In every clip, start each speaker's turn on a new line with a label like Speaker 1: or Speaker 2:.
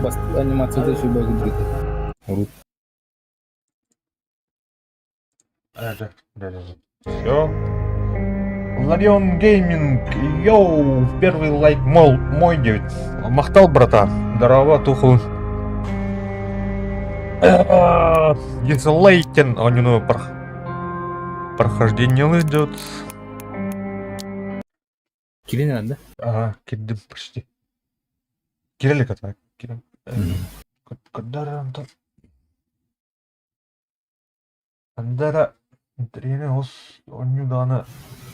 Speaker 1: Анимацията сүбэ курдук. Урут.
Speaker 2: Все. Ларион Гейминг, йоу, первый лайк мол, мой девять. Махтал, братан. Здорово, туху. Дизлейтен, он ну, прохождение идет.
Speaker 1: Кирин да?
Speaker 2: Ага, кирдим почти. Кирилик это, Кирилл. Когда Андара тренер ос онньуу даҕаны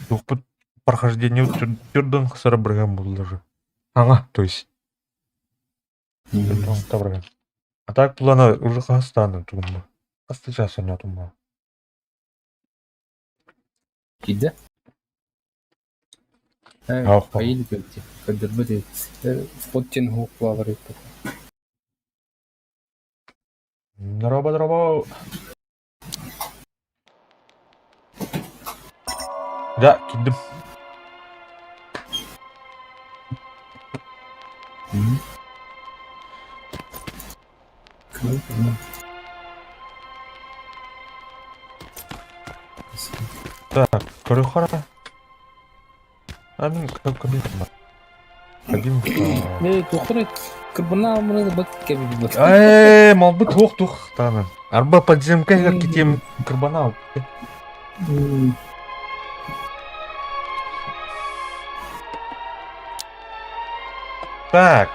Speaker 2: туохпут прохождение түрдөн хасара бырыган буолла уже. Ага, то есть. Түрдөн А так плана уже хастааны тугумма. Хаста час онньоотумма.
Speaker 1: Киирдэ? Хайыы кэлти, көрдөрбөт вход диэн уһук буолар эбит.
Speaker 2: Здорово, здорово. Да, киирдим. Так, көрүөххэ А мин кабинет бар. Кабин
Speaker 1: Ээ, туохтар кырбына мына бат кэбибит.
Speaker 2: Ээ, малбыт туох туох таанан. Арба подземка иһэр китиэм кырбана Так.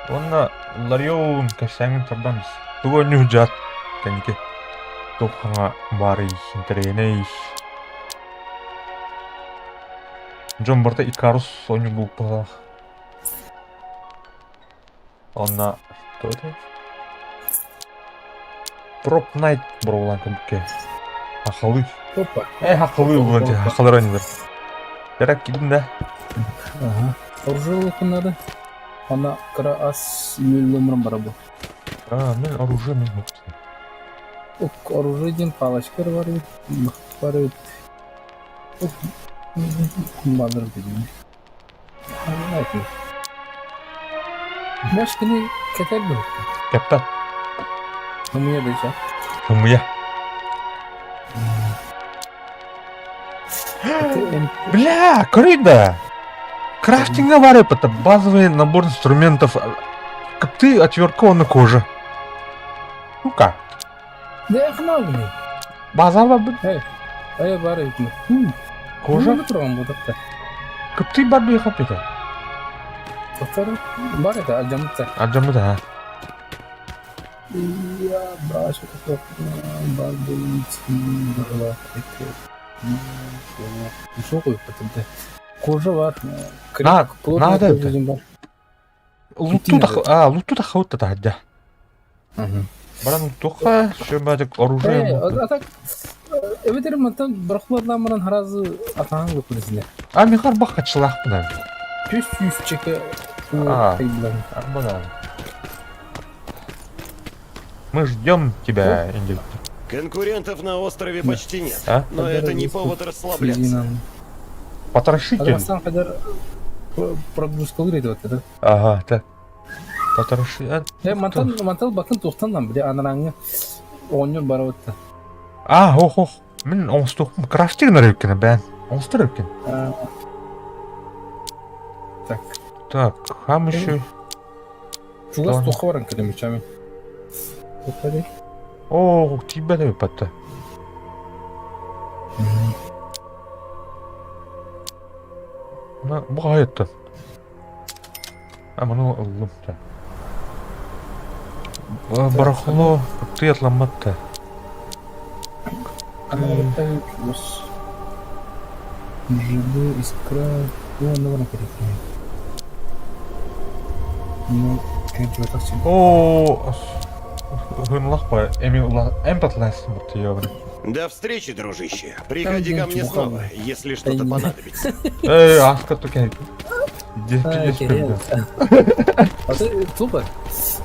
Speaker 2: Уонна Ларион кэпсээҥҥин тардан ис. Тугу өнньү дьаат кэнники туох хаҥа баарый интэриэһинэй. Дьон барыта Икарус оонньуу булпалаах. Онно что это? Prop Night буолан курдук Хахалы.
Speaker 1: Опа.
Speaker 2: Э, хахалы буолан хахалар оонньуулар. Ярак кидим да.
Speaker 1: Ага. Оружие надо. Ана кыра ас үөллөмрөн бара бу.
Speaker 2: А, мен оружие мен
Speaker 1: Ок, оружие диэн палочка бар эбит, бар эбит. Балыр дедим. Машканы кэтэр дуо?
Speaker 2: Кэппэт.
Speaker 1: Ымыйа да
Speaker 2: Ымыйа. Бля, көрүй да. Крафтинга бар это базовый набор инструментов. Как ты отвертка на коже. Ну-ка.
Speaker 1: Да хнагны.
Speaker 2: Базар бар бит.
Speaker 1: Эй, бар бит.
Speaker 2: Кожа?
Speaker 1: Турган будакта.
Speaker 2: Кыптый бар бит хапыта.
Speaker 1: Токтор бар это алжамыта.
Speaker 2: Алжамыта, ha.
Speaker 1: Я баш бар бул Суох уйппатым Кожа бар.
Speaker 2: Надо это. Лутту а, лутту тахаутта таһырдьа. Баран луттуха, шөмөтүк оружие.
Speaker 1: А так эбэтэр мантан барахлардан баран харазы атаан көпүрүсүнэ.
Speaker 2: А михар бахачылаахпына.
Speaker 1: Түс сүүсчэкэ
Speaker 2: А, Мы ждем тебя, Индик.
Speaker 3: Конкурентов на острове почти нет,
Speaker 2: А?
Speaker 3: но это не повод расслабляться.
Speaker 2: Потрошитель.
Speaker 1: Прогрузка вот это.
Speaker 2: Ага, так. Потрошитель.
Speaker 1: Э, мантан мантал батын тухтан бile анараңы оонньур барабытта.
Speaker 2: А, ох, ох. Мин оҥостуохпун крафтинг нарыыккына бээн. Оҥостор эбиккин.
Speaker 1: Так.
Speaker 2: Так, хам еще.
Speaker 1: Чугас туха баран кэлэмичами.
Speaker 2: О, тиийбэт эбиппатта. На, бу хаайыттан. А, маны ыллым да. Барахло, ты отламматта.
Speaker 1: Жиды, искра, Ну,
Speaker 2: О, хынлах эми эм
Speaker 3: До встречи, дружище. Приходи ко мне снова, если что-то понадобится.
Speaker 2: Эй, аска туке.
Speaker 1: А ты тупо.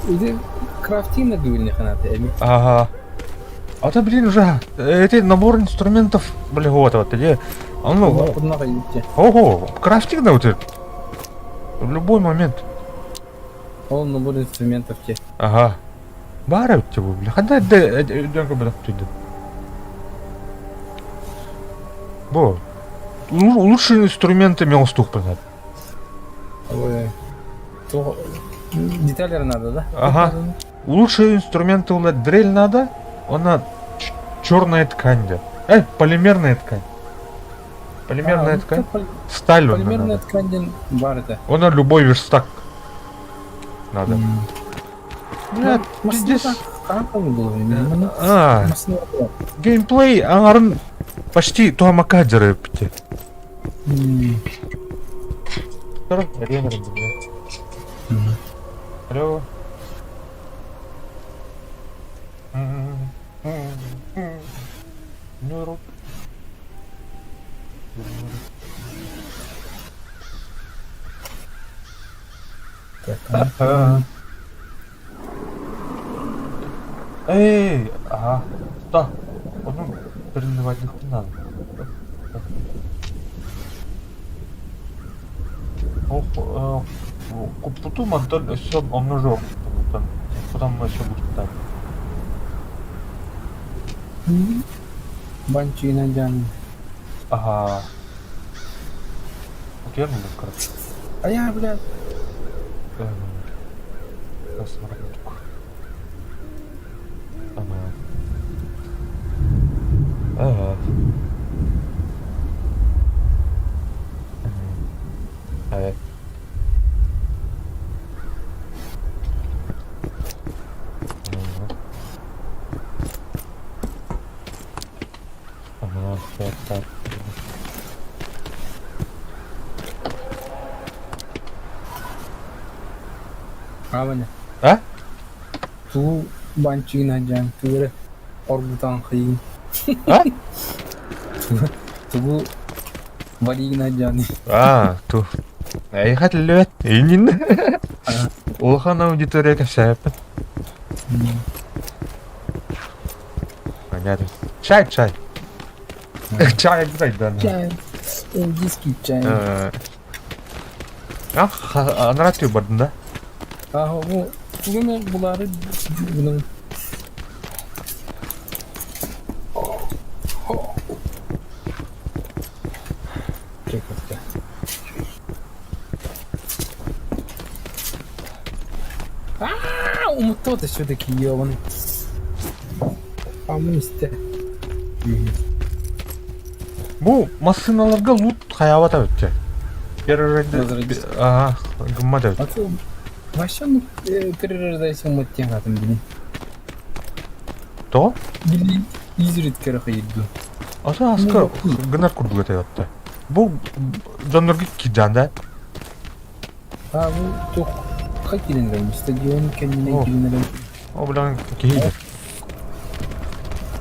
Speaker 1: Иди крафтинг на ханаты, эми.
Speaker 2: Ага. А то, блин, уже эти набор инструментов, блин, вот, вот, где. А ну, ого, крафтинг да вот В любой момент.
Speaker 1: Ол набор инструментов те.
Speaker 2: Ага. Баар эбит бу бля. Ханна эрдэ өйдөөн көрбөтөх түйдүм. Бу. Лучшие инструменты мен оҥостуохпун
Speaker 1: Ой. Деталлер надо, да?
Speaker 2: Ага. Лучшие инструменты у дрель надо, она черная ткань, да. Полимерная ткань. Полимерная ткань. Сталь
Speaker 1: Полимерная ткань диэн баар этэ.
Speaker 2: Она любой верстак надо. Бля, пиздец. А, геймплей аҥарын почти туһамакка дьарыппыт. Алло. Эй, ага, да, ону переливать надо. Ох, куппуту мантан өссө онно Потом өссө бутуктаах.
Speaker 1: Банчигынан дьаамын.
Speaker 2: Аһаа. Утуйар буоллум короче.
Speaker 1: А я, блядь.
Speaker 2: Ага. Ага. Ага.
Speaker 1: Аабане.
Speaker 2: А?
Speaker 1: Туу банчигын сылдьан тугу эрэ оргутан хайыгын.
Speaker 2: А?
Speaker 1: Тугу варигын сылдьаный.
Speaker 2: А, ту. Эйиэхэ этиллибэт. Иннин. Улахан аудитория кэпсээппин. Понятно. Чай, чай. Чай обязательно.
Speaker 1: Чай. Индийский чай.
Speaker 2: Ах, анараа тү бардын да?
Speaker 1: А, бу бүгүн булары бүгүн Аа, умуттубат все-таки ебаный. Амын истэ.
Speaker 2: Бу массыыналарга лут хайаабат эбит дьэ. Ага, гыммат эбит.
Speaker 1: Вообще, ну, перерождайся маттен атын билин.
Speaker 2: Тоҕо?
Speaker 1: Били изредка хайырду.
Speaker 2: Ата аска гынар курдук этэ Бу дьоннорго киирдээн да?
Speaker 1: А бу туох киирэн эрэр стадион кэннинэн киирэн эрэр.
Speaker 2: О, блин, киһи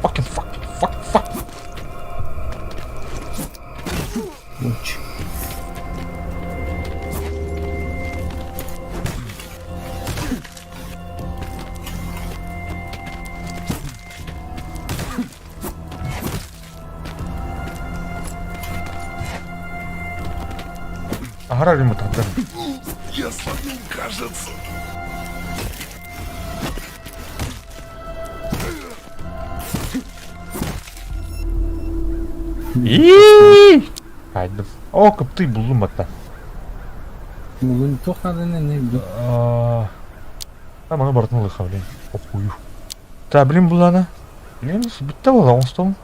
Speaker 2: Fucking fuck, fuck, fuck.
Speaker 1: Уч.
Speaker 2: Аһара ремонт тахтар.
Speaker 3: Я словил, кажется.
Speaker 2: Иии! Хайдым. О, кыптый буллум атта.
Speaker 1: Бүгүн туох нааданы не билим.
Speaker 2: А маны барытын ылыха, блин. Охую. Та, блин, булана. Блин, бүтте буола оҥостон.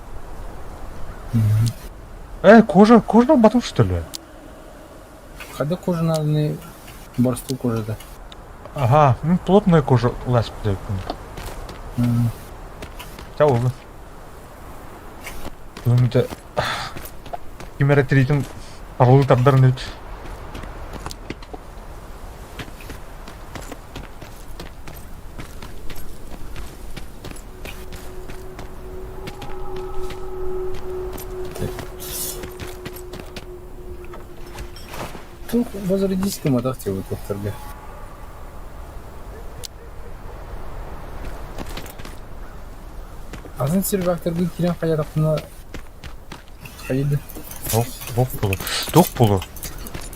Speaker 2: Кожа, кожа батым что ли?
Speaker 1: Когда кожа нааданы борстуу кожата.
Speaker 2: Ага, ну, плотная кожа лас Ча oldu. Бүгүн ким эрэ тириитин парылыы тардарын эбит.
Speaker 1: Туох возродись матах тебе туохтарга. Атын сервакторга киирэн хайатахпына хайды.
Speaker 2: Ох, ох болу. Туох болу.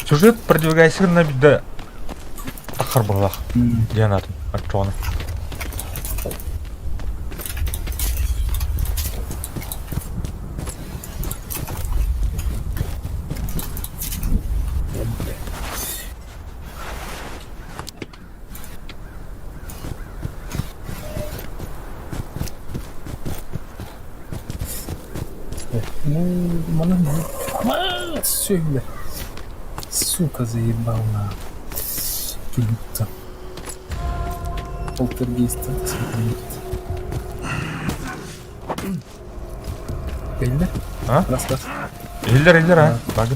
Speaker 2: Сюжет продвигайся на беда. Харбылах диэн атын оччоҕуна.
Speaker 1: Ну, маны Сүһүлэр. Сука, заебал на. Кинуться. Полтергейста Кэллэ?
Speaker 2: А?
Speaker 1: Раз, раз.
Speaker 2: Иһиллэр, иһиллэр, а? Так.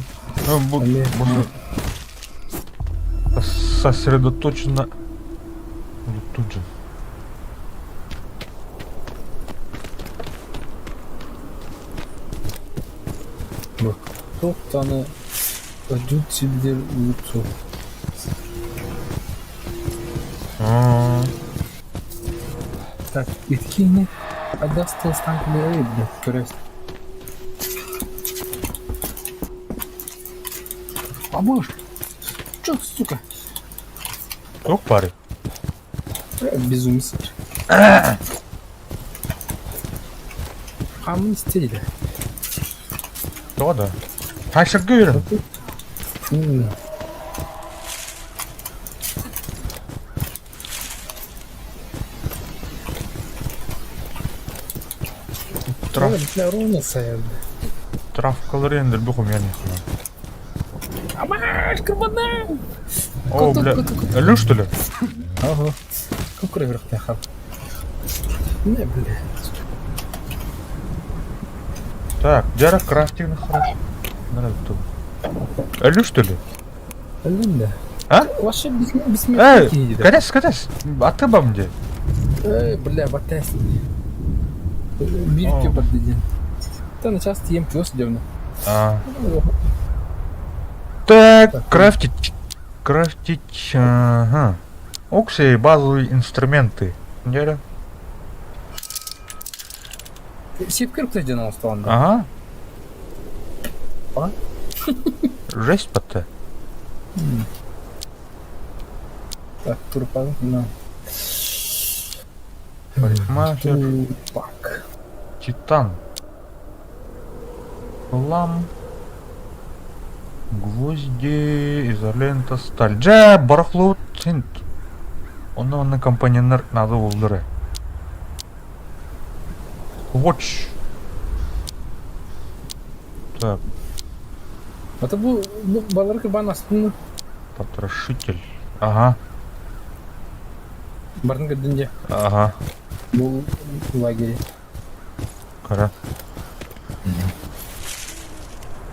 Speaker 2: Ну, бу, бу сосредоточенно тут же.
Speaker 1: Бу туох даҕаны өдүүт сирдэр үүт суох. Так, итини адьас тыастаан кэлэрэ блядь, көрө Побольше. Чё, сука?
Speaker 2: Туох баарый?
Speaker 1: Безумец. Хаамын истэ
Speaker 2: Тоҕо да? Хашырга үөрэн. Траф... Травкалары эндерби хомуйан иһэллэр.
Speaker 1: Амаш, кырбана!
Speaker 2: О, бля, өлөр что ли?
Speaker 1: Ага. Кукура верхняха. Не, бля.
Speaker 2: Так, дьара крафтинг хорошо. Өлөр что ли?
Speaker 1: Өллүн да.
Speaker 2: А?
Speaker 1: Вообще
Speaker 2: Эй,
Speaker 1: бессмертный
Speaker 2: кэтэс, кэтэс. Аты бам дии.
Speaker 1: Эй, бля, батас. Биир барда диэн. Та начаас тиийэн чугас дьоно.
Speaker 2: А. Так, крафтить. Крафтить, ага. Окси, базовые инструменты. Неделя.
Speaker 1: Сиэпкэр диэн оҥостон да.
Speaker 2: Ага.
Speaker 1: А?
Speaker 2: Жесть батта.
Speaker 1: Так, турпак, на.
Speaker 2: Парикмахер.
Speaker 1: Турпак.
Speaker 2: Титан. Хлам. Гвозди, изолента, сталь. Дьэ, барахло син. Онно онно компоненнар надо булдары. Watch. Так.
Speaker 1: Это бу балар кырбан астын.
Speaker 2: Потрошитель. Ага.
Speaker 1: Барын көрдүн дьэ.
Speaker 2: Ага.
Speaker 1: Бу лагере.
Speaker 2: Кара.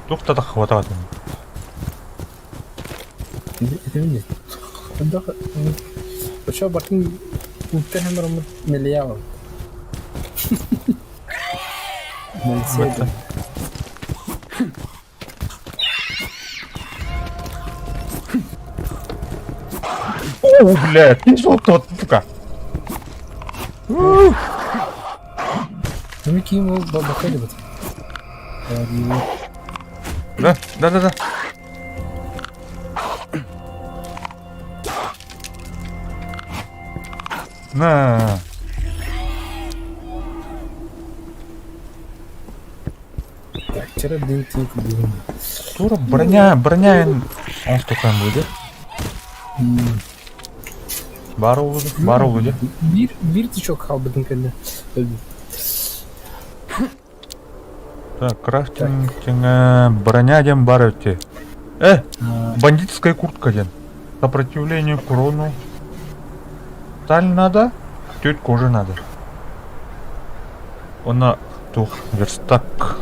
Speaker 2: Туох да хватает.
Speaker 1: Это Очо бартын үттэһэн бараммыт мэлийэ Мэлсиэ.
Speaker 2: О, блядь, ты что тут, сука?
Speaker 1: Ну, ким ол бабака деп
Speaker 2: Да, да, да, да. На.
Speaker 1: Так, вчера день тинк был.
Speaker 2: Тура броня, броня, он что там будет? Бар улуду, бар улуду.
Speaker 1: Биир биир тычок хаалбытын кэннэ өлдүм.
Speaker 2: Так, крафтинг, броня диэн бар эти. Э, бандитская куртка диэн. Сопротивление к урону. Сталь надо, тють кожи надо. Она тух, верстак.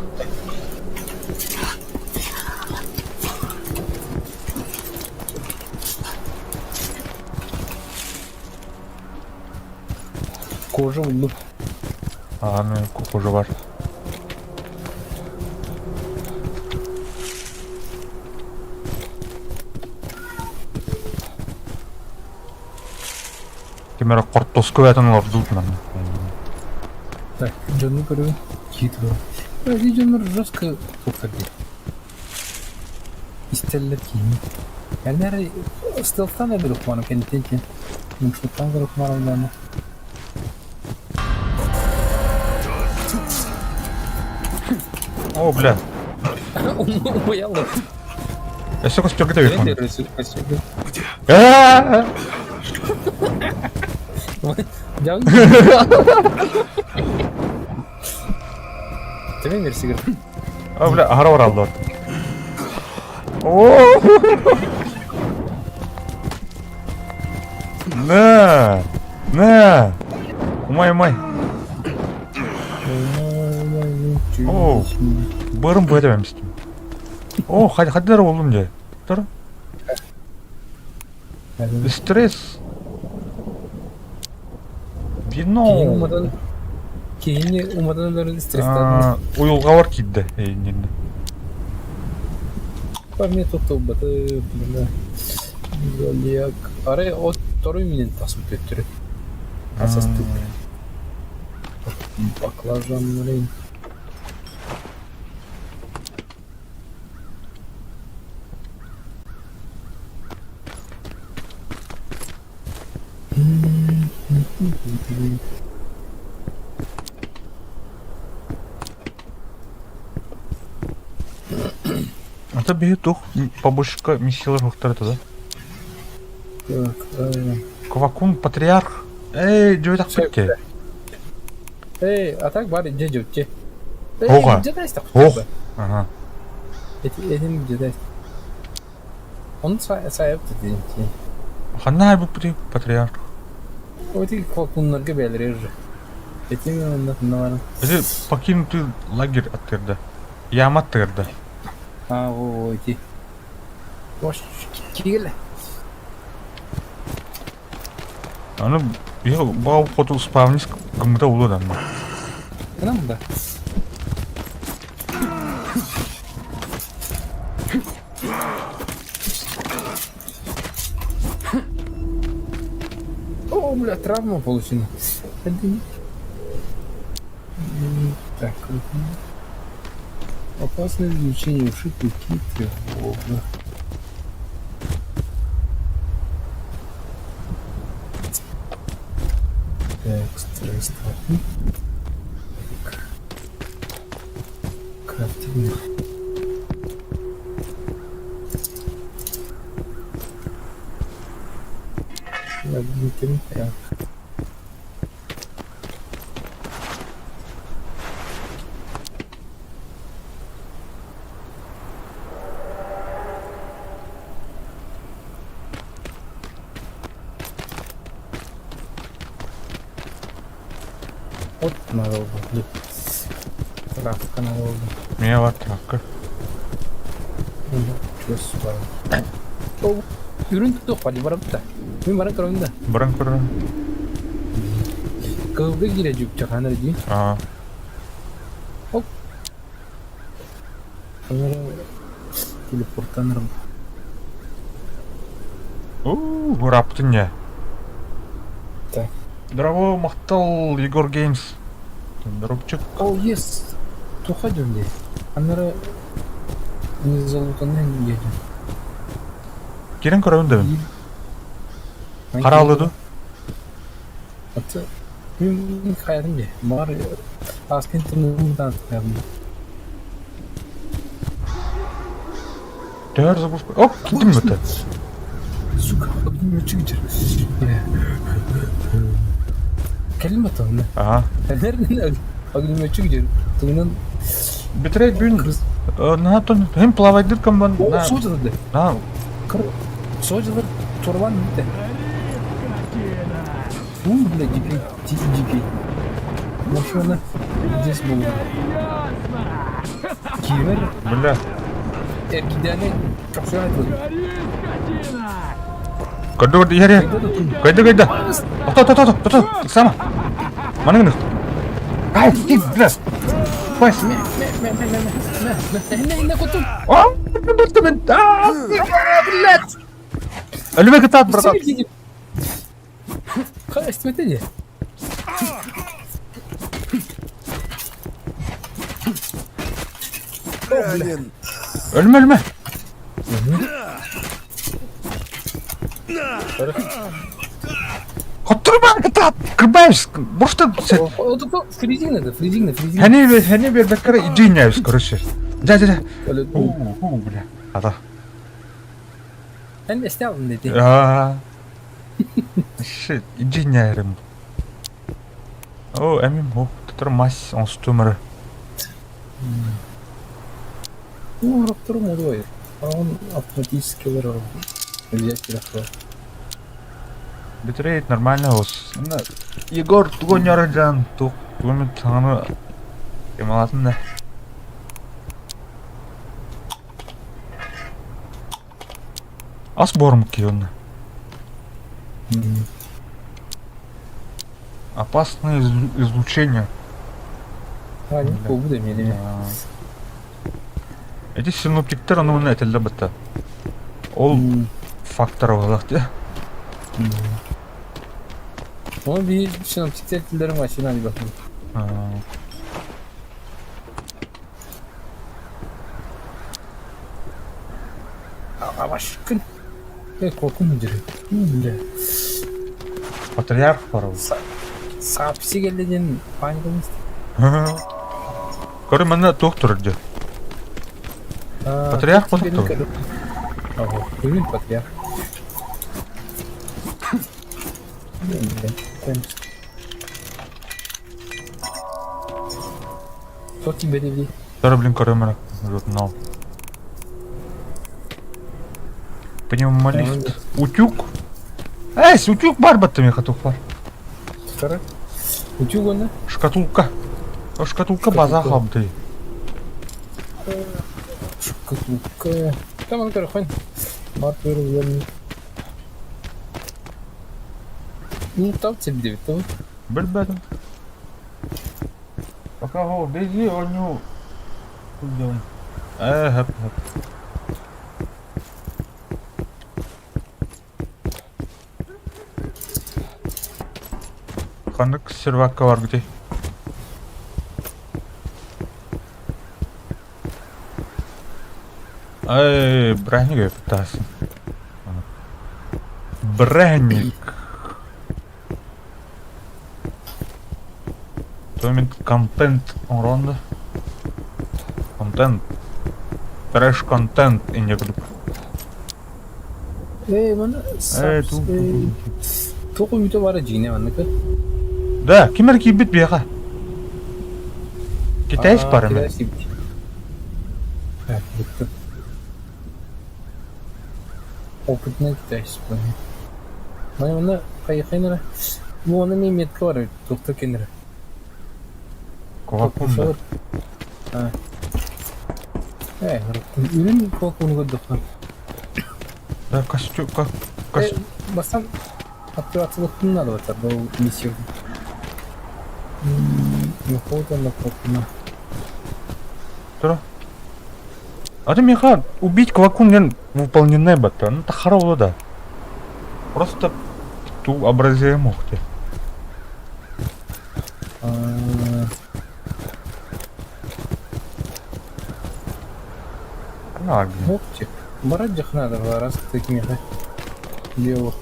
Speaker 1: Кожа буллум.
Speaker 2: А, ну кожа бар. Ким эрэ хортуоска бэйэтин олордубут манна.
Speaker 1: Так, дьону көрөбүн. Киит Подожди, дьоннор жестко туохтар дии. Истэллэр киһини. Эннер стелстан эбит ухману кэнниттэн Мушуттан көрө ухману
Speaker 2: О, бля.
Speaker 1: Умуялы.
Speaker 2: Өссө көстөргө телефон.
Speaker 1: Тебе версигер.
Speaker 2: О, бля, аһара бараллар. На! На! Умай, умай. О, бырым бу этемемистим. О, хаддер болдум же. Тур. Стресс. Вино.
Speaker 1: Киһини уматан өлөрөн стресстаатын.
Speaker 2: Уйулҕа бар киирдэ эйиннинэ.
Speaker 1: Парне туттулбаты Зодиак. Арай от второй минут тахсыбыт төттөрү. Асастык. Баклажан блин.
Speaker 2: Это биһи тух побочка миссиялар хуктар это да?
Speaker 1: Так,
Speaker 2: Квакун патриарх. Эй, дьүөтэх битте.
Speaker 1: Эй, а так бар дьэ дьүтте.
Speaker 2: Оҕа. Ох. Ага.
Speaker 1: Этим где Он сайып дедин.
Speaker 2: Ханна айбыт патриарх?
Speaker 1: Оти квакуннарга бэлэрэр. Этим онна тыннаварын.
Speaker 2: Это покинутый лагерь аттырда. Яма аттырда.
Speaker 1: А, о, эти. Ош, кигеле.
Speaker 2: Аны я бау хоту спавнис гымыта улу адам.
Speaker 1: Кынан да. О, бля, травма получена. Так, опасное излучение уши какие тревога. Так, стресс. Так. Крафтинг. Так. Вот надо было. Травка надо было.
Speaker 2: Меня var травка.
Speaker 1: Үрүн туох бали барабыта. Мин баран көрөм да.
Speaker 2: Баран көрөм.
Speaker 1: Кылга киирэ дьүкчаханар дии.
Speaker 2: Аа.
Speaker 1: Оп. Телепортанырым.
Speaker 2: Уу, быраптын не.
Speaker 1: Так.
Speaker 2: Здорово, махтал Егор Геймс. Дропчик.
Speaker 1: О, yes. Туха дюнде. Анара не залутанный едем.
Speaker 2: Кирен көрөбүн дэбин. Харалыды.
Speaker 1: Аты мен хаятым де. Бар аскын тымдан хаятым.
Speaker 2: Төр загрузка. Оп, киттим бөтө.
Speaker 1: Сука, огнеметчик жер. Кэлим атабына.
Speaker 2: Ага.
Speaker 1: Нерден огнеметчик жер. Тугунан
Speaker 2: Битрейт бүгүн наатон хем плавайдыр комбан.
Speaker 1: Сождылар.
Speaker 2: На.
Speaker 1: Сождылар турбан битте. У, бля, дикий, дикий. Машина здесь была. Кивер.
Speaker 2: Бля.
Speaker 1: Эркидәне чоксуя айтылды.
Speaker 2: Кайда кайда яре. Кайда кайда. Ото ото ото ото. Сама. Маны гына. Ай, кит, бля. Пас.
Speaker 1: Мә, мә, мә, мә, мә, мә, мә, мә, кутум.
Speaker 2: А, блядь, а, блядь. Өлүмө кытаат, братан.
Speaker 1: Хай, смотри.
Speaker 2: Өлүмө, өлүмө. Хотторбан кытаат, кырбаевс, просто
Speaker 1: Фризин это, фризин, фризин.
Speaker 2: Хани хани бербеккер иджиняюсь, короче. Жа жа жа. У, бля. Ата.
Speaker 1: Эн снял дети.
Speaker 2: Аа. Shit, иджиняйрым. О, эмим хо, татар мас онстумары.
Speaker 1: Ну, Раптор молодой. А он автоматически вырвал. Взять телефон.
Speaker 2: Битрейт нормально ос. Егор тугоняржан тук тугумит саңаны эмалатын да. Ас борм кионна. Опасное излучение.
Speaker 1: А, не побуду мне.
Speaker 2: Эти синоптиктер аны мына этелле бытта. Ол фактор болак де.
Speaker 1: Оны bir синоптиктер тілдері машина деп атады. Авашкын. Э, korkun müdürü. Бля.
Speaker 2: Патриарх бар ол.
Speaker 1: Сапси келден паникамыз.
Speaker 2: Көрі мына тух турар де. Патриарх болдық тұр.
Speaker 1: Ага, бүгін патриарх. Что тебе dedi?
Speaker 2: Тора, блин, көрі мына журнал. Пневмолифт. Утюг. Эй, утюг бар батты меха тух бар.
Speaker 1: Второй. Утюг он,
Speaker 2: Шкатулка. О, шкатулка база хабды.
Speaker 1: Шкатулка. Там он короче. Март вырвал. Ну, там тебе девять, то.
Speaker 2: Билбедим. Пока го дези оню. Э, хэп, хэп. Ханнык сервакка бар где? Ай, браник пытался. Браник. Томит контент оронда. Контент. Трэш контент и не глюк.
Speaker 1: Эй, мана.
Speaker 2: Эй, ту.
Speaker 1: Тоқу мүте бара жине манныка.
Speaker 2: Да, кимер кийбит бияха. Китайс бар эме.
Speaker 1: Опытный китайец бар. Мана мана кайхайнара. Бу оны мен метка бар, тоқта кенер.
Speaker 2: Ковакунда.
Speaker 1: А. Э, үрүн ковакуну көрдөх.
Speaker 2: Да, костюм, как, костюм.
Speaker 1: Бастан активациялыктын надо вот был миссию. Охота на квакуна.
Speaker 2: Тура. А ты меха убить квакун мен выполненный бата. Ну, та да. Просто ту образие мог те.
Speaker 1: Мог те. Барать надо, раз такими белых.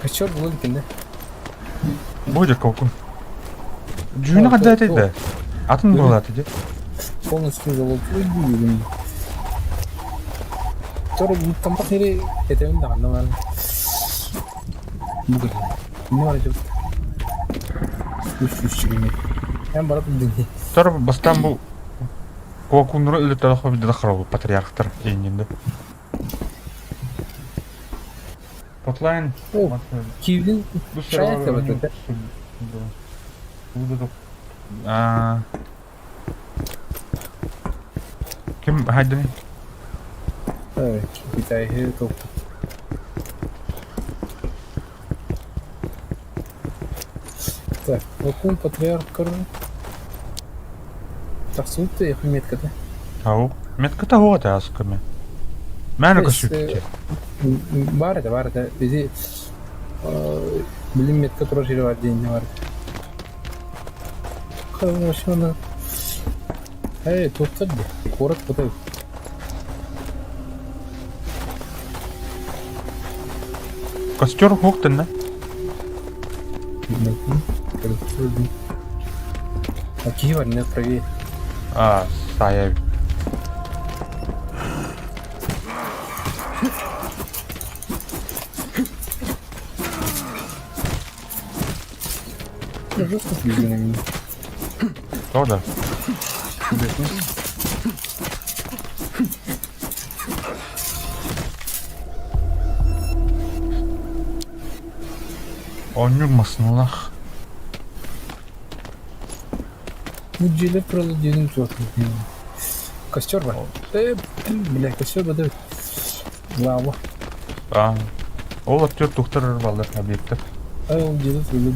Speaker 1: Костер был да?
Speaker 2: Будет квакун. Джуна когда это да? Атын была ты где?
Speaker 1: Полностью золотой будет. Который там потери это он да, наверное. Бугай. Ну, идет. Я барат дини.
Speaker 2: Тор бастан бу квакунру или талахо бидахрау патриархтар иннинде. Потлайн.
Speaker 1: О, Киевдин шаят это.
Speaker 2: А. Ким хайдани?
Speaker 1: Китай топ. Так, вакуум патриарх Так, сутты их метка, да?
Speaker 2: Ау. Метка того это асками. Мәні көсүкте.
Speaker 1: Бар это, бар это. Бизи билим метка турар жери бар дейин бар. Машина. Эй, тут ди. Город кудай.
Speaker 2: Костер уһуктанна.
Speaker 1: А киһи бар, не правее.
Speaker 2: А, саайа.
Speaker 1: Жестко следи на меня.
Speaker 2: Тоже? Оонньуур массыыналаах.
Speaker 1: Бу дьиэлэр тураллар диэн суох. Костер бар. Бля, костер бада. Лава.
Speaker 2: А, ол актер тухтар баллар объектов.
Speaker 1: Ол дьиэлэр тураллар.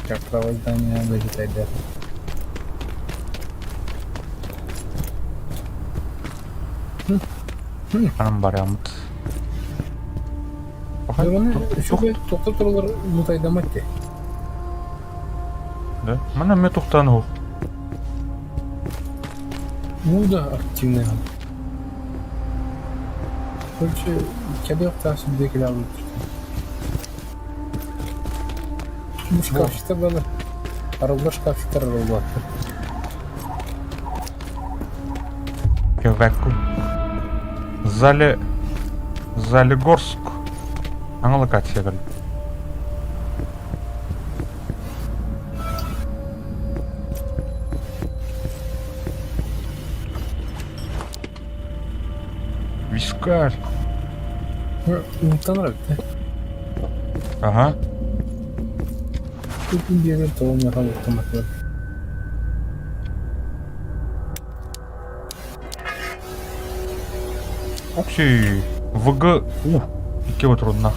Speaker 1: Как право здания вылетает.
Speaker 2: Ханан бараммыт.
Speaker 1: Оны үчүгэй тохто туралар мутайдамат те.
Speaker 2: Да? Мана ме тухтан ху.
Speaker 1: Ну да, активный. Короче, кебек тас бекел алып. Бу шкафчикта было. Арылдар шкафчиктар арылбаттар.
Speaker 2: Кевекку. Зале... Залегорск. Аңа локация бер. Вискарь.
Speaker 1: Мутанрак, да?
Speaker 2: Ага.
Speaker 1: Тут биэрэр тоҕо миэхэ автоматыгар.
Speaker 2: Окси. ВГ. У. Икки трудно.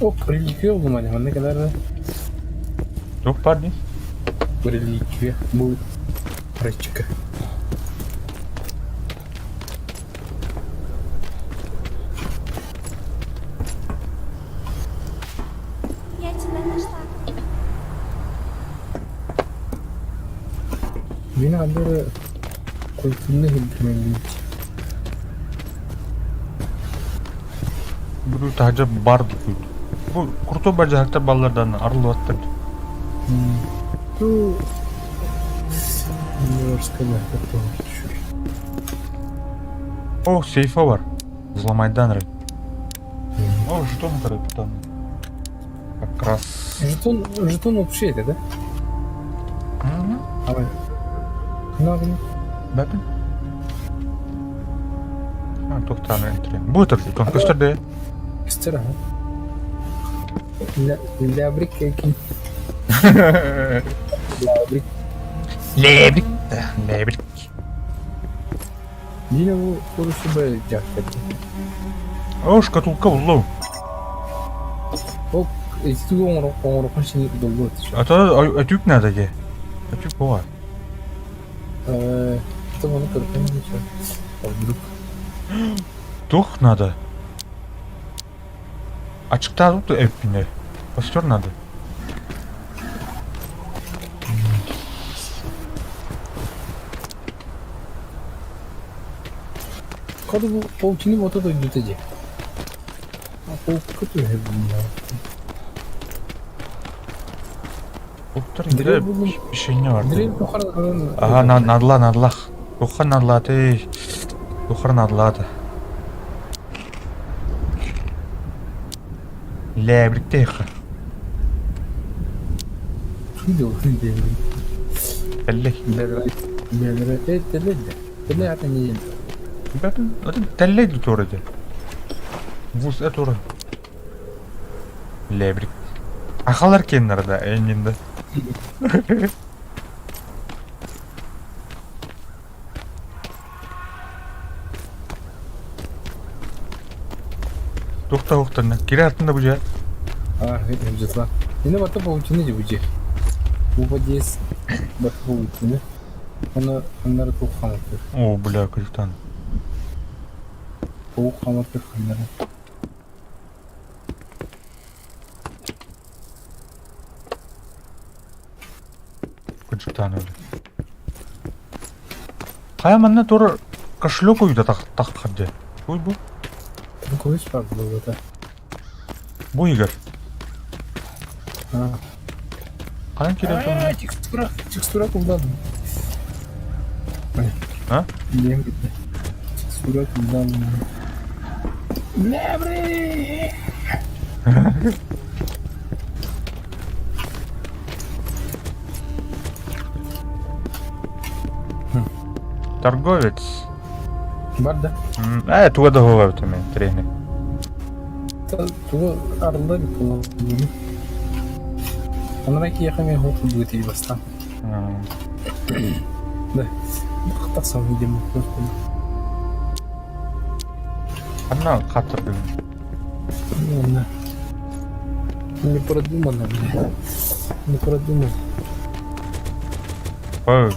Speaker 1: Оп, реликвия буллум ани, манна кэлэр
Speaker 2: Туох парни?
Speaker 1: Реликвия бу рачка.
Speaker 4: Я тебя нашла.
Speaker 1: Мин андары культурный иһирдимэллибит.
Speaker 2: Бу таһырдьа бар дуу. Бу крутой бар дьаһалта баллардан арыллыбаттар.
Speaker 1: Ну, не сказать, это
Speaker 2: О, сейфа бар. Взломайдан ры. О, жетон там. Как раз.
Speaker 1: Жетон, жетон вообще это, да?
Speaker 2: Мгм.
Speaker 1: Давай. Надо.
Speaker 2: Бәтин. А, тохтаан энтри. Бу это жетон көстөр де.
Speaker 1: Көстөр, ага. Лябрик какие. Лябрик.
Speaker 2: Лебрик. Лебрик.
Speaker 1: Дина бу курсы бы дьахтар.
Speaker 2: О, шкатулка буллу.
Speaker 1: Ол эти тугу оҥоро син доллу.
Speaker 2: А то отюк надо де. Отюк була.
Speaker 1: Что мы көрбөм ничего. А вдруг?
Speaker 2: Тух надо. Ачыктаабыт эппине. Костер надо.
Speaker 1: Кады бу паутины вот это идут иди. А паук это
Speaker 2: Доктор
Speaker 1: Дрель буллум.
Speaker 2: пишение бар.
Speaker 1: Дрель кухар.
Speaker 2: Ага, надла, надлах. Туха надлаты. Тухар надлады. Лебрик теха.
Speaker 1: Видел, видел.
Speaker 2: Тэллэй.
Speaker 1: Тэллэй. Тэллэй ата не.
Speaker 2: Бәтин, тэллэй тура де. Вуз этура. Лебрик. Ахалар кеннарда, эннинде. Тухта ухтанна. Кире артында бу же.
Speaker 1: А, это Ини бата паутины де бу же. Бу подъезд бата паутины. Оны аннары тух хаматыр.
Speaker 2: О, бля, капитан.
Speaker 1: Паук хаматыр ханнары.
Speaker 2: Капитан öyle. Хайа манна тур кошелек уйда таххар дии. Уй бу.
Speaker 1: Көмүс бар буолбата.
Speaker 2: Бу Игорь.
Speaker 1: А.
Speaker 2: Хаһан киирэн
Speaker 1: А, текстура, текстура кулдан.
Speaker 2: А?
Speaker 1: Диэн китте. Текстура кулдан. Леври!
Speaker 2: Торговец.
Speaker 1: Бар да.
Speaker 2: Ээ, туга да оһуобабыт эмиэ интэриэһинэй.
Speaker 1: Тугу арылла эбит буоллаҕына. Анараа киһиэхэ эмиэ оһох курдук этии бастаан. Да. Тахсан диэн
Speaker 2: Ханна хаттырдыҥ?
Speaker 1: Онно. Не продумано, бля. Не продумано.
Speaker 2: Ой.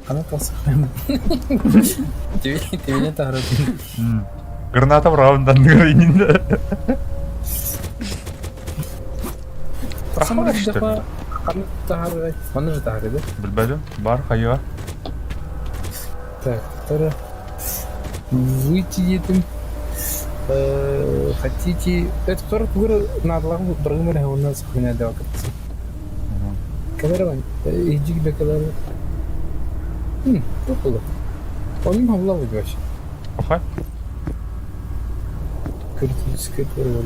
Speaker 1: Она тасыхайм. Тебе тебе таһаратын.
Speaker 2: Граната браундан иннинде. Страховать, что ли?
Speaker 1: Ханна таһарай. Манна же таһарай, да?
Speaker 2: Билбэтим. Бар хайыа.
Speaker 1: Так, второе. Выйти етим. Хотите... Это второй тугур наадалаах быргым эрэ уонна сохраняй кытсын. Кэлэр иһдьик да кэлэр. Туох буолла? Оннун хабылла вообще.
Speaker 2: Пахай.
Speaker 1: Критическая буолла.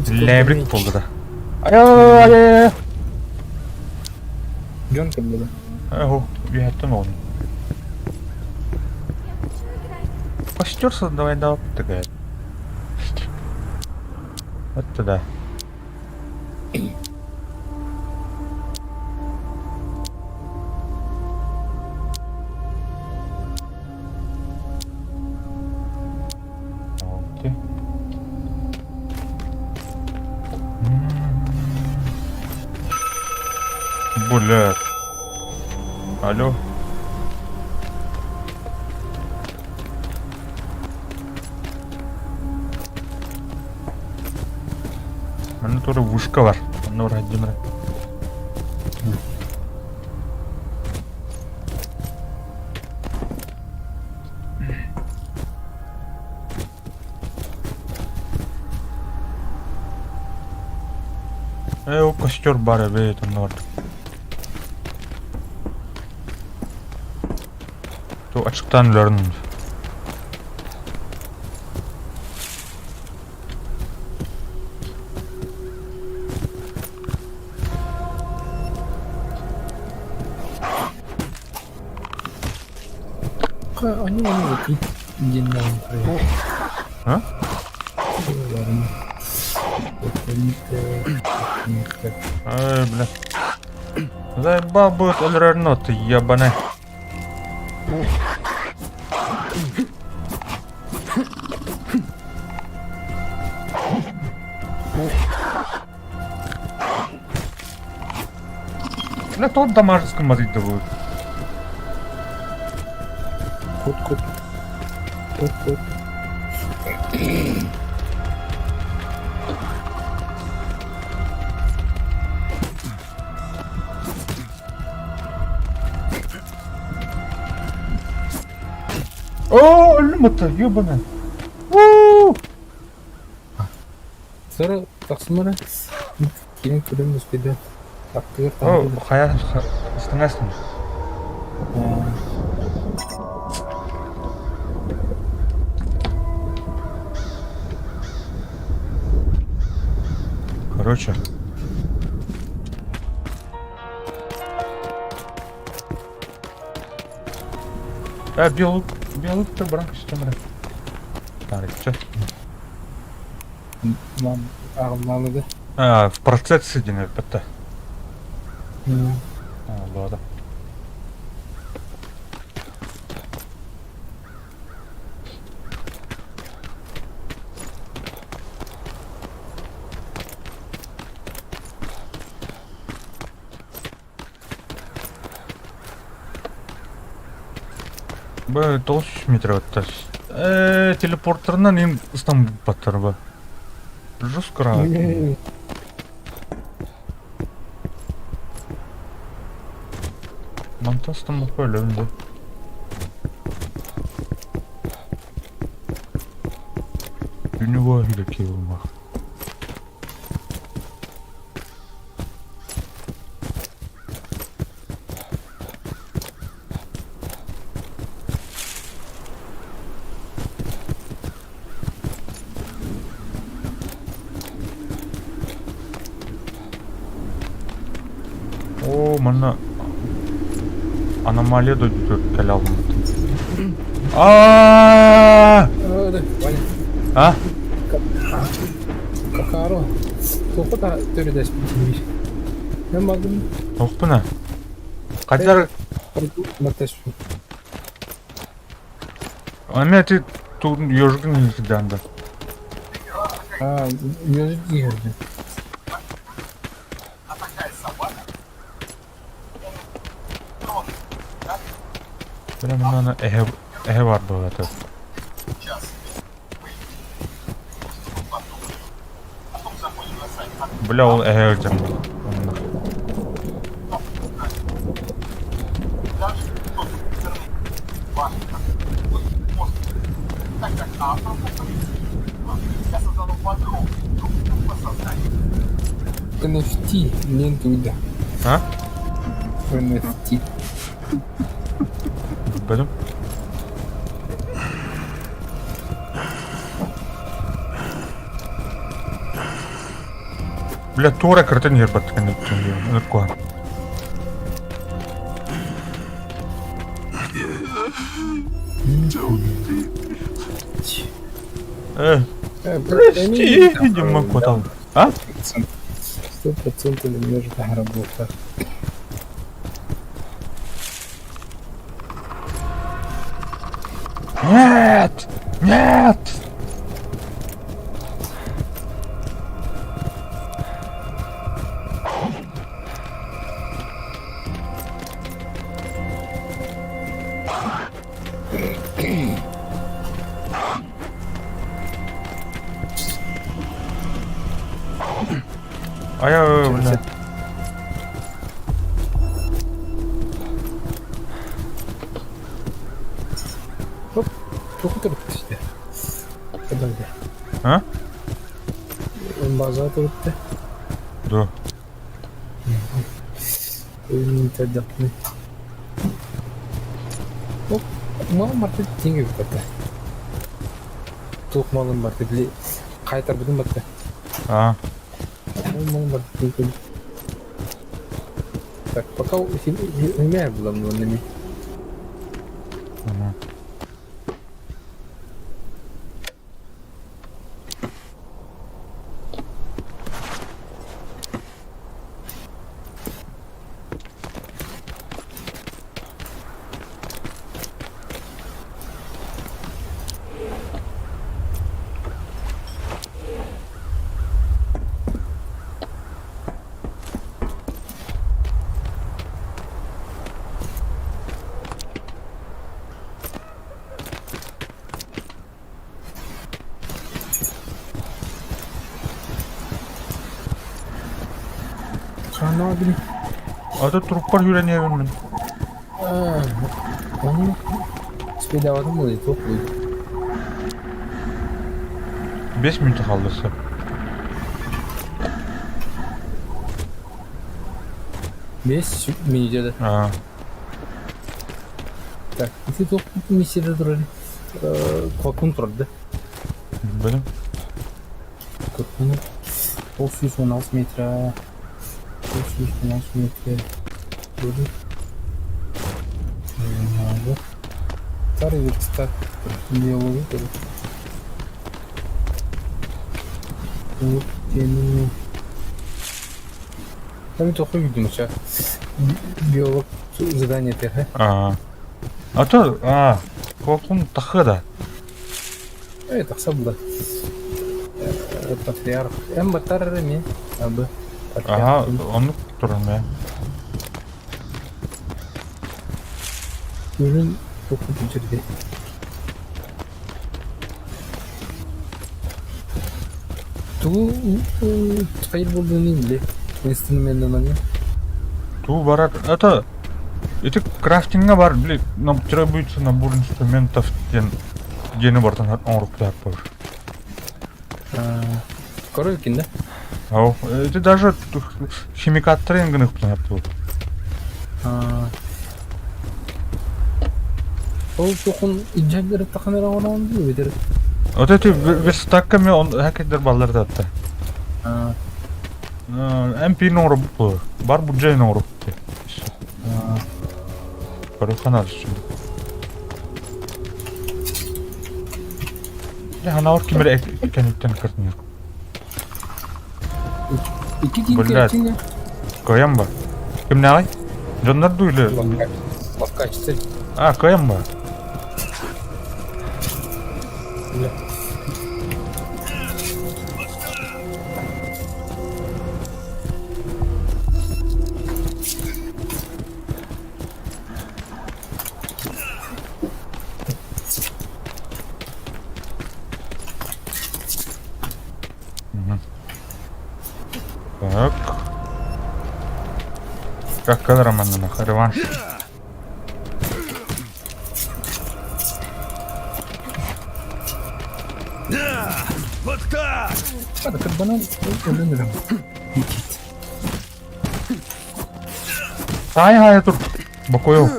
Speaker 2: Лебрик буолла да. Ай-ай-ай-ай-ай.
Speaker 1: Дьон кэллэ да?
Speaker 2: Оо, үөһэттэн оҕуну.
Speaker 4: Я хочу играть.
Speaker 2: Костер создавай давай такая. Вот туда. Окей. Бля. Алло. Манна тура вышка бар. Онно ураһдьымра. Ээ, ол костер бар эбит, онно бар. То ачыктан өлөрүн.
Speaker 1: Они они закрыт день
Speaker 2: А? Ай, бля. Заебал будет өлөрөр ты ебаный. Бля, тот дамажеском мазить будет.
Speaker 1: Кот, кот. Кот, кот.
Speaker 2: О, өлүм это, ебаный. У!
Speaker 1: Сара тахсымара. Киин көрөн успейбэт. Аттыгар
Speaker 2: О, хайа, ыстаңасың. Короче. А, белук, белук-то брак, что брак. Так, что?
Speaker 1: Аҕаллаалыга.
Speaker 2: А, в процессе диэн эппэтэ. А, ладно. Б, 900 метр оттас. Э, телепортерынан им ыстан баттар ба. Жестко рад. Мантан стаммакка өлөбүн да. Күнү бу үлэки булмах. Оо, манна аномалия дойдутугар кэлэ аллыбыт. Аа! А?
Speaker 1: Какаро. Туохха да төрүдэспитин Мен бардым.
Speaker 2: Туохпуна? Хайдар
Speaker 1: Маттаспын.
Speaker 2: Ами ти тугун ежигин илдьэн да.
Speaker 1: Аа, ежик иһэрдин.
Speaker 2: Бля, манна эһэ эһэ бар буолата. Бля, ол эһэ ылдьан онно.
Speaker 1: NFT диэн тугуй
Speaker 2: А?
Speaker 1: NFT.
Speaker 2: Билбэтим. Бля, туора кыратын иһэр баттыкын ыныркуһан. Э, прости, видимо, кутал. А?
Speaker 1: 100% может работа.
Speaker 2: Нет! Нет! Ай, бля.
Speaker 1: Туох төрүттэ? Кадалга.
Speaker 2: А?
Speaker 1: База төрүттэ.
Speaker 2: Да.
Speaker 1: Интердапны. Мал марты тиңге битте. Туох малым бар били кайтарбытым батта.
Speaker 2: А.
Speaker 1: Мал марты тиңге. Так, пока имя было на
Speaker 2: Ага.
Speaker 1: Хана били.
Speaker 2: А то труппар хүрэн мин.
Speaker 1: Оны спидаватым були, туох були.
Speaker 2: 5 минут хааллыса.
Speaker 1: 5 минут
Speaker 2: А.
Speaker 1: Так, ити туох миссияда турар. Кокун турар да.
Speaker 2: Билбэтим.
Speaker 1: Кокун 916 метра. 916 метр. Будет. Старый верстак. Белый Вот. Там только видим сейчас. Биолог задание ТХ.
Speaker 2: А. А то, а, кокун тахы да.
Speaker 1: Это хсабла. Патриарх. Эм батар ми. Абы.
Speaker 2: Ага, оннук туран ээ.
Speaker 1: Үрүн тоху түнчерде. Ту Тугу хайыр буолдун били инструменнанан
Speaker 2: Туу барар. Это ити крафтиҥҥа бар били нам требуется набор инструментов диэн диэни бартан оҥоруктаахпар.
Speaker 1: Король кинде?
Speaker 2: Ау, ити даже химикаттары гыныхпын хаттыбыт.
Speaker 1: Ол тохун иджагдары таханара оҥорон дуу
Speaker 2: Вот эти верстакка мен он хакердер баллар датта. МП оҥоробут бар буджайын оҥоробут. Көрүөххэ Дьэ, ханаҕар ким эрэ кэнниттэн кыртынньар.
Speaker 1: Икки киин
Speaker 2: Блядь.
Speaker 1: кэлчиҥэ.
Speaker 2: Кыайан ба? Кимнээҕий? Дьоннор дуу или...
Speaker 1: Лавкачцы.
Speaker 2: А, кыайан ба?
Speaker 1: Бля.
Speaker 2: Так. Как Роман реванш.
Speaker 3: Да! Вот так!
Speaker 1: Кырбанан өлөн өлөм.
Speaker 2: Ай ай тур. Бокой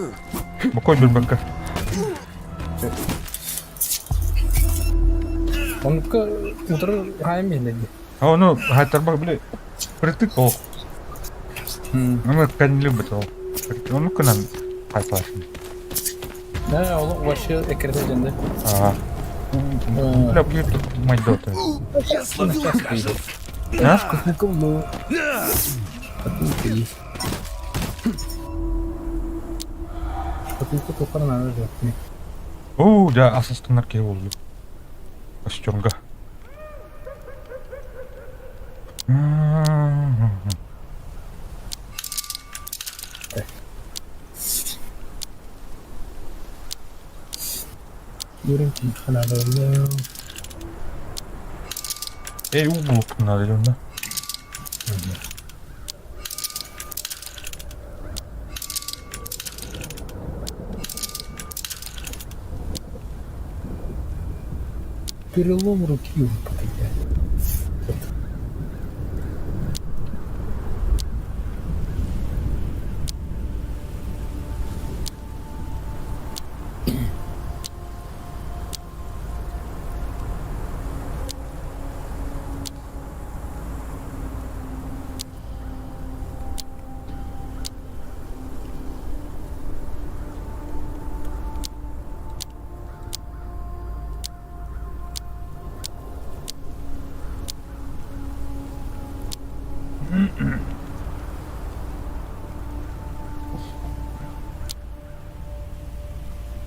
Speaker 2: Бокой билбэккэ.
Speaker 1: Оннукка утары хаайан биһилэр дии.
Speaker 2: Ону хаайтарбак били притык ол. Ну кэннили бит ол. Ону кынан хайпалашын.
Speaker 1: Да, ол вообще эккирде дьэнде.
Speaker 2: Ага. Бля, бьют майдоты.
Speaker 3: Я словил кажется.
Speaker 2: А?
Speaker 1: Шкатулка ну. Шкатулка есть. Шкатулка только надо же.
Speaker 2: Оо, дьэ, асастанар киһи буоллум. Костюмга. Эй, уу булуохпун наада дьонно.
Speaker 1: Перелом руки выпадает.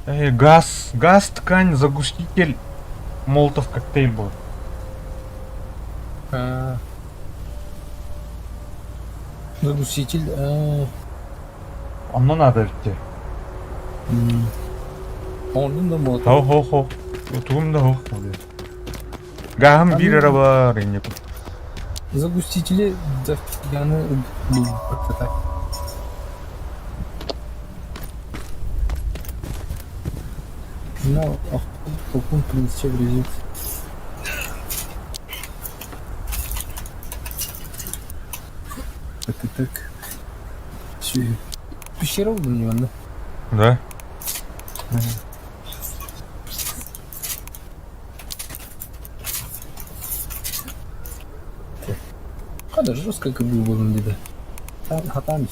Speaker 2: Эй, газ, газ, ткань, загуститель, молотов коктейль был.
Speaker 1: А, Загуститель. А,
Speaker 2: Онно надо ведь.
Speaker 1: Оннун да молотов.
Speaker 2: Хо-хо-хо. Тугум да хо. Гаһым биир эрэ бар инник.
Speaker 1: Загустители дофиганы блин, как-то так. Ну, а толкун принести врезить. Так и так. Все. Пещера у него, да?
Speaker 2: Да?
Speaker 1: Хада жестко как бы было где-то. Хатам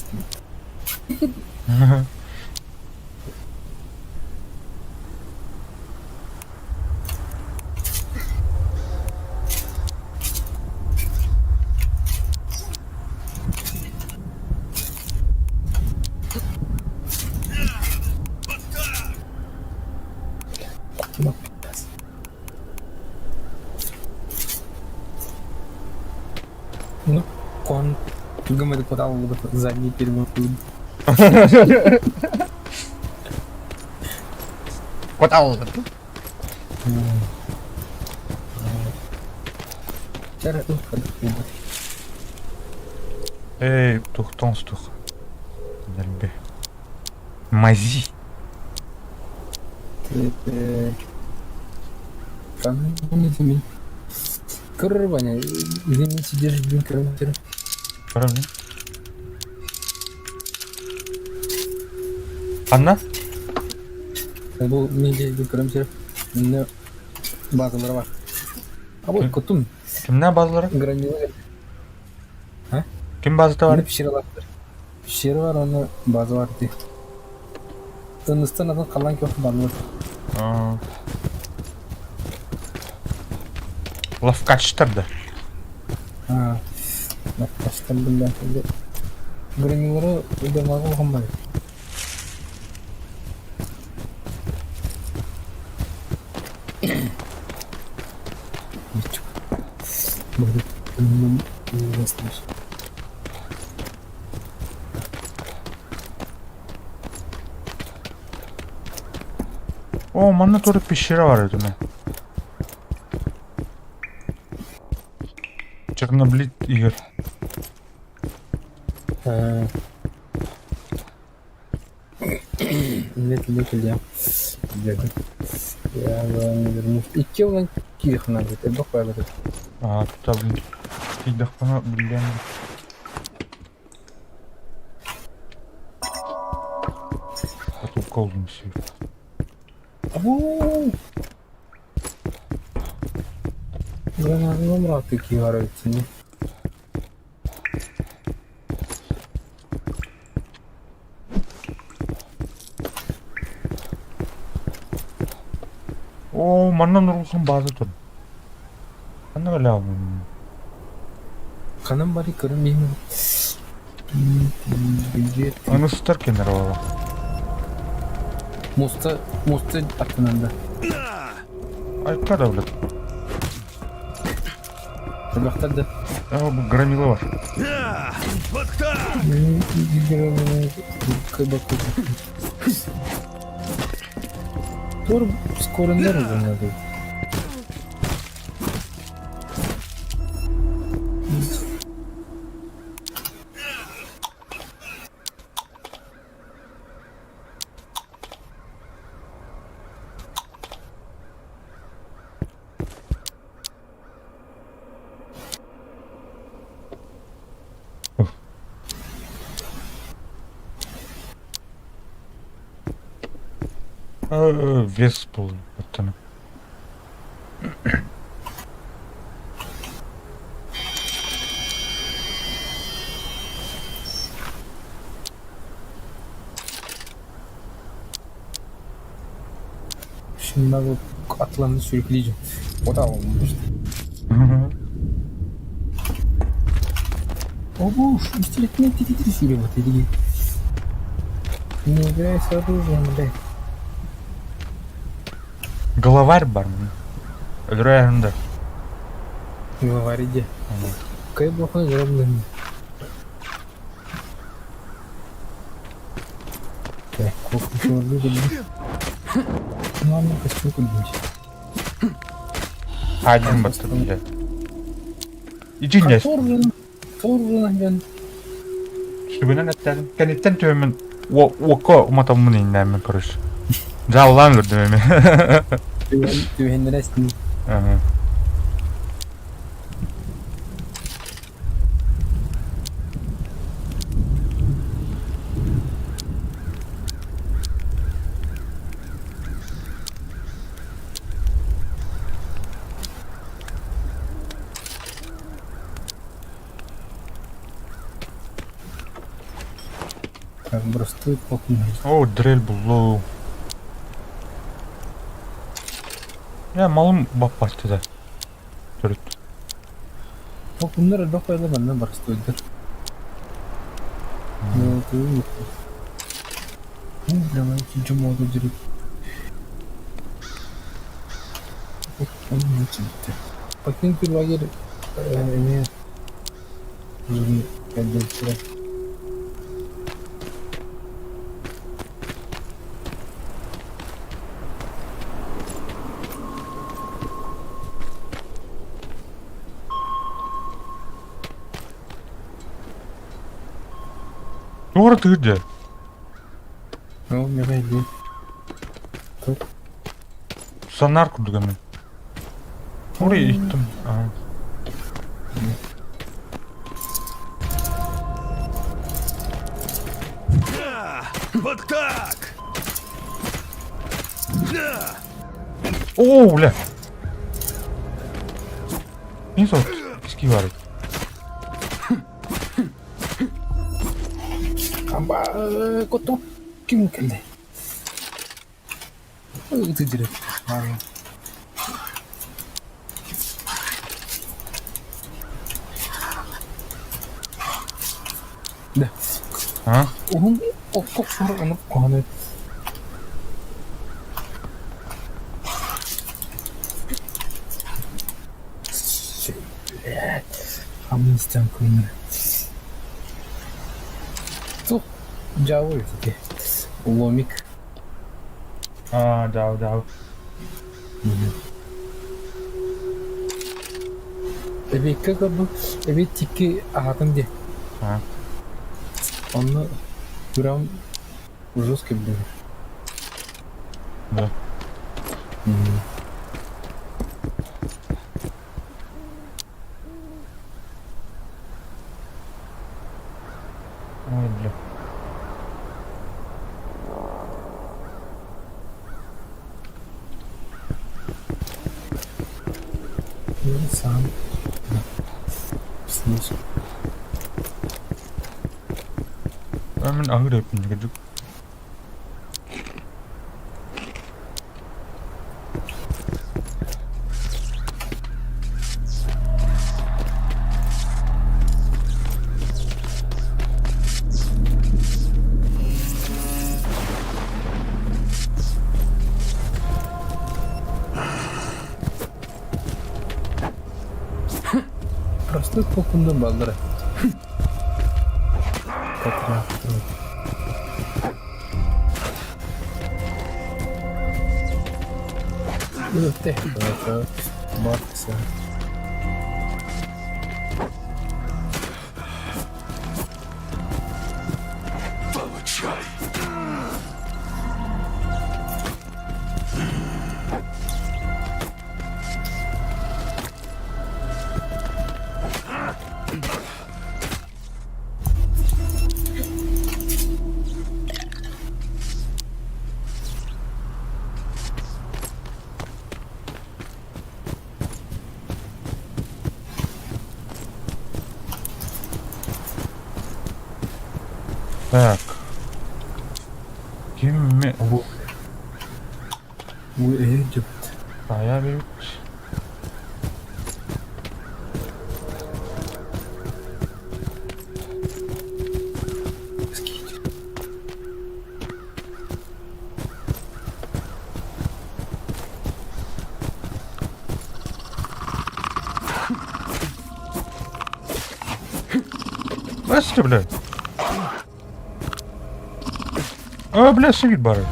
Speaker 1: Ну, кон тугам куда задний перевод. Чара ыл хадах
Speaker 2: Эй, тухтон стух. Дэлби. Мази.
Speaker 1: Көрөр Ваня, где сидишь, блин, көрөр.
Speaker 2: Көрөбүн. Ханна?
Speaker 1: Бу мен дии көрөм сир. Инне базалары бар. А вот кутум.
Speaker 2: Кимнэ базалары?
Speaker 1: Гранила. А?
Speaker 2: Ким базата бар?
Speaker 1: Пещера бар. Пещера бар, оны база бар дии. Тыныстан атын қалан көх барлар.
Speaker 2: Лавкачтар да.
Speaker 1: А, лавкачтар билбэт. Гранилары уйдамага улахан бар.
Speaker 2: О, манна тура пещера бар этэ. Черноблит Игорь.
Speaker 1: Нет, нет, я. Я не вернусь. Икки улан киихна бит, элбэх баҕайы.
Speaker 2: Аа, тута блин. Тиийдэхпинэ биллиэм. Потолка улун сиир.
Speaker 1: Абуу! Гранатный киһи
Speaker 2: Оо, манна нурлахан бааза турар. Ханна өлөҕүн?
Speaker 1: Ханан барый көрөн биһим
Speaker 2: Ыныстар кэннэр буолла.
Speaker 1: Муста муста аттынан да.
Speaker 2: Айка да блядь.
Speaker 1: Элбэхтэр да.
Speaker 2: Ээ, бу громила бар.
Speaker 1: Тур скорындар надо.
Speaker 2: Вес был оттан.
Speaker 1: Şimdi ben bu atılanı sürükleyeceğim. O da olmuş. О, пистолет не ты вот иди. Не играй с оружием, блядь.
Speaker 2: Главарь бар мына. Өлөрөйүн да.
Speaker 1: Главарь иди. Кай блокны гробный. Так, кофе выгодно. Ладно, костюм купить.
Speaker 2: Один баттыр блядь. Иди не.
Speaker 1: Торжун, диэн.
Speaker 2: Сүгүнэн эттэрин. Кэнниттэн түһэммин уокка уматаммын иннээммин короче. Дьааллаан көрдүм эми.
Speaker 1: Түһэннэрэ
Speaker 2: Ага.
Speaker 1: Так, простой покупной.
Speaker 2: О, дрель буллу. Я малым баппатты да. Төрүт.
Speaker 1: Покупнар элбэх байла манна простойдар. Ну, ты Ну, давай, жумоду жүрүп. Покинуть лагерь имеет отдел.
Speaker 2: Туора тыыр дьэ.
Speaker 1: Ну, миэхэ илии. Тут.
Speaker 2: Сонар курдук эмин. Ой, иттим. Ага.
Speaker 3: Вот так!
Speaker 2: Оо, бля. Не сол, киски бар.
Speaker 1: Амба, кото ким кэллэ? Ытыдыры. Да.
Speaker 2: А?
Speaker 1: Уһун окко охсор ону куһаны. Хамнастан кыынар. Тух дьаабы ити. Ломик.
Speaker 2: А, да, да.
Speaker 1: Эбиэккэ көрдүм, эбиэт тикки аһатым дии.
Speaker 2: А.
Speaker 1: Онно прям жестко блин.
Speaker 2: Да. Ой, бля.
Speaker 1: Ну, сам. Снизу.
Speaker 2: Мин аһыыр эппин кырдьык.
Speaker 1: Просто толкундан баллара. Патриарх. Tehtävä maksaa.
Speaker 3: Получай!
Speaker 2: Так. Ким
Speaker 1: Бу бу Egypt.
Speaker 2: Bayağı bir Здрасте, блядь. А, бля, сидит бары.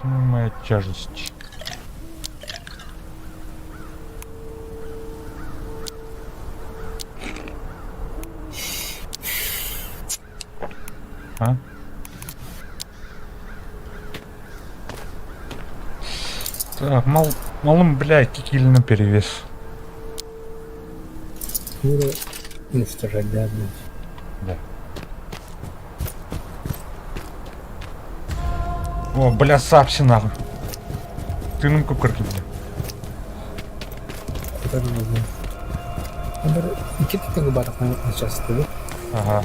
Speaker 2: Моя тяжесть. А? Так, мал, малым, бля, кикили на перевес.
Speaker 1: Юра уничтожать, да, блядь.
Speaker 2: Да. О, бля, сапси нахуй. Ты ну кукарки, бля.
Speaker 1: Это было. Икки түгү барахна часты.
Speaker 2: Ага.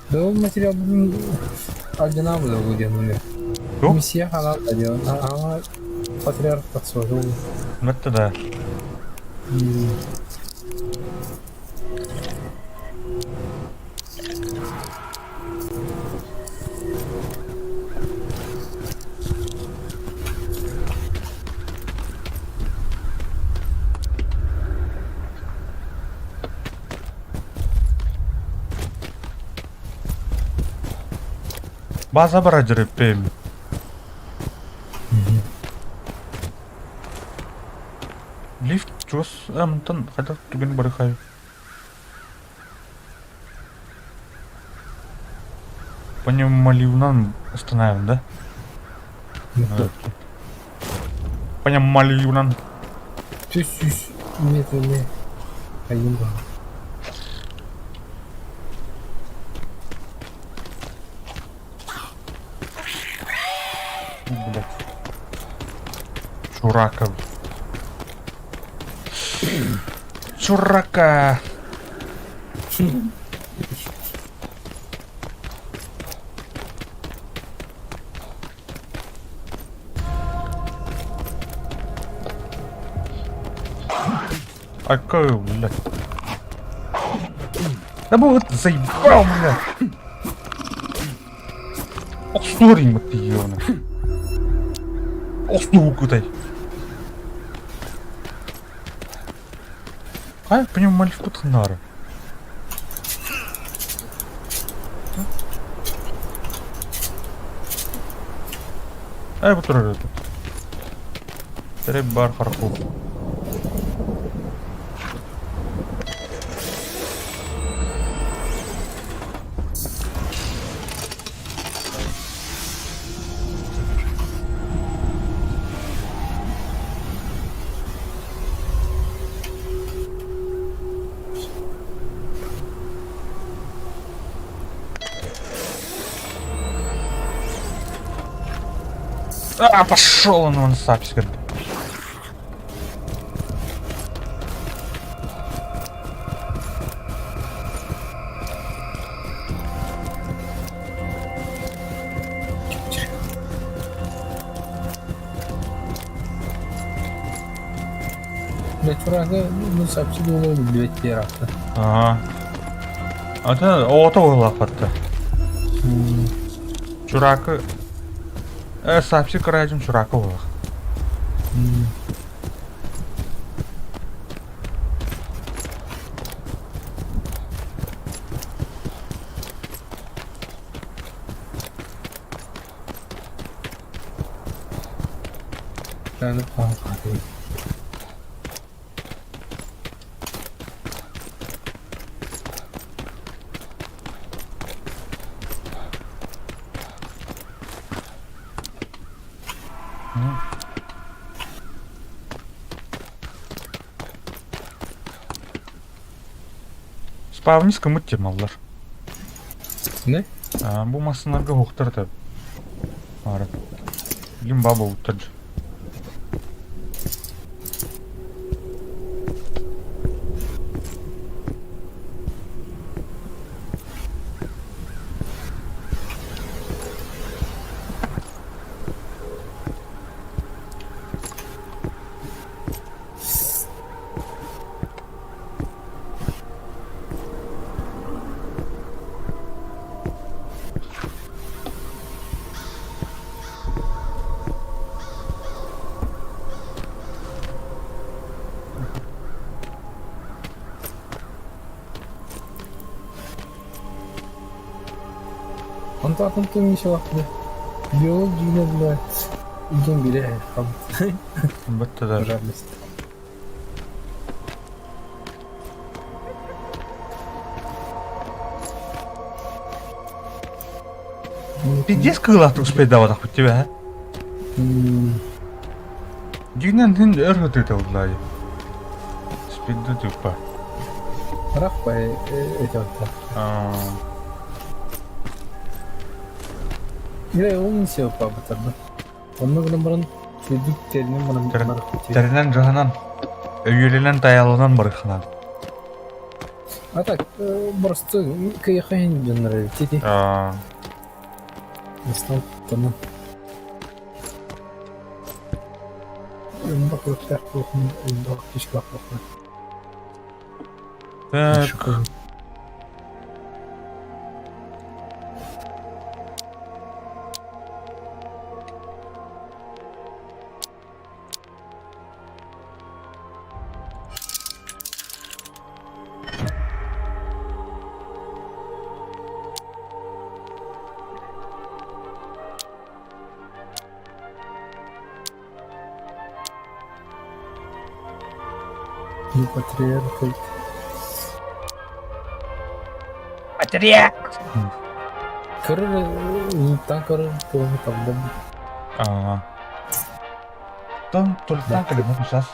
Speaker 1: Да ол материал бүгүн алдьанаабыт ол диэн уну.
Speaker 2: Туох?
Speaker 1: Миссия ханаан алдьанан ама патриарх тахсыбата
Speaker 2: Это да. База бара дьөрүппүм. Лифт чугас амтан хайдах түгэн барыхай. Пневмоливынан остановим, да? Пневмоливынан.
Speaker 1: Түс сүүс метрини айым баҕа.
Speaker 2: Блять. Чураков. Чурака! Аккаю, блядь. Да вот заебал, блядь. Охсур им ты, ёбаный. Охсу кудай. Хай, понимали в кутхнары. Ай, бу турар это. Тереп бар харку. А, пошел он, он сапсик.
Speaker 1: Бля, ну сообщили ол билбэт рафта.
Speaker 2: Ага. А это ото улафатта. Чуракы. Сапси карайдым чуракы улах. Спавнис кымыт темаллар.
Speaker 1: Не?
Speaker 2: А, бу массаларга хуктар да. Ары. Билим баба уттар.
Speaker 1: Онто атын мишелахты. Биолог дьиҥэ бля илдьэн биэрэ хаалбыт.
Speaker 2: Бытта да.
Speaker 1: Жадность.
Speaker 2: Пиздец кыылаах успейдаабатахпыт тебя, а? Дьиҥинэн син өр сытыыта буллаайы. Спидда тупа.
Speaker 1: Рах этэ Илэ ол не пабытарда. Онно гынан баран сүрдүк тэринэн баран
Speaker 2: Тэринэн дьаһанан, өйүөлэнэн таяланан барыхханан.
Speaker 1: А так, просто кыйахайын дьоннор эбит Настал тону. Элбэх күрүктээх буолуохун, элбэх фишкалаах буолуохун.
Speaker 2: Так.
Speaker 1: Ну, патриархат.
Speaker 2: Патриарх!
Speaker 1: Көрөр, таң көрөр, туону табдым.
Speaker 2: Аа. Тон тултан кэлимэ сейчас.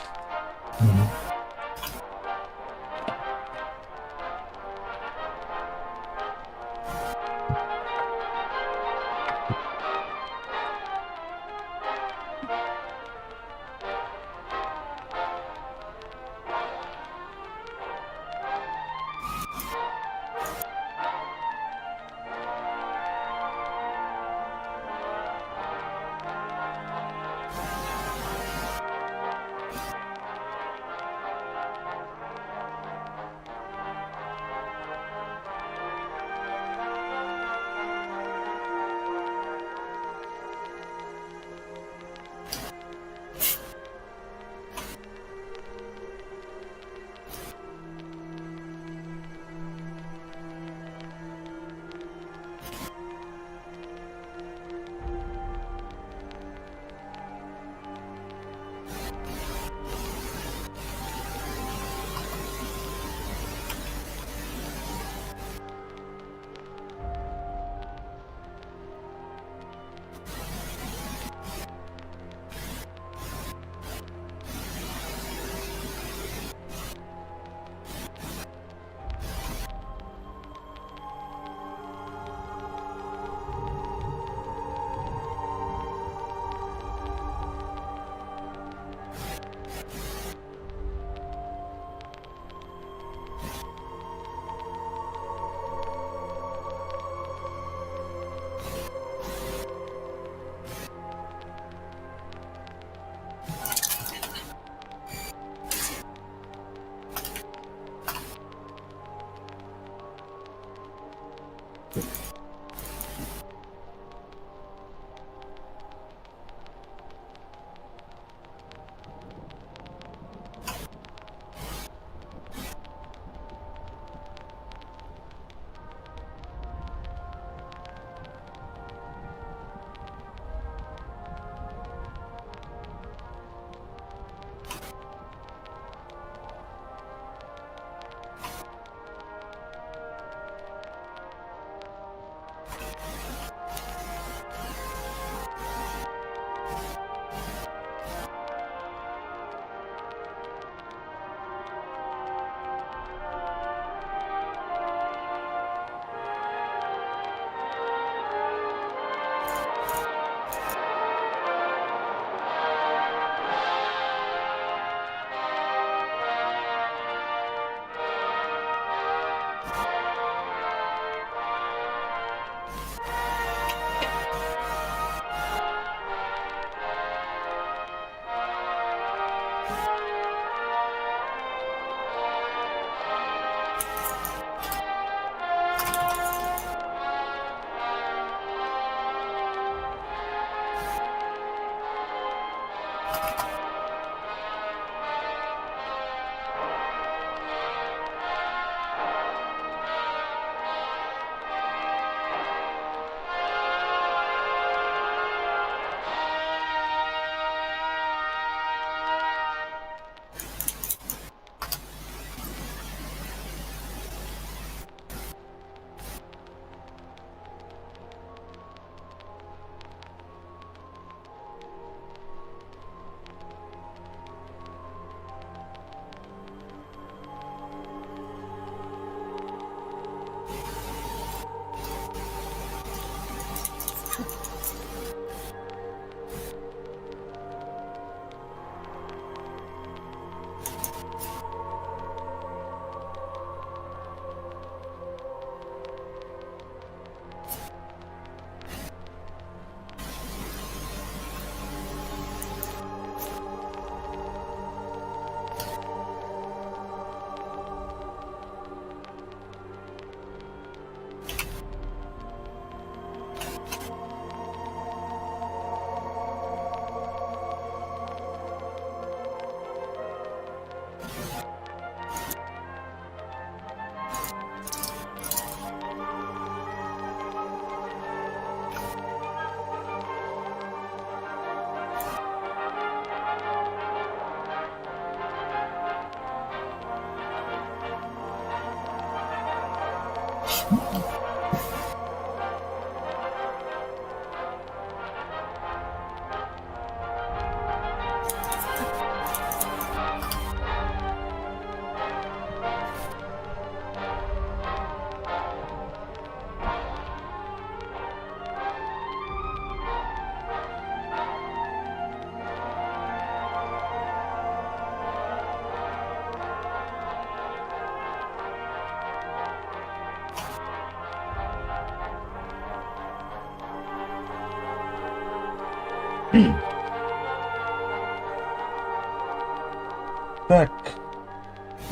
Speaker 2: Так.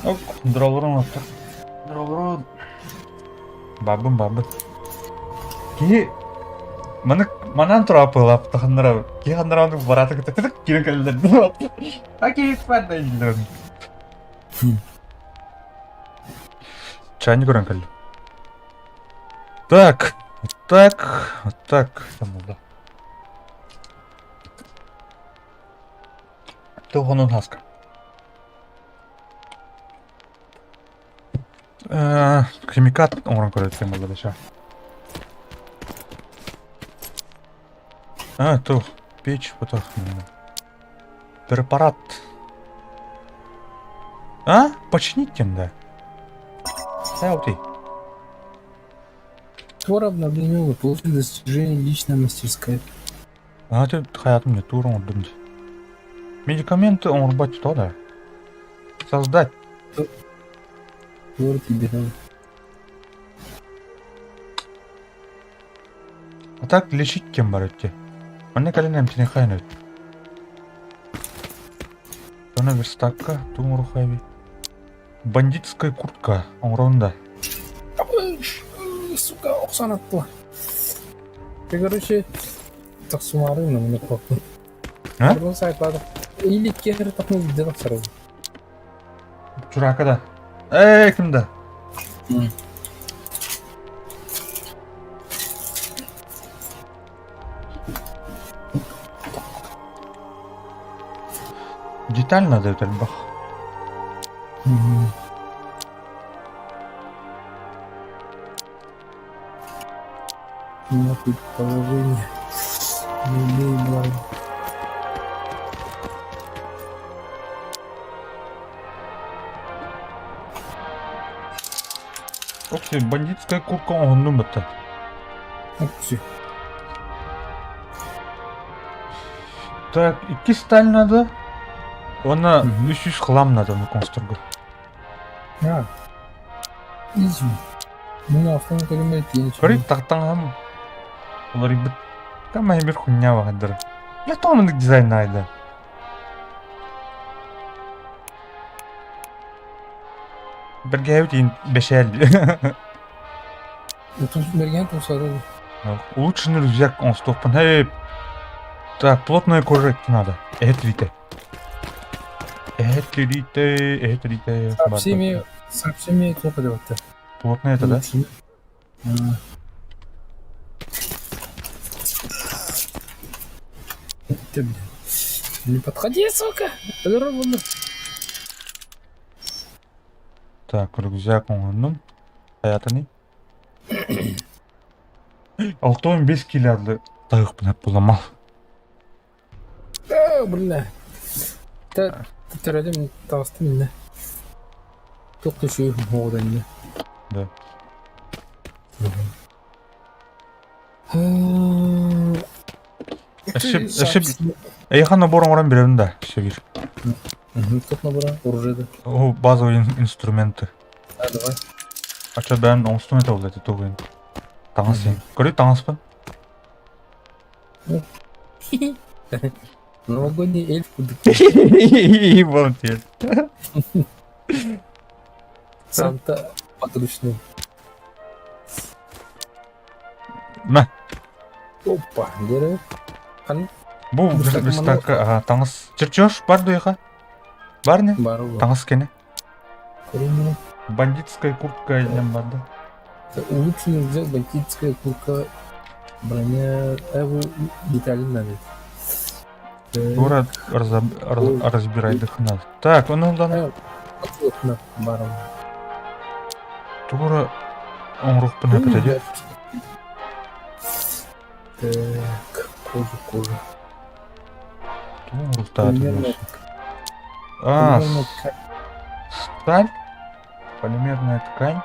Speaker 2: Ок, дролорун оттор. Дролорун. Бабын бабын. Киһи маны манан тураапылап таханнара киһи ханнара барааты кытта тык киирэн кэллэр. А киһи спать да Чайник көрөн кэллим. Так, вот так, вот так. Там было. Туһунун хаска. Химикат оҥорон көрөттем буолла да А, тух, печь потох. Препарат. А? Починить тем, да? Сяути.
Speaker 1: Твор обновление получил достижение личная мастерская.
Speaker 2: А ты хаятым не тур оҥордум дии. Медикаменты оҥорбот то да. Создать.
Speaker 1: Твор тебе надо.
Speaker 2: А так лечить кем бар өтте. Манна кэлин эмтини хайан эбит. Тоно верстакка туҥурухайби. Бандитская куртка оҥорон да.
Speaker 1: Сука, охсон атты. Ты, короче, тахсумары на мне копну.
Speaker 2: А?
Speaker 1: Арбын сайтлады. Или кехер тахну где тахсарым.
Speaker 2: Чурака да. Эй, ким да? Деталь надо это бах.
Speaker 1: Ну, предположение. Не имеем права.
Speaker 2: Окси, бандитская курка оҥоһуннум бытта.
Speaker 1: Окси.
Speaker 2: Так, икки сталь надо. Уонна
Speaker 1: Мгм.
Speaker 2: үс үс хлам надо на конструкторга.
Speaker 1: А. Изи. Ну, автон көрүмэ тиэн
Speaker 2: Көрүй тахтаҥаһым уларыйбыт. Кама бир хуйня баҕайдыр. Я тоҕо дизайн наайда. Бэргэһэбит иин бэшээл.
Speaker 1: Бэргэн тусары.
Speaker 2: Улучшенный рюкзак оҥостуохпун. Эй, так, плотная кожа идти надо. Эһэт Эһэт эһэт рите.
Speaker 1: Сообщение, сообщение туох эбэтэ.
Speaker 2: Плотная это, да?
Speaker 1: Ты, блин. Не подходи, сука! Здорово,
Speaker 2: Так, рюкзак оҥоһуннум. Хайатыный? 65 килоды тайыкпын буламал.
Speaker 1: Э, бля. Та төрөдүм таҕыстым иннэ. Туох да үчүгэй оҕото иннэ.
Speaker 2: Да. Өссө өссө эйиэхэ набор оҥорон биэрэбин да, өссө биир.
Speaker 1: Туох набора? Оружие да.
Speaker 2: О, базовые инструменты.
Speaker 1: А, давай.
Speaker 2: А что, бэйэм оҥостуом этэ буолла ити тугуйун. Таҥас иһин. Көрүй таҥаспын.
Speaker 1: Новогодний эльф кудык.
Speaker 2: Вон теперь.
Speaker 1: Санта подручный.
Speaker 2: На.
Speaker 1: Опа, дерево. Хан
Speaker 2: Бу
Speaker 1: Верстак
Speaker 2: верстакка ага, таҥас. Чертеж бар дуйха? Бар не?
Speaker 1: бару.
Speaker 2: Таҥас кene.
Speaker 1: Көрүҥ.
Speaker 2: Бандитская куртка диэн бар да.
Speaker 1: Улучшенный рюкзак, бандитская куртка, броня, эву детали надо.
Speaker 2: Тура разбирай надо. Так, он дан
Speaker 1: На, бару.
Speaker 2: тура. Оҥоруохпун эппитэ дии.
Speaker 1: Так, кожу, кожу.
Speaker 2: Тугу оҥоруохтаатым
Speaker 1: Полимерная,
Speaker 2: А,
Speaker 1: полимерная ткань.
Speaker 2: сталь, полимерная ткань,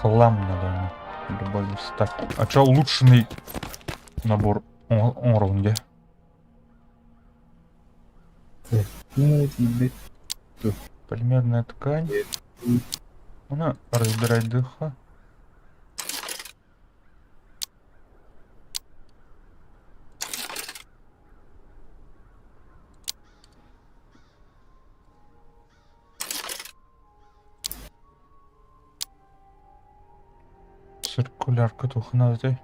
Speaker 2: хлам надо. Добавим сталь. А чё улучшенный набор оҥоробун дии?
Speaker 1: Ну, это ебать.
Speaker 2: Полимерная ткань. Она разбирать дыха. Циркулярка тухнады.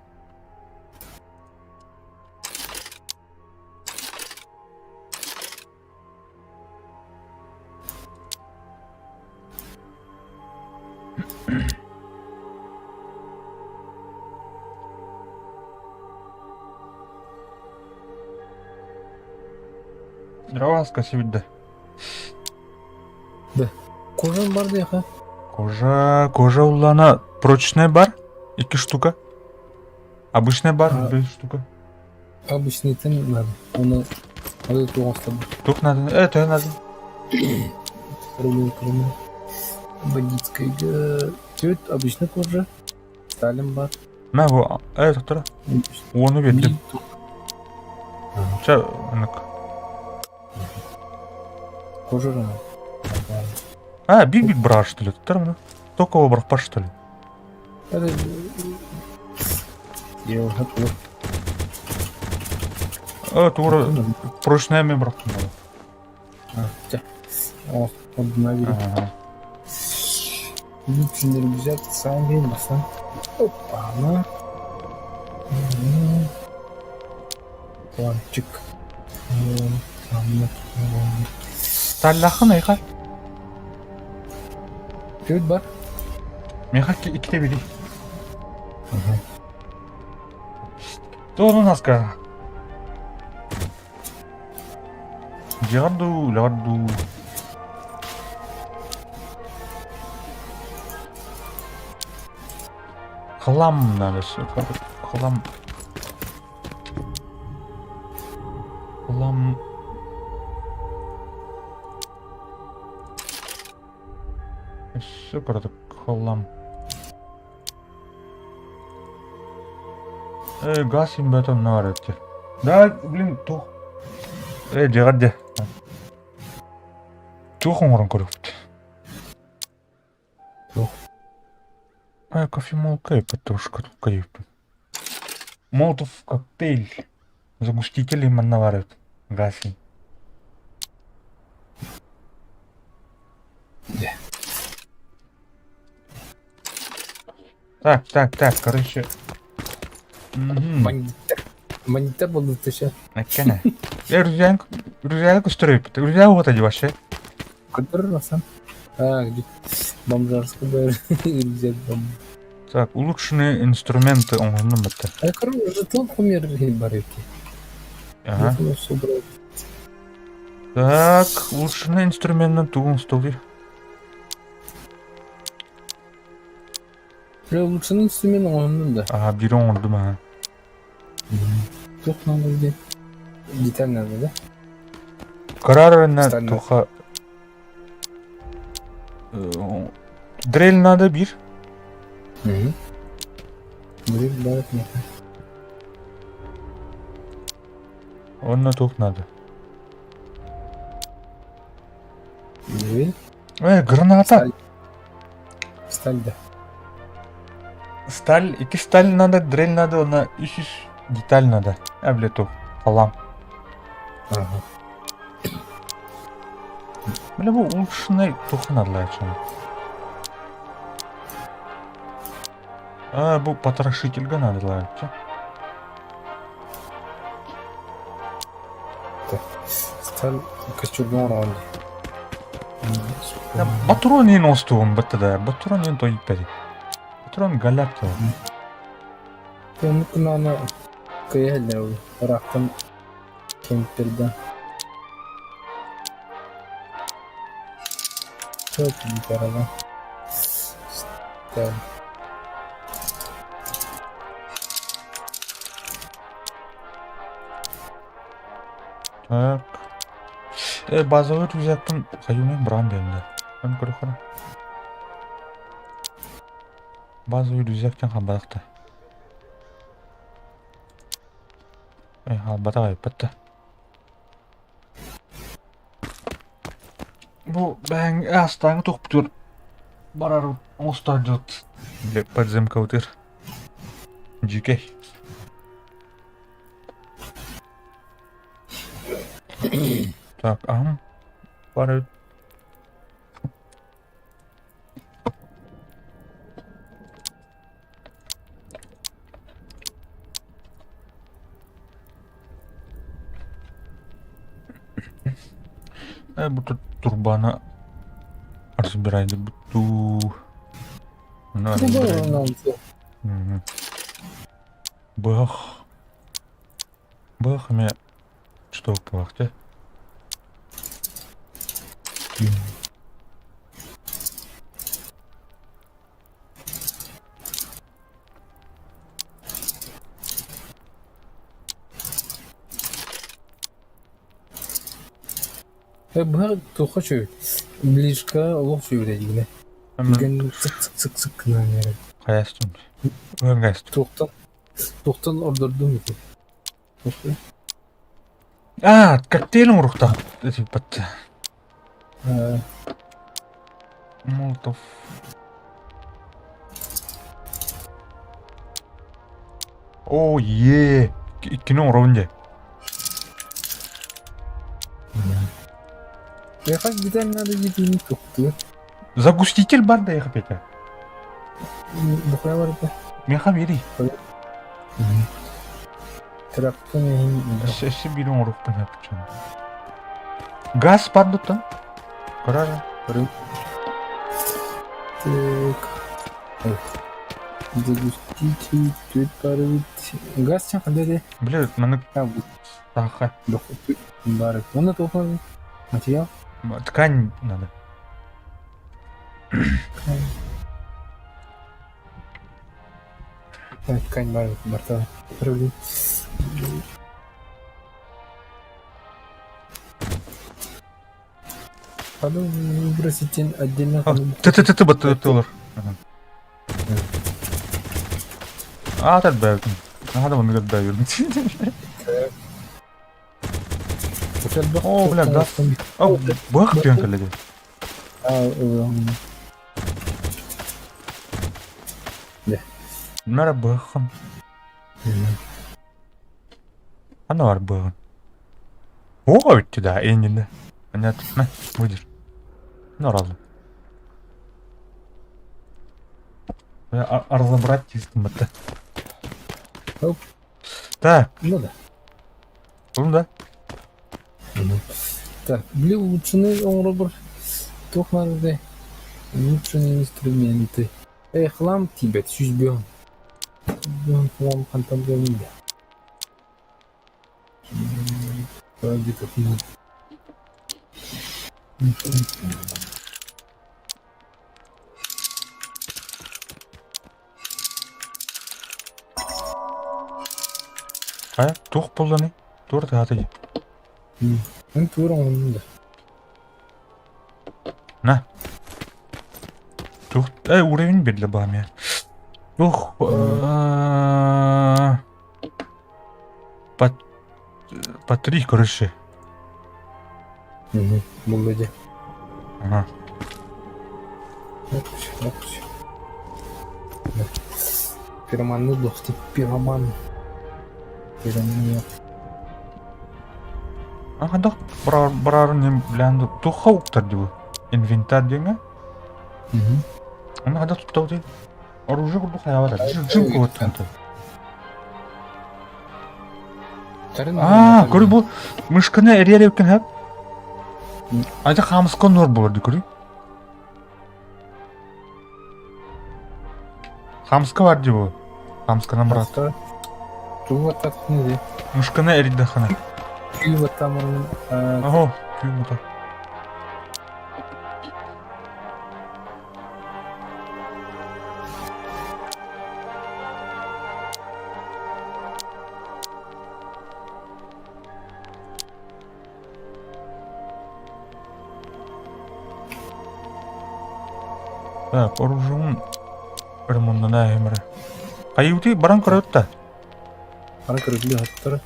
Speaker 2: Здорово, спасибо, да.
Speaker 1: Кожан бар диэхэ.
Speaker 2: Кожа, кожа улана прочная бар, икки штука. Обычная бар,
Speaker 1: А.
Speaker 2: бир штука.
Speaker 1: Обычный тен надо. Оны аны туғастыр.
Speaker 2: Тух надо, это надо.
Speaker 1: Рублей кроме. Бандитская. Цвет обычный кожа. Сталин бар.
Speaker 2: Мә бу, тоқтара. Оны бердим. Ча, анык.
Speaker 1: Кожа рана.
Speaker 2: А, бир-бир бра, что ли? Тоқтара мына. Только его брак что ли?
Speaker 1: Это... Я уже готов.
Speaker 2: Тура, прочная мен брак
Speaker 1: О, обновили.
Speaker 2: Ага.
Speaker 1: Лучший рюкзак сами басан. Опа, на. Планчик.
Speaker 2: Таллахын айха.
Speaker 1: Күт бар.
Speaker 2: Меха икте били. То у нас ка. Жарду, ладу. Хлам надо все. Хлам. Хлам. Все коротко хлам. Газ им бетон нарете. Да, блин, тух. Дьэ, Туох оҥорон көрөбүт?
Speaker 1: Туох.
Speaker 2: Кофемолка петрушка кайыппын. Молотов коктейль. Загустители манна баар эбит. Газ
Speaker 1: Дьэ.
Speaker 2: Так, так, так, короче. Мгм.
Speaker 1: Бандиттар. Бандиттар буолбут еще.
Speaker 2: Эккene. Рүзээн рүзээн көстөрөйбүт. Рүзээн уота дии вообще.
Speaker 1: Который сам. А, где? Бомжарский бар. Рюкзак бомж.
Speaker 2: Так, улучшенные инструменты оҥоһуннум бытта.
Speaker 1: А короче, жетон кумир барыки.
Speaker 2: Ага. Так, улучшенные инструменты тугун столы.
Speaker 1: Улучшенный инструмент оҥоһуннум да.
Speaker 2: Ага, биир оҥордум ага.
Speaker 1: Туох надо где? Деталь надо, да?
Speaker 2: Карарына
Speaker 1: Стальной.
Speaker 2: туха Дрель надо бир.
Speaker 1: Угу. Дрель бар нет.
Speaker 2: Онно тух надо.
Speaker 1: Дрель.
Speaker 2: Граната.
Speaker 1: Сталь. Сталь, да.
Speaker 2: Сталь, икки сталь надо, дрель надо, онно үс деталь надо. А, бля, тух. Халам.
Speaker 1: Ага.
Speaker 2: Бля, бу улучшенный тух надо А, бу потрошительга надо лайча.
Speaker 1: Сталь костюрга оҥорон.
Speaker 2: Батрон ин остугум бытта да. Батрон ин той иппери. Батрон галят.
Speaker 1: Оннук кыйһэллэр ыраахтан кемперда. Çok iyi araba. Сталь.
Speaker 2: Так. Базовый рюкзакпын хайуунай быраҕан биэрдим да. Эн көрөххө. Базовый рюкзак диэн хаалбатах да. Хаалбатах айыппат да. Бу бэйэҥ астааҥы туохпутугар барар оҥостор дьот. Подземкабытыгар. Дьикэй. Так, аһым бары Бу турбаны разбирайды буту. Бых. Бых эмиэ что бых дьэ.
Speaker 1: Быһа туохха үчүгэй ближка олох үчүгэй диигинэ. Түргэн сык-сык-сык гынан эрэр.
Speaker 2: Хайастым. Ыҥастым.
Speaker 1: Туохтан туохтан ордордуҥ ити?
Speaker 2: А, коктейль оҥоруохтаах этиппэт. Молотов. О, е, иккини оҥоробун дьэ.
Speaker 1: Миэхэ бүтэн надо диэтиини туохтуур.
Speaker 2: Загуститель бар да ехать Петя.
Speaker 1: Бухая барда.
Speaker 2: Миэхэ биэрий.
Speaker 1: Трактын иһин
Speaker 2: Өссө биир оҥоруохпун сөп Газ бар дуттан? Көрөр.
Speaker 1: Көрүҥ. Так. Загуститель түөрт баар эбит. Газ чан ханна этэй?
Speaker 2: Бля, маннык саха.
Speaker 1: Баар. Уонна туох материал?
Speaker 2: Ткань надо.
Speaker 1: Ткань бар, барта. Проблем. Надо выбросить отдельно.
Speaker 2: Ты-ты-ты баттылар. А, так бэйбин. Наһаа да манныгар бэйбин. О, бля, газ. О, бах пьян коллеги. Мара бахам. Ана бар быһын. О, өттү да, эннинде. Понятно. Выдер. Норалды. Разобрать тиз бітті.
Speaker 1: Оп.
Speaker 2: Так.
Speaker 1: Ну да.
Speaker 2: Ну да.
Speaker 1: Так, били улучшенный оҥоробор туох наада улучшенные инструменты. Эй, хлам тиийбэт, 100 100 хлам хантан булабын да. Где-то
Speaker 2: Хайа, туох буолланый? Туор таата дии.
Speaker 1: Эн туор оҥоһуннум да.
Speaker 2: На. Туох, э, уровень биллэ баамия. Туох, по, по три, короче.
Speaker 1: Булла дии.
Speaker 2: Ага.
Speaker 1: Пироманны дуохтур, пироман. Пиромания.
Speaker 2: Ага, барарын блян туха уктар дии Инвентарь диэҥҥэ. Ону хада туттабыт Оружие курдук хайаабат. Жим кубаттан. Аа, көрү бу мышканы эрийэр эбиккин хэп. Айда хаамыска нуор буолар ди көрү. Хаамыска бар ди бу. Хаамысканан барат.
Speaker 1: Тугу баттатхын ди?
Speaker 2: Мышканы эрийдэххинэ.
Speaker 1: Күү баттамырын.
Speaker 2: Ого, күү бата. Так, оружием ремонтнанаһым эрэ. Хайыытый баран көрөт да.
Speaker 1: Баран көрүллүө хаттара.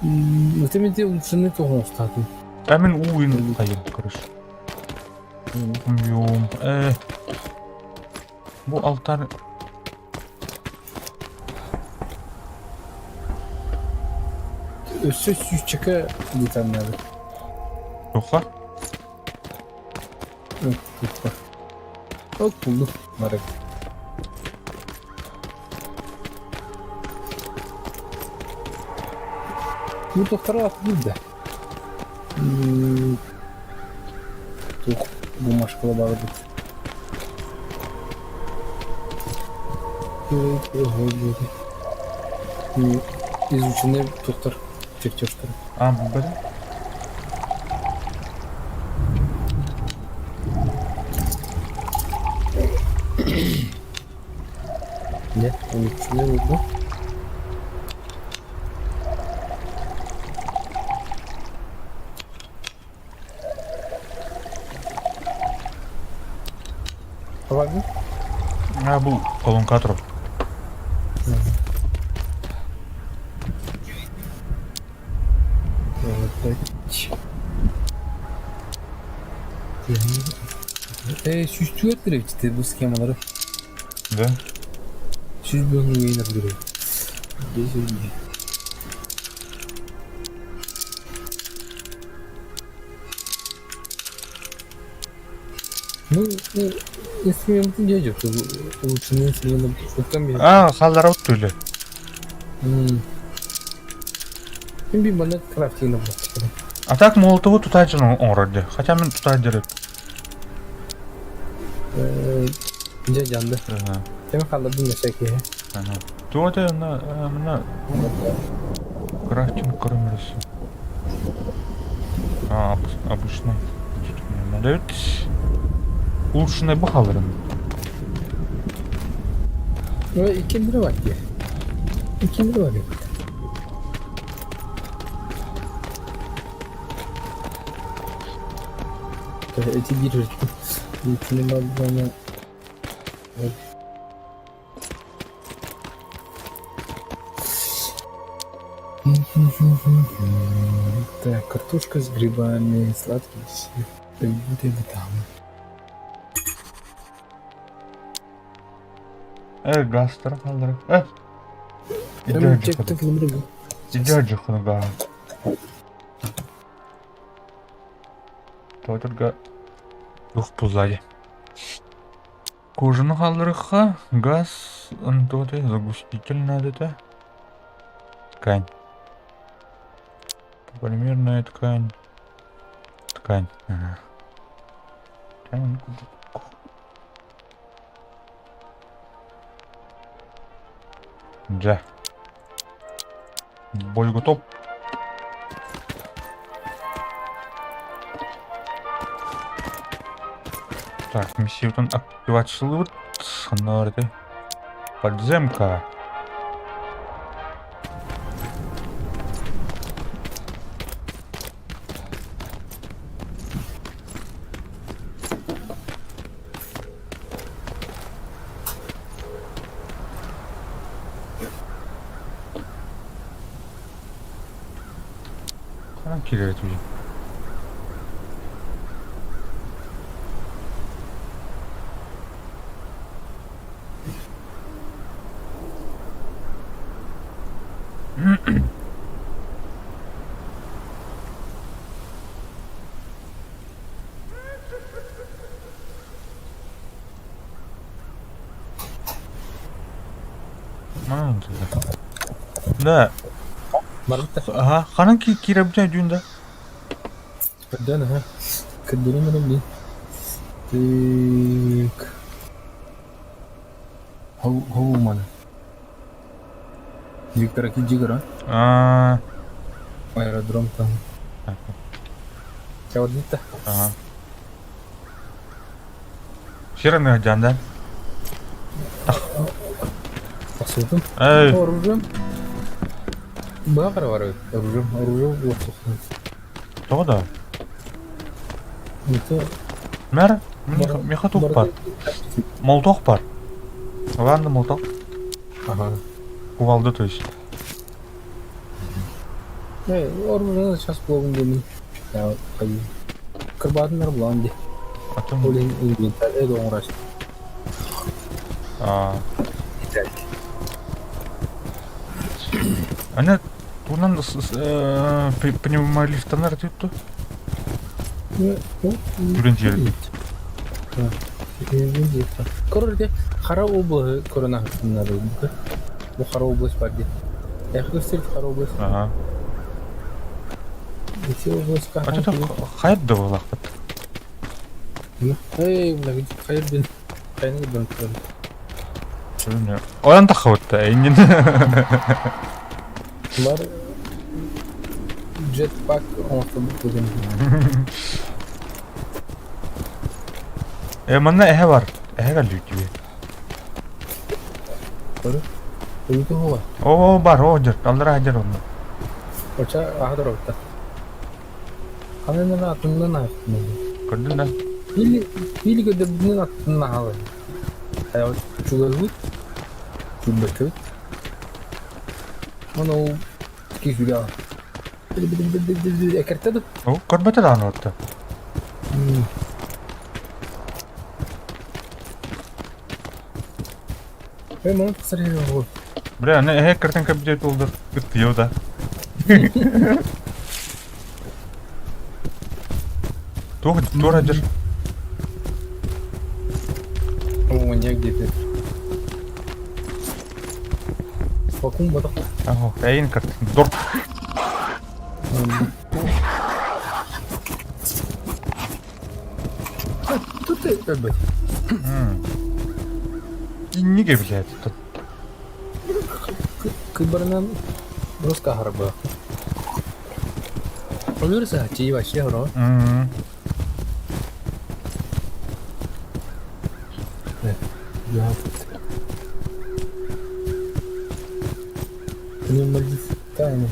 Speaker 1: Ытым улучшенный тоҕоҥустаатым.
Speaker 2: А мин ууин хайым короче. Юм. Бу алтарь
Speaker 1: Өссө сүүсчэкэ детальнары.
Speaker 2: Туха?
Speaker 1: Туха. Ол булду бары. Бу тохтара атылыр да. Туох бумажкала баар эбит. Изучены туохтар чертежтар.
Speaker 2: А, бу
Speaker 1: Нет, улучшены бу. Табагы?
Speaker 2: А, бу колонка турар.
Speaker 1: Сүүстүгэр кирэбит бу схемалары.
Speaker 2: Да?
Speaker 1: Сүүс быһын үөйнэр кирэбит. Ну, инструменты дядя, улучшенные инструменты.
Speaker 2: А, халлара оттуйлы.
Speaker 1: Мин би манна крафтинг
Speaker 2: А так молотову тутаачын оҥорор дии. Хотя мин тутааччы
Speaker 1: Дьэ дьанды. Кэм хааллардым өссө киһи.
Speaker 2: Туох этэ мына крафтинг көрөмөрөсү. А, обычный. Улучшенный бу хаалларым.
Speaker 1: Икки бар дии. Икки бар Эти биржи. Так, картошка с грибами, сладкий сыр, там.
Speaker 2: Гастер халлары. Идёжихунга. Только тух пузади. Кожаны халларыха, газ, антоты, загуститель надо это. Ткань. Полимерная ткань. Ткань. Ага. Ткань. Да. Бой готов. Так, миссия активациялыбыт. Ханна Подземка. Ханан киирэр этибит. Да. Ага, ханан киирэбитэ дүүн да?
Speaker 1: Көрдөөн аха. Көрдөрөн эрэ дии. Так. Хау маны. Виктор Кидигра.
Speaker 2: А.
Speaker 1: Аэродром там. Чавадита.
Speaker 2: Ага. Сираны жанда.
Speaker 1: Посудым.
Speaker 2: Эй.
Speaker 1: Оружием. Баҕар бар оружием, оружие уотсухтан.
Speaker 2: Тоҕо да?
Speaker 1: Это
Speaker 2: Мэр? Миэхэ туох баар? Молоток баар. Ладно, молоток.
Speaker 1: Ага.
Speaker 2: Кувалда, то есть.
Speaker 1: Э, оружие сейчас булабын диэмин. Кырбаатыннар булаҕын дии.
Speaker 2: Атын...
Speaker 1: Ол иһин инвентарь да оҥорор.
Speaker 2: А... Аны тугунан пневмолифтанар этитту? Түрен тиэрдик.
Speaker 1: Короче, Хара облаһы көрөн аһыттыннар Бу Хара область бар дии. Эхлэстир Хара область.
Speaker 2: Ага.
Speaker 1: Ити областка
Speaker 2: А что хайт да буолахпыт?
Speaker 1: Эй, бля, хайыр дин. Хайны дин.
Speaker 2: Ойон тахабытта, эйнин.
Speaker 1: Бар jetpack оҥостобут бүгүн.
Speaker 2: Э, манна эһэ бар. Эһэ кэллүүтүбү.
Speaker 1: Көрө. Уйгу хуа.
Speaker 2: Оо, бар, оо, дьэр, аллара дьэр онно.
Speaker 1: Оча аһа дорогта. Ханан атыннан аахтым.
Speaker 2: Көрдүн да?
Speaker 1: Или или көдөрбүнэн аттынан аһалар. Хайа чугаһыт, чубачыт. Ону ол киһүлэ. Экерте да.
Speaker 2: О, көрбөтө даҕаны отто.
Speaker 1: Э, маны тахсар
Speaker 2: Бля, аны эһэ кыртан кэбдиэт буолдар ыттыйо да. Туох туора дьэр.
Speaker 1: О, маньяк диэти. Бакун батах.
Speaker 2: Аһо, эйин кыртын. Дор.
Speaker 1: Тут өлбөт.
Speaker 2: Инниге блядь. Тут.
Speaker 1: Кыбарынан русска харба. Өлөрсө чи вообще хоро. Я. Пневмолифтайны.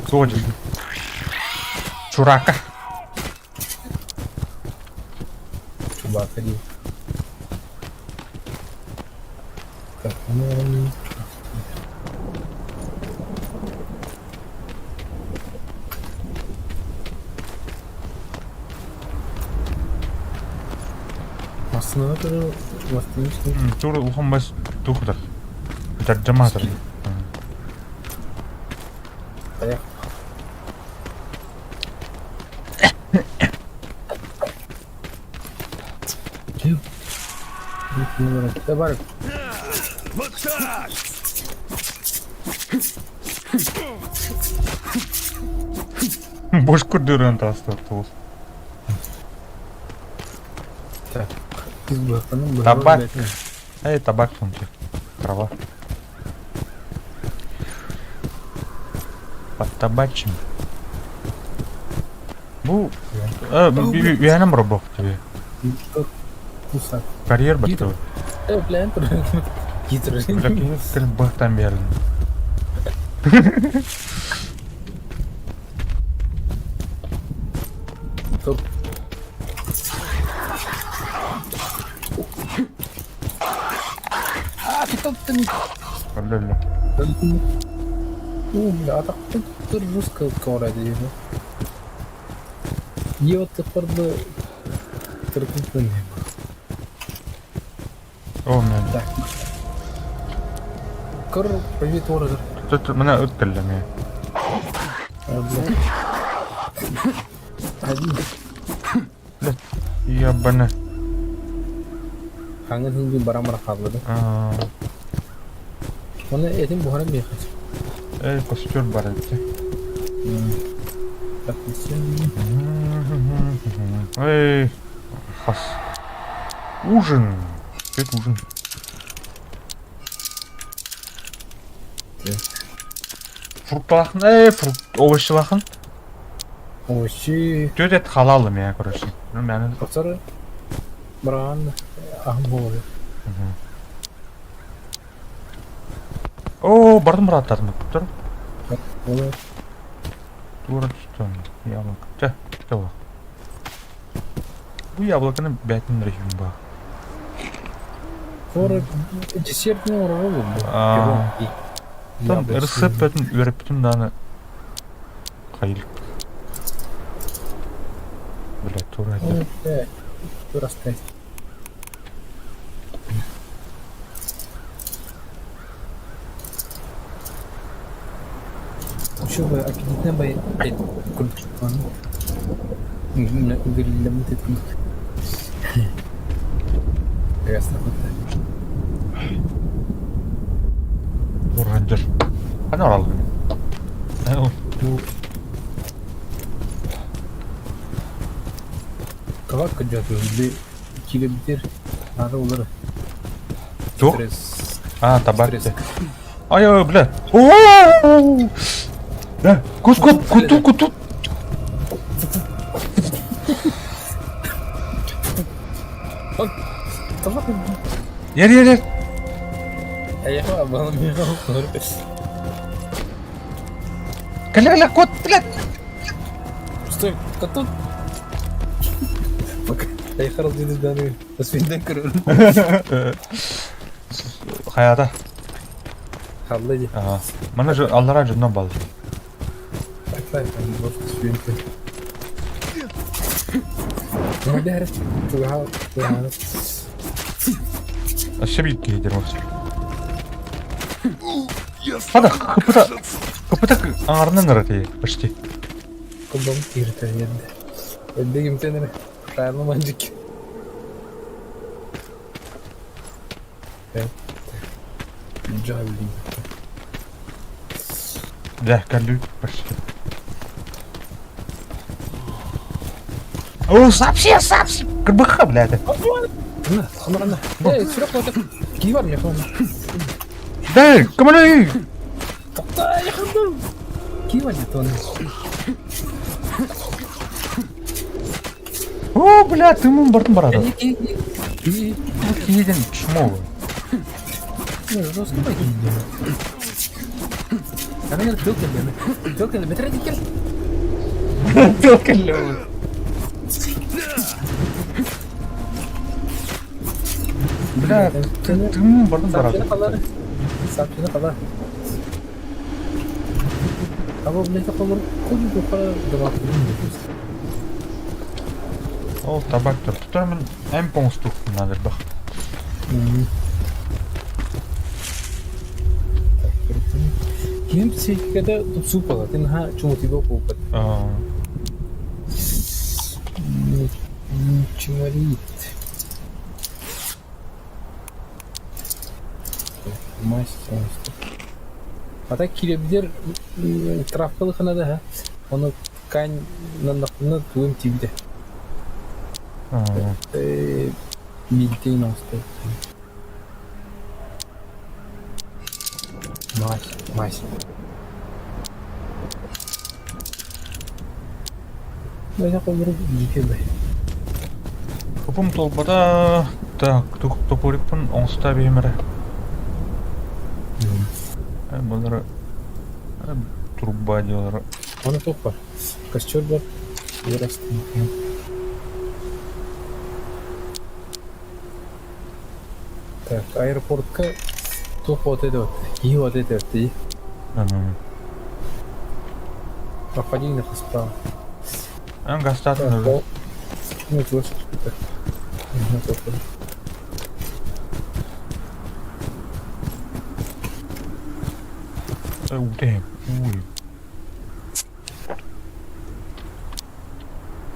Speaker 2: Туох дьэр. Чурака.
Speaker 1: Чубака дии. Так, ну... Массынаҕа көрө мастыны
Speaker 2: Тур улахан бас туохтар. Таржамаатар.
Speaker 1: Тайах. Бар.
Speaker 3: Вот так!
Speaker 2: Бош көрдөрөн таастар туус.
Speaker 1: Так.
Speaker 2: Табак. Эй, табак сумки. Трава. Подтабачим. Бу үһэнем робок тебе.
Speaker 1: Кусак.
Speaker 2: Карьер баттыбы.
Speaker 1: Э, бля, Гидро.
Speaker 2: Бля, кини бахтан бердим.
Speaker 1: Топ. А, ты
Speaker 2: Өллө.
Speaker 1: Ну, бля, а так тут жестко говорят. Ева тыппарды тыркын
Speaker 2: О, мен.
Speaker 1: Так. Кыр привет ордер.
Speaker 2: Тут мына ыт кэллэ эмиэ.
Speaker 1: Один.
Speaker 2: Ябаны.
Speaker 1: Хаңын хинги барамара хааллады. Оны этин буһаран биэхэ.
Speaker 2: Эй, костер бар эбит.
Speaker 1: Так,
Speaker 2: Эй, хас. Ужин. Это ужин. Фрукталахын, эй, фрукт, овощилахын.
Speaker 1: Овощи.
Speaker 2: Түөт эт халал эмиэ, короче. Ну, мээнэ
Speaker 1: Тахсар бараан аһым буолар.
Speaker 2: Оо, бардым бырааттарым туттар.
Speaker 1: Ол
Speaker 2: Тура түстэн. Яблок. Чэ, чэ. Бу яблоканы бээтин режим баар.
Speaker 1: Скоро десертный оҥорору
Speaker 2: Аа. Там ырысыаппатын үөрэппитим даҕаны хайылык. Бля, тура этэр.
Speaker 1: Турастай. Учебы аппетитно бай курдук. Үгүрүллэммит этим.
Speaker 2: Урандыр. Хана оралгын?
Speaker 1: Кабак кыдьатыы килэбитер ары олар.
Speaker 2: Туох? А, табак. Ай, ай, бля. О! Да, кут, кут, куту, куту. Ер, ер, ер. Кэлэ, кэлэ, кут, блядь.
Speaker 1: Стой, коту. Пока. Айхарал дедis даны. Освинден көрөр.
Speaker 2: Хайата.
Speaker 1: Халла ди.
Speaker 2: Ага. Мана же аллара жоннон бал. Өссө биир киһи диэн Хада, кыпыта, кыпыта аҥарынан ырытыы, почти.
Speaker 1: Кубам кииртэ ерде. Эрдэ кимтэн эрэ правильно манжик.
Speaker 2: Дьэ, кэллибит почти. О, сапси, сапси! Кырбыха, блядь.
Speaker 1: На, на, на. Эй, сүрэх вот кии бар мехо.
Speaker 2: Да, кому
Speaker 1: Тоқта, яхандым. Кии бар не
Speaker 2: О, бля, ты ему бартын барады. Киеден чмо.
Speaker 1: Жестко пойди. Ана тылкелле. Тылкелле, бетре кел.
Speaker 2: Тылкелле. Бля, ты ему бартын барады.
Speaker 1: Сапчыны кала. Або блядь, колор куду духа давал.
Speaker 2: Ол табак тұр. Тұтар мен әм поңыстуқ надыр бақ.
Speaker 1: Ким психикада тупсу пала, тин ха чумутиго пупат. Чумарит. Мастер. А так килебдер травкалы ханада ха. Оны кань наннакны туым тибде. Билтейн осты. Мась, мась. Бәйдә калдырып жеке бай.
Speaker 2: Хопум толбада так топорикпын оңста беймірі. Бұлар труба делар.
Speaker 1: Оны тоқ бар. Костер бар. Жер асты. Так, аэропортка тоқ вот это вот. И вот это вот. И Проходи справа.
Speaker 2: Ан гастатын.
Speaker 1: Ну, слышишь, так.
Speaker 2: Уй.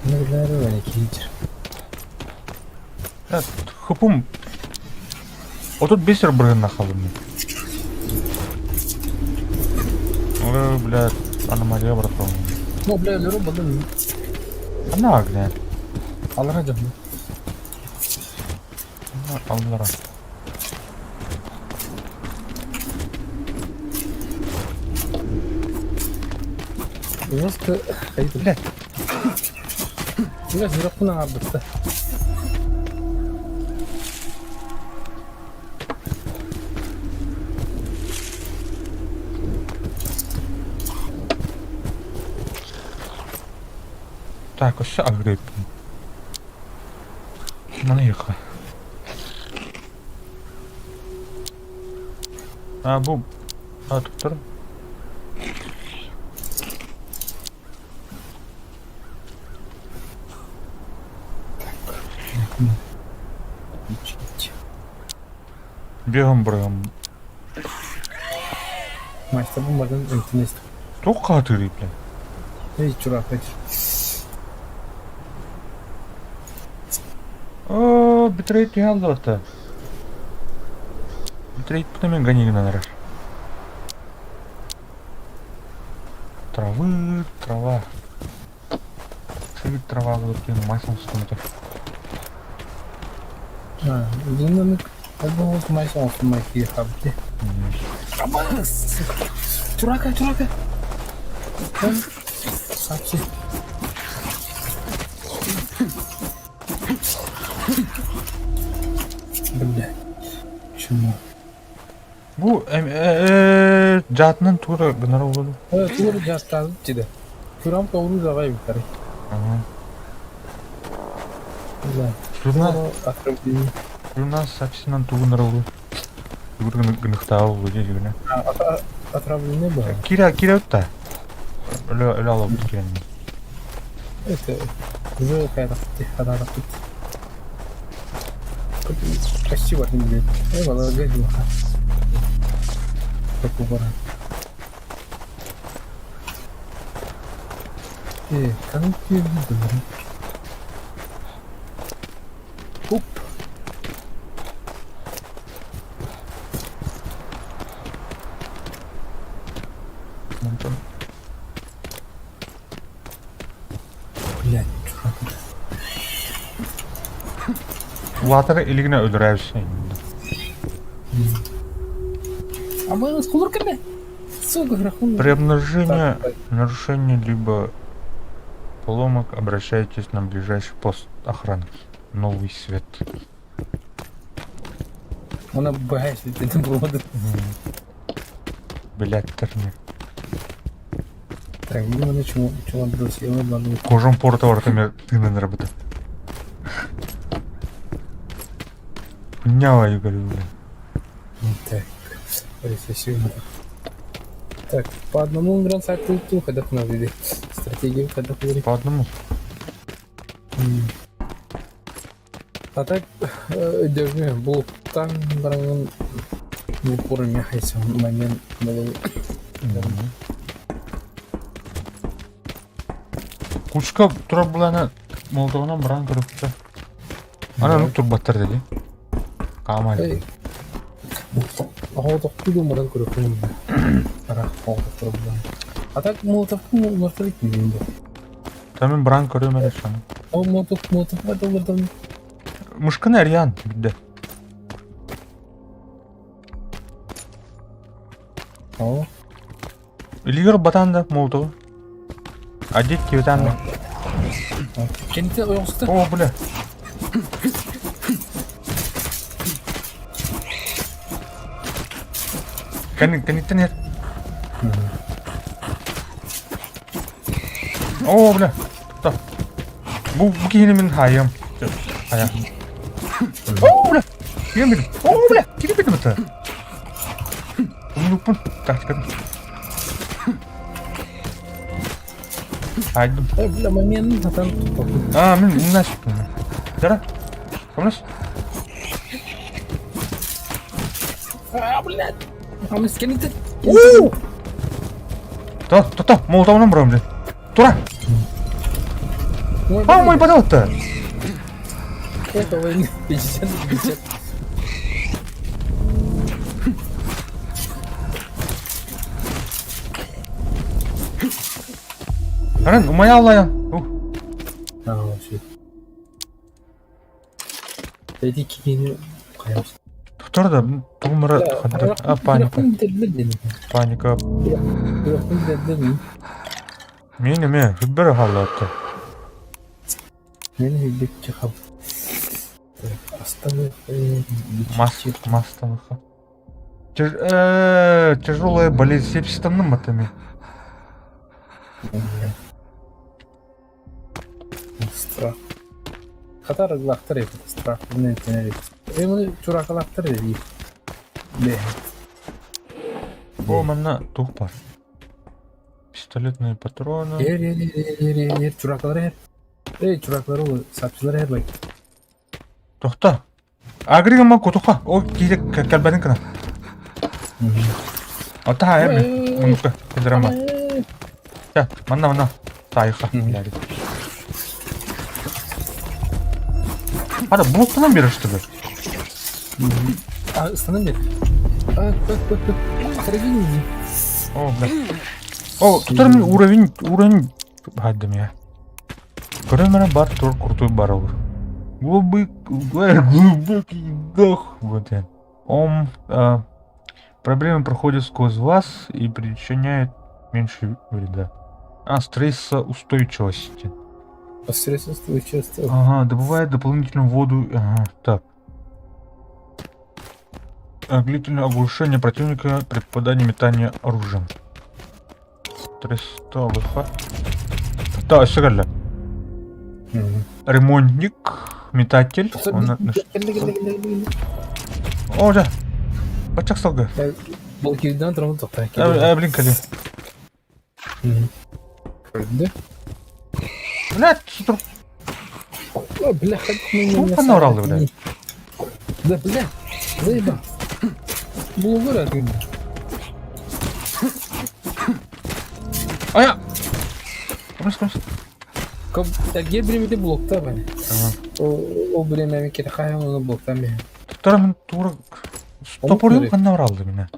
Speaker 1: Ну, наверное, киллер.
Speaker 2: Хопум. Вот тут бисер брын нахалым. Ой, бля, аномалия, братан.
Speaker 1: Ну, бля, леру бадым.
Speaker 2: Она огня.
Speaker 1: Алара жамы.
Speaker 2: Аллара.
Speaker 1: Жестко хайды.
Speaker 2: Бля.
Speaker 1: Бля, жүрөкпүн аңарбытта.
Speaker 2: Так, өссө агрып. Маны иһиэххэ. А бу а туттар. Бегом бырыгым.
Speaker 1: Маастарбын барытын эмтэнэ истим.
Speaker 2: Туох хаатыырый, блин?
Speaker 1: Эй, чураахай.
Speaker 2: Оо, битрейт түһэн аллыбата. Битрейт мен гони гынан эрэр. Травы, трава. Шевит трава диэн мас оҥостубута.
Speaker 1: А, дьоннонук альбомут мас оҥостумай киһи Абас! Чурака, чурака! Сапси. Бля. Чему?
Speaker 2: Бу дьаатынан тура гынар оҕолору.
Speaker 1: Тугу дьааттаабыт дии. Турам тоҕуруу давай бүтэр. Да.
Speaker 2: Журнал журнал сапсынан тугунар олу. Гыныхтаабы бу дии
Speaker 1: Отравление было.
Speaker 2: Кира кира та. Өлө өлө алабыт кирен.
Speaker 1: Это уже какая-то Спасибо, блядь. Эй, молодец, Такого. Э, как ты Оп. Блядь, чурак.
Speaker 2: Улаатар илигинэ өлөрөөбүс.
Speaker 1: А мы с кулурками? Сука, грахун.
Speaker 2: При обнаружении нарушения либо поломок обращайтесь на ближайший пост охраны. Новый свет.
Speaker 1: Она богаче, ты провода.
Speaker 2: Блядь, терни.
Speaker 1: Так, видимо, на чему, чего бросил, я ладно.
Speaker 2: Кожом порта ортами ты на работа. Хуйня, я говорю, блин.
Speaker 1: Так, рефлексивно. Так, по одному гранца ту когда надо стратегию, когда говорить.
Speaker 2: По одному.
Speaker 1: А так, держи, был там, баран, в упор мягайся момент.
Speaker 2: Кучка турар булана молотовынан баран көрөктө. Анан ук турбаттар деди. Каамай.
Speaker 1: Оҕотохтуу баран көрөккүн Ара оҕотохтору булан. А так молотовку улартар киирин бу.
Speaker 2: Та мен баран көрөм эрэ шаны.
Speaker 1: Ол молотов молотов улартан
Speaker 2: Мышканы эриян бирде.
Speaker 1: О.
Speaker 2: Илигер батан да молотову. Одеть кибетан да.
Speaker 1: Кенте ойоҕуста.
Speaker 2: О, бля. Кani каниттен эр. О, бля. Тутта. Бу бу киһини мин хаайым. Хайа. О, бля. Киһи бит. О, бля. Киһи бит бата. Умнукпун. Тактикатын. Хайдым.
Speaker 1: Э, бля, момент атан
Speaker 2: А, мин умна сүттүм. Дара. Комнас.
Speaker 1: А, блядь. Амыс кенте.
Speaker 2: Уу! То, то, то, молотовынан бұрам, блин. Тура! А, мой подал-то!
Speaker 1: Это войны 50 50.
Speaker 2: Аран, умая аллая. Ух.
Speaker 1: А, вообще. Эти кигини хайабыз.
Speaker 2: Тохтор да, тугумара хаддар. А, паника. Паника. Мен эме, хүббер халлатты.
Speaker 1: Мен хүббекчи хаб. Астаны
Speaker 2: Мас, мастаныха. Тяжелая болезнь сепсистанным атами.
Speaker 1: Страх. Хата арыгылаахтар эбит, страховын эмтэнэр эбит. Э, чуракалаахтар эбит. Бэһ.
Speaker 2: О, манна туох бар? Пистолетные патроны.
Speaker 1: Ер, ер, ер, ер, ер, ер, чуракалар ер. Эй, чуракалар ол, сапчылар ер бай.
Speaker 2: Тохто. Агригама кутуха. Ол киһи кэлбэтин гына. Ота хайа мунука кыдырама. Ча, манна манна. Тайха. Ада блоктанан берер что ли?
Speaker 1: А, ыстанан бер. А,
Speaker 2: О, бля. О, тутар уровень, уровень хайдым я. Көрөн эрэ бар тур курдук барабыт. Глубокий вдох. Вот я. Он проблемы проходят сквозь вас и причиняют меньше вреда. А, стрессоустойчивости.
Speaker 1: Стрессоустойчивость.
Speaker 2: Ага, добывает дополнительную воду. Ага, так. Длительное оглушение противника при попадании метания оружием. 300 ЛХ. Да, өссө кэллэ. Ремонтник, метатель. О, да. Бачак салга.
Speaker 1: Бұл кирден тұрамын тоқта.
Speaker 2: Э, блин, кали.
Speaker 1: Көрді.
Speaker 2: Блядь, что
Speaker 1: О, бля, как
Speaker 2: мы не оралды, блядь.
Speaker 1: Да, бля, заебал. Булгур атыгын.
Speaker 2: Ая! Комес, комес.
Speaker 1: Эрге биремите блокта бани. Ол биреме кете хайым оны блокта мен.
Speaker 2: Тура мен тура стопорым ханна оралды меня.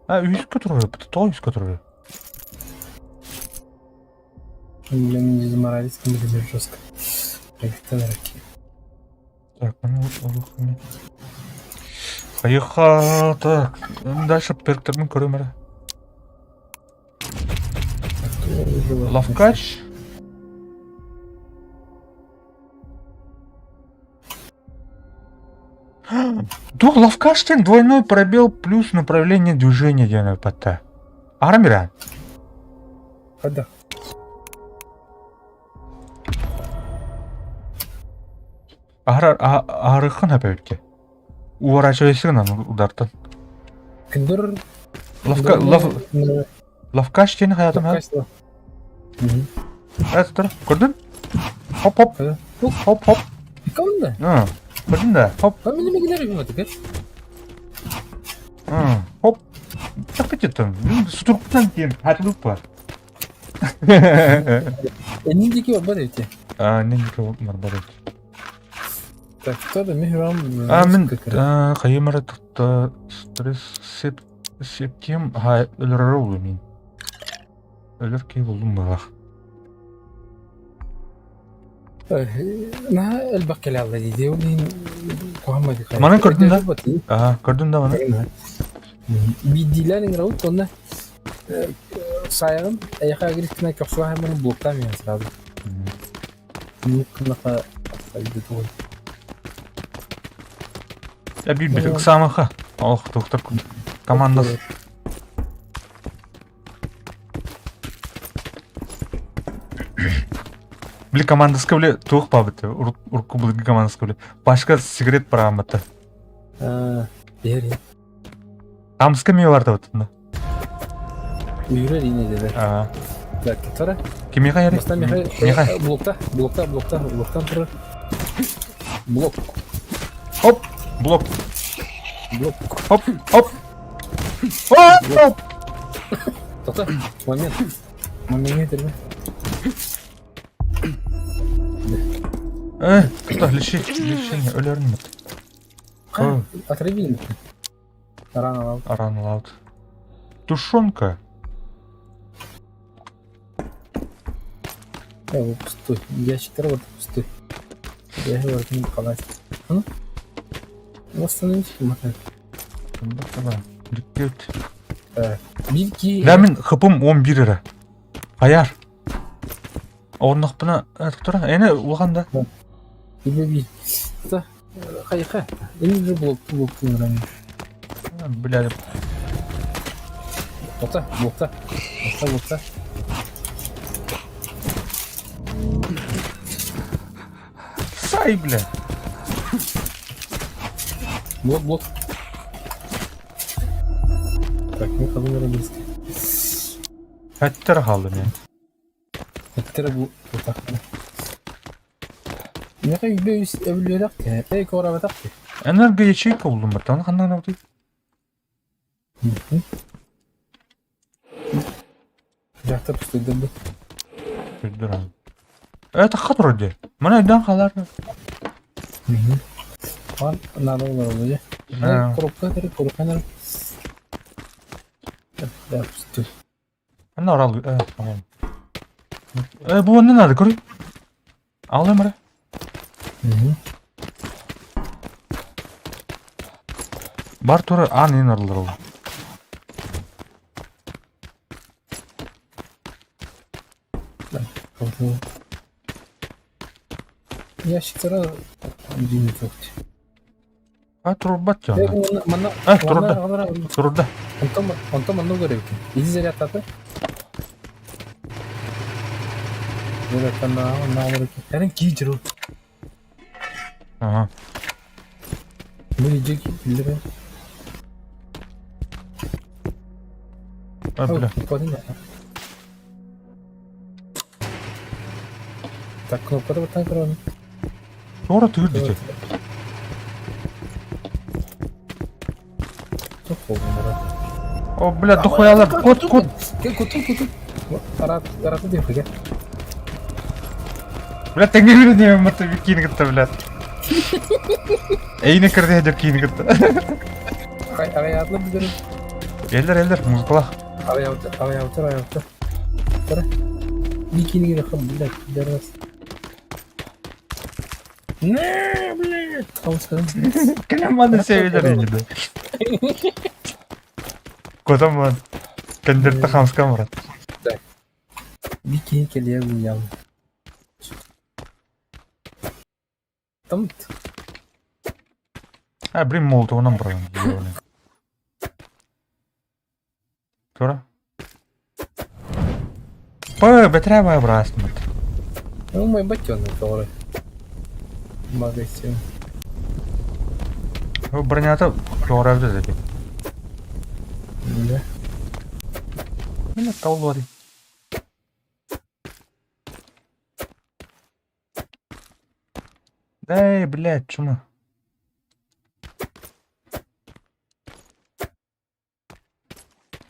Speaker 2: А, үскө турар, то үскө турар.
Speaker 1: Бля, мен дезморализ кім жестко.
Speaker 2: Так, ну вот, Хайыха, так, дальше перктермин көрөм эрэ. Лавкач. Дух Лавкаштин двойной пробел плюс направление движения диэн эппэтэ. Арамира.
Speaker 1: Хада.
Speaker 2: Аһарыххын эппэбиккэ. Уворачивайсыгын аны удартан.
Speaker 1: Күндүр
Speaker 2: Лавка, лав, лавкач диэн хайатым ха. Эт тур. Көрдүн? Хоп хоп. Хоп хоп.
Speaker 1: Калында.
Speaker 2: Көрдүн да. Хоп.
Speaker 1: А мен неме келер юм атык.
Speaker 2: Хоп. Чакпытеттен. Сутурктан тиен хатылып бар.
Speaker 1: Энниндики бар бар эти.
Speaker 2: А, энниндики бар бар эти.
Speaker 1: Так, кто да михрам.
Speaker 2: А, мен хайымара тутта стресс сеп септем ха өлөрөр мин. Өлөр кей болдум балах.
Speaker 1: На элбэх кэлэ алла дии. Ол иһин куһаҕан бадьык.
Speaker 2: Маны көрдүм да? Аа, көрдүм да маны.
Speaker 1: Биирдиилээн ыҥырабыт уонна саайаҕын эйиэхэ агриккина көхсүгэ блоктаан иһэн сразу. Гынаха
Speaker 2: Я билбит ыксаамаха. Ох, доктор команда. Били командаска били туох баабыт урукку былыргы командаска били башка сигарет барааммыта.
Speaker 1: Бери.
Speaker 2: Тамска эмиэ бардабытына.
Speaker 1: Үйрер ине деді. Так, тара.
Speaker 2: Кимиэхэ ярый?
Speaker 1: Бастан миэхэ блокта, блокта, блокта, блоктан турар. Блок.
Speaker 2: Хоп, блок.
Speaker 1: Блок.
Speaker 2: Хоп, хоп. Хоп!
Speaker 1: Тоқта, момент. Момент этэрбэ.
Speaker 2: Э, что, лечи, лечение, өлөрүн
Speaker 1: Отравили. Рано лаут.
Speaker 2: Рано лаут. Тушенка.
Speaker 1: Э, пустой. Ящик вот пустой. Я говорю, не халат. Ну? Восстановить мотор. Билки.
Speaker 2: Да мин хыпым 11 эрэ. Хайар. Оннохпуна тура эне улахан да.
Speaker 1: Иби Да. Хайха. Эми же блок блок нравится.
Speaker 2: Бля.
Speaker 1: Блокта, блокта. Блокта, блокта.
Speaker 2: Ай, бля.
Speaker 1: Блок, блок. Так, мы ходим на близко.
Speaker 2: Хэттэр хааллым я.
Speaker 1: Хэттэр бу тутах. Миэхэ үбэ үс эбилиэлэх киһи. Эй, куорабатах киһи.
Speaker 2: Энергоячейка булдум баттан ханна гынабытый?
Speaker 1: Дьахтар пустуйдурбут.
Speaker 2: Пустуйдуран. Э, тахха турар дии. Маны өйдөөн хаалар.
Speaker 1: Ан надо было вроде. Коробка тэр коробка нар. Да, пустуй.
Speaker 2: Анна орал э, по-моему. Э, бу онно надо, көрүй. Алым эрэ. Бар тура аан иин арыллар ол.
Speaker 1: Ящиктара дьиҥ
Speaker 2: А турбат дьоно.
Speaker 1: Манна
Speaker 2: А турда. Турда.
Speaker 1: Онтон онтон манна көрөбүт. Иди зарядтаты. Зарядтана онна Эрин киичиру.
Speaker 2: Ага.
Speaker 1: Бу иди биллere.
Speaker 2: А, бля.
Speaker 1: Так, кнопкада баттан көрөм.
Speaker 2: Туора тыыр дите. О, бля, дохуялар. Кот, кот.
Speaker 1: Кутун, кутун. Арат, араты диэн хуя.
Speaker 2: Бля, тэҥҥэ не мата киин кытта, бля. Эйне кырды хәдер киин кытта.
Speaker 1: Арай атлы билер.
Speaker 2: Эллер, эллер, музыкалах.
Speaker 1: Арай авты, арай авты, арай авты. Тара. Бикини хам, бля, пидорас. Не, блядь.
Speaker 2: Кэлэн маны севелер инде. Кодаман. Кендерте хамска брат.
Speaker 1: Бикини келе гуям. Там
Speaker 2: А, блин, молотовынан бұрын. Тура. Пэ, бэтэрээ бай браастмыт.
Speaker 1: Ну, мой батёнок, который. Магазин.
Speaker 2: Бронята туора эбит эти.
Speaker 1: Да.
Speaker 2: Мин таулуари. Эй, блядь, чума.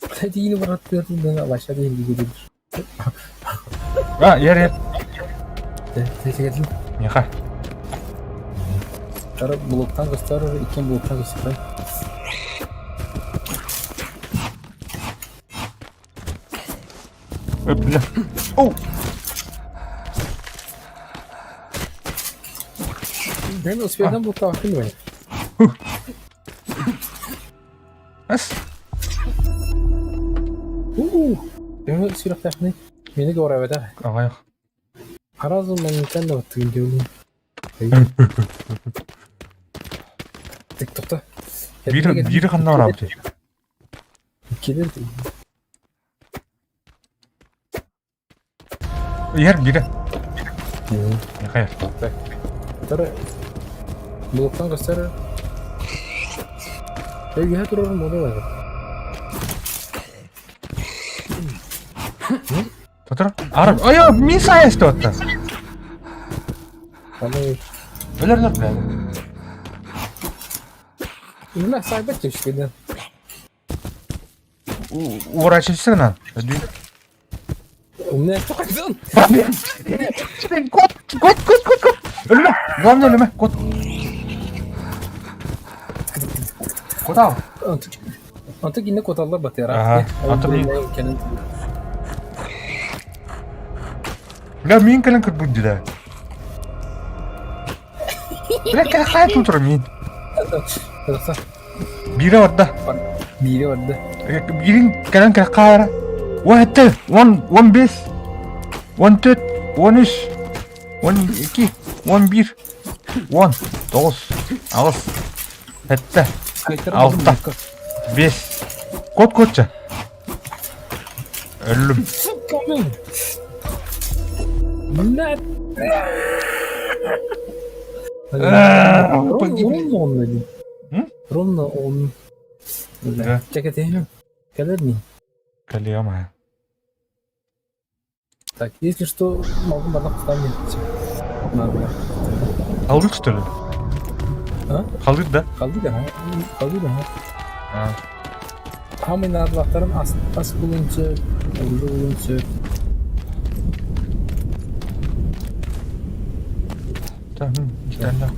Speaker 1: Блядь, yine bıraktırdın aşağıda indi gidiyor.
Speaker 2: А, ер, ер.
Speaker 1: Teşekkür
Speaker 2: Неха.
Speaker 1: Тара блоктан gösterir, ikin bloktan gösterir.
Speaker 2: Э, бля. Оу.
Speaker 1: Ben успеем блокта bakayım
Speaker 2: Эс.
Speaker 1: Уу. Ben сүрәктәхне. Мине көрәбәдә.
Speaker 2: Ағайық.
Speaker 1: Аразы моментально вот тыгын Тик токта.
Speaker 2: Бири бири ханна барабыт.
Speaker 1: Келер.
Speaker 2: Ер бири. Неха ер.
Speaker 1: Тара блоктан gösterir. Өйгө турар мода бар.
Speaker 2: Татар. Араб. Ай, мин сайыс отта.
Speaker 1: Аны
Speaker 2: Өлөр өлөр, бля.
Speaker 1: Мына сайбат түшкүдөн.
Speaker 2: Уворачивайся
Speaker 1: У меня тоқайдан.
Speaker 2: Кот, кот, кот, кот, кот. Өлүмэ. Главное өлүмэ. Кот. Кот ал.
Speaker 1: Онто кине коталлар батыра.
Speaker 2: Ага. Бля, мин кэлэн кырбыт дии. Бля, кэ тутур мин. Бире барда.
Speaker 1: Бире барда.
Speaker 2: Бирин кэлэн кэ хайра. Уон он он бес. Он төрт, он үс, он екі, он бір, он, тоғыз, алыс, сэттэ, алта, бес. Кот котча. Өллүм.
Speaker 1: Сука, мен. Бля. Ровно он один. Ровно он.
Speaker 2: Да.
Speaker 1: Чекайте, кэлэр ми.
Speaker 2: Кэлиэм.
Speaker 1: Так, если что, могу барах встанет. Надо.
Speaker 2: Халык, что ли?
Speaker 1: А?
Speaker 2: Халык, да?
Speaker 1: Халык, ага. Халык, ага.
Speaker 2: А.
Speaker 1: Хамый надлахтарын ас, ас булун сөп, улуу булун сөп.
Speaker 2: Так, детально.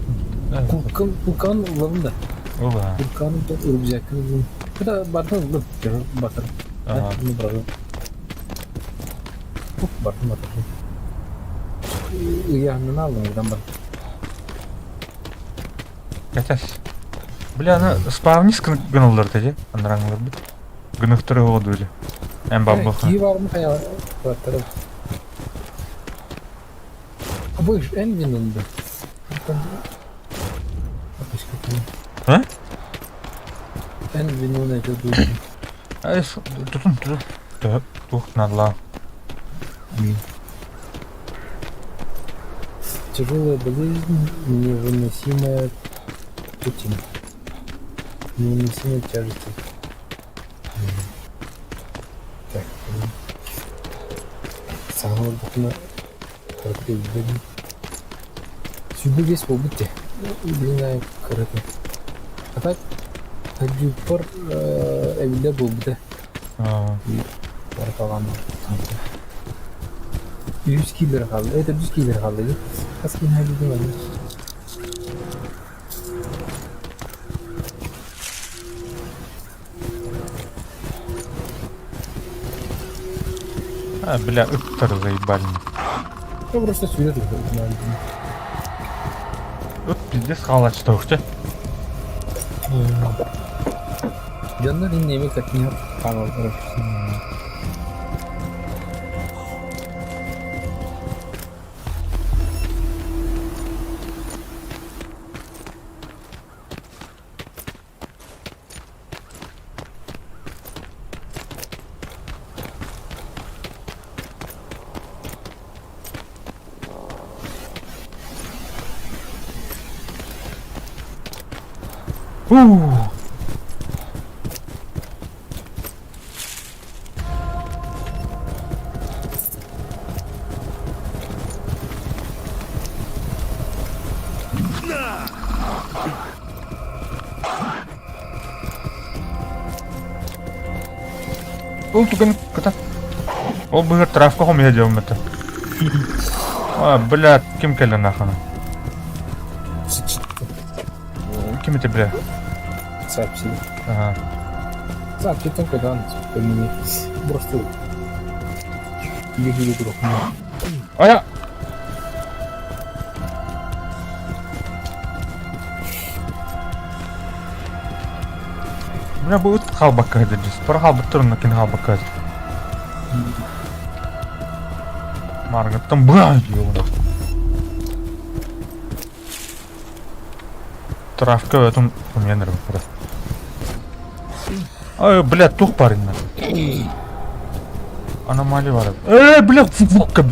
Speaker 1: Куркан, куркан ыллым да.
Speaker 2: Ола.
Speaker 1: Куркан рюкзакын ыллым. Это бартын ыллым. Батыр.
Speaker 2: Ага.
Speaker 1: Ну, брат. Бартын батыр. Ыйаһынын аллым ыдан бар.
Speaker 2: Катяс. Бля, аны спавнис гыналлар теде. Андраңлар бит. Гыныктыры оду или. Эм баббаха.
Speaker 1: Кии бармы хая баттырып. Абыш, эн винунда.
Speaker 2: А?
Speaker 1: Эн винун это душу.
Speaker 2: Ай, тутун, тутун. Тух надла.
Speaker 1: Тяжелая болезнь, невыносимая Путин. Невыносимая тяжести. Так. Саҕалар букуна кыракый Сүүрбэ биэс буолбут дии. Блин, кыракый. А так Дьюппар эбиллэр буолбута. Барыталаан Үс киилэр хаалла. Это үс киилэр хаалла дии. Хас киһи билдим аны.
Speaker 2: А, бля, ыттар заебали.
Speaker 1: Я просто сюда тут знаю.
Speaker 2: Ыт пиздец хаалачта ухте.
Speaker 1: Дьоннор иннеми как не хаалалар.
Speaker 2: Ух. Ол туган ката. Ол быгыр травка хом я делал это. А, бля, ким кэллэ нахана? Ким это, бля?
Speaker 1: Сообщи.
Speaker 2: Ага.
Speaker 1: Сообщи только да, мне просто бегили друг.
Speaker 2: А я... Бля, бу ыт хаалбакка сылдьар. Пара хаалбыттар кини хаалбакка сылдьар. Маргаттан бля, ёбана. Травка в этом у меня нервы просто. Ай, бля, тух парень на. Аномалия бар. Бля, фу, фу, каб.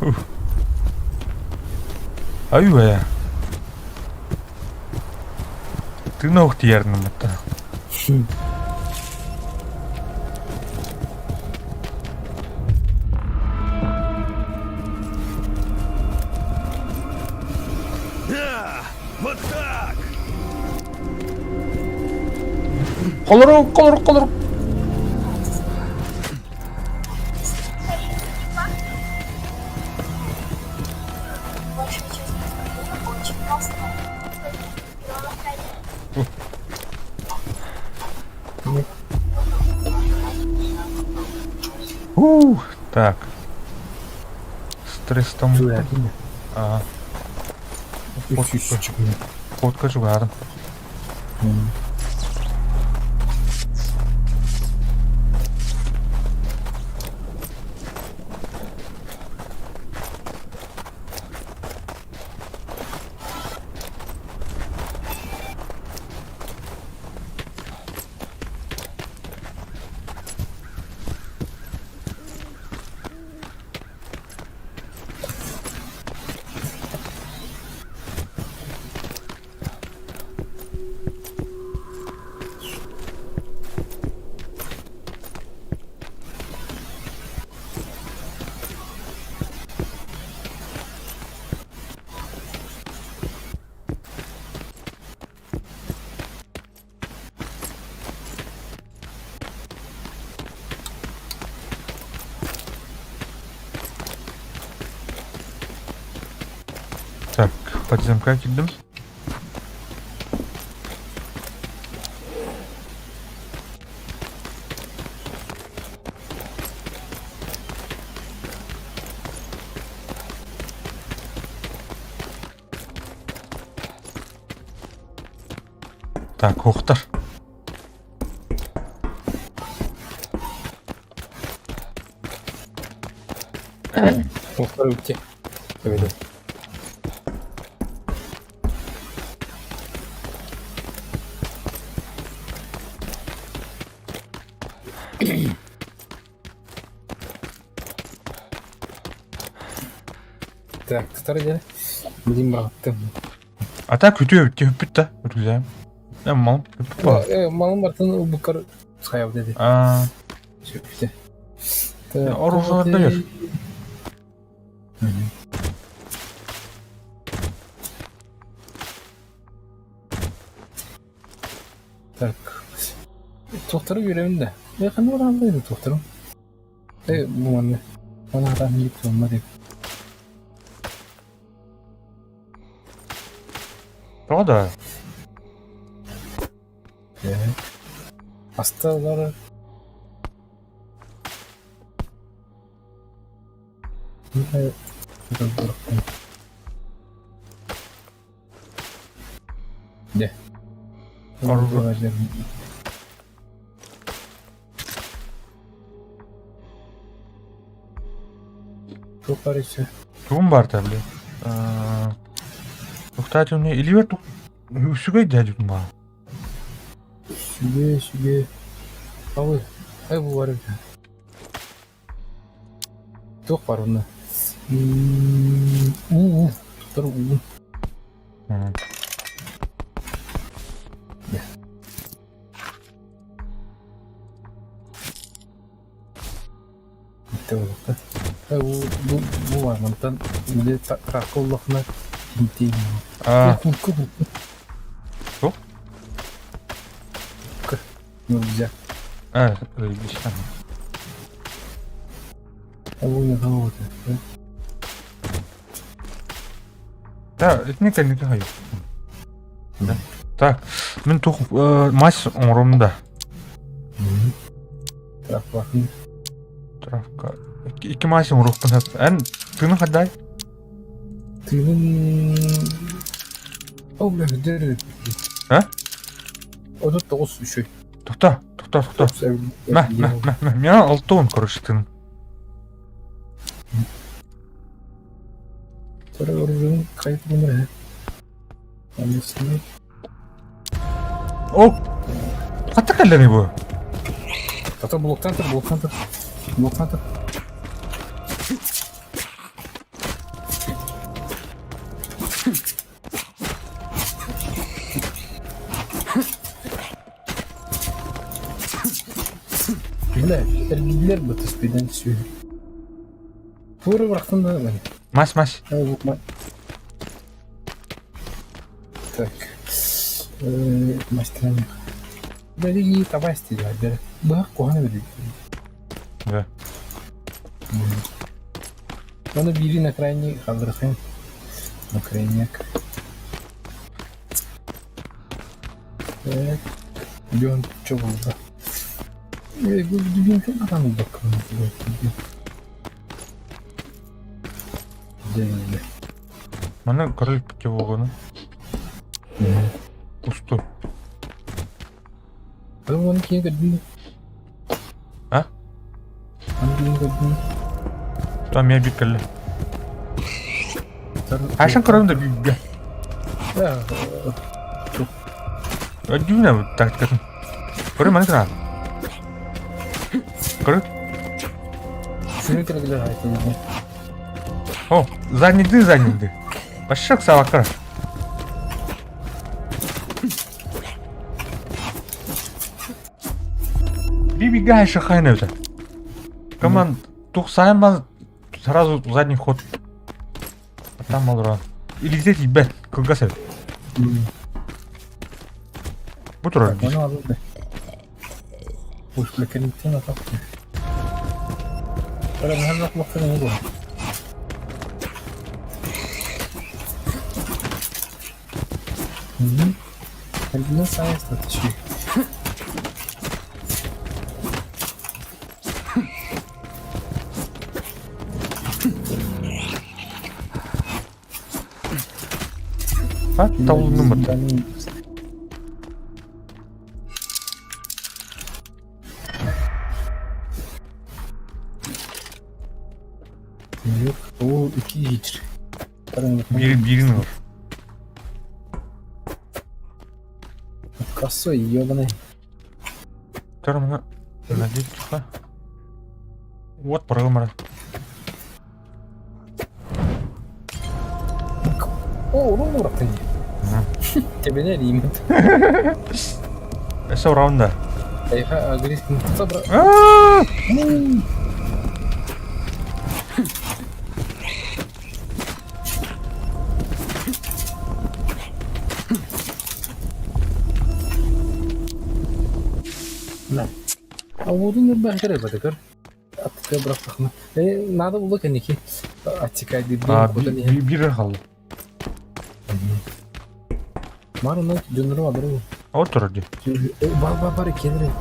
Speaker 2: Ух. Аю, Ты ногти ярным это.
Speaker 3: Да, вот так!
Speaker 2: Колору, колору, колору.
Speaker 4: Большая часть преступления очень проста.
Speaker 2: Ух, так. Стресс там. Ага. Фотка чугардым. Подземка киирдим. Так, охтар.
Speaker 1: Охтар үтте. Эбэтэ. Так, тутар дьэ. Билим баҕаттым.
Speaker 2: А так үтүө түһүппүт да, үргүзээм. Э, малым түһүппүт буолар.
Speaker 1: Э, малым бартын ылбыккар хайабыт эти.
Speaker 2: Аа,
Speaker 1: Сөптө.
Speaker 2: оружиеларда бер.
Speaker 1: Так. Туохтары үөрэбин да. Э, ханна бараан туохтарым? Э, бу манна. Мана хатаан иһит туомма деп.
Speaker 2: Тоҕо да?
Speaker 1: Э. Асталар Дьэ.
Speaker 2: Оружие.
Speaker 1: Туох баар өссө?
Speaker 2: Тугум баар та били? Тухтаатыны илиибэр тух үчүгэй да дьүтүн баар.
Speaker 1: Сүгэ, сүгэ. Абы, ай бу бар эбит. Туох баар онно? Уу, туттар уу. Бу бу бу баар мантан или трака уллахына тинтиин.
Speaker 2: Аа,
Speaker 1: Куртка куртка.
Speaker 2: Туох?
Speaker 1: Нельзя.
Speaker 2: Аа, ыйбышта. Да, итини кэнники хайы. Так, мин тух мас оҥорум да. Травка. Икки мас оҥоруохпун сөп. Эн тыынын хаддай?
Speaker 1: Тыынын... Ол бля,
Speaker 2: А?
Speaker 1: 39 үчүгэй.
Speaker 2: Тохто, тохто, тохто. Мэ, мэ, мэ, мэ. Меня алтон, короче, тыын. О! Хата кэллэний бу?
Speaker 1: Тата блоктан тұр, блоктан тұр. Блоктан тұр. Бля, эргиллэр бытыспыйдан сүһү. Туора бырахтым да мен.
Speaker 2: Мас, мас.
Speaker 1: Так. Мастерами. Бери табасти бер. Быһах куһана бери.
Speaker 2: Да.
Speaker 1: Оны бири на крайний халдырхын. На крайняк. Так. Бьон что было? Бьон что там Дьэ
Speaker 2: Маны король путевоганы. Пустой.
Speaker 1: Оны киһи көрдүн
Speaker 2: А?
Speaker 1: Аны киһи көрдүн
Speaker 2: Там я биккелле. Ашан көрөм да бибге. Дүүнэ тактикатын. Көрө маны кына. Көрө.
Speaker 1: Сүрүн кэлэлэр хайта
Speaker 2: О, задний задний Пошел савакар. Бибигай шахайна это. Команд, тух сайма сразу задний ход. А там малра. Или здесь бет, кылгас эбит. Бу турар.
Speaker 1: Ону алды. Уж кэлиттен атах. Бара махаллах бахтан буолуо. Мгм. Сайыстатыши.
Speaker 2: А, талыным это.
Speaker 1: Yok, o iki hiç.
Speaker 2: Bir, birini var.
Speaker 1: Косой, ебаный.
Speaker 2: Вторым надеть тихо. Вот программа.
Speaker 1: О, урон ураты. Тебе не римет.
Speaker 2: Эсэ раунда.
Speaker 1: Айха, агресс. На. А уотун нөрбэхтэр эбэтигэр аттыга бырахтахына э наада була кэнники аттикайдыырдыын куотан иһэн
Speaker 2: Биир хаалла.
Speaker 1: Маар онно дьоннору адыры
Speaker 2: Вот турар дии.
Speaker 1: Бар бар бар кэлэр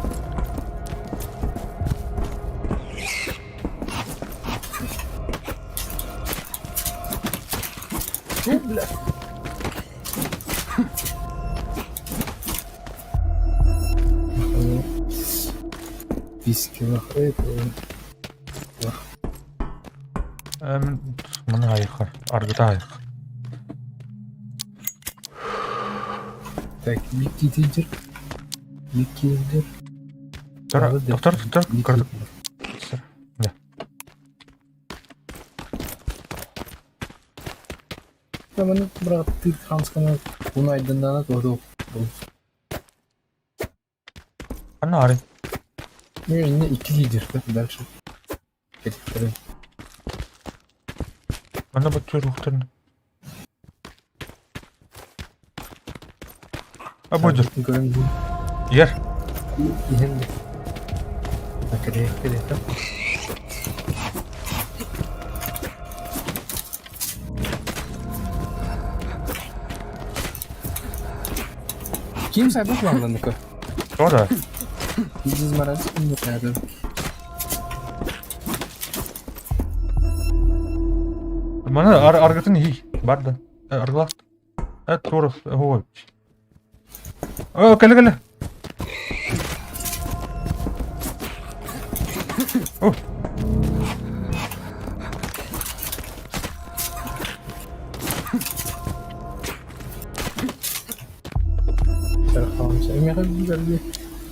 Speaker 1: Фу, бля. Вискилах это
Speaker 2: Маны айха. Аргыта айха.
Speaker 1: Так, Микки Тиджер. Микки Тиджер.
Speaker 2: Тор, доктор, доктор, кырдык. Да.
Speaker 1: Маны брат, ты хамскана унайдыннана тоду.
Speaker 2: Ана ары.
Speaker 1: Не, икки лидер, дальше.
Speaker 2: Ана баттыр ухтырны. А будет. Ер.
Speaker 1: Ким сайбак ланданыкы?
Speaker 2: Кто
Speaker 1: Дизмарас ким
Speaker 2: Маны аргытын хи бар да. Аргылак. Туров, ой. О, кэлэ кэлэ. О.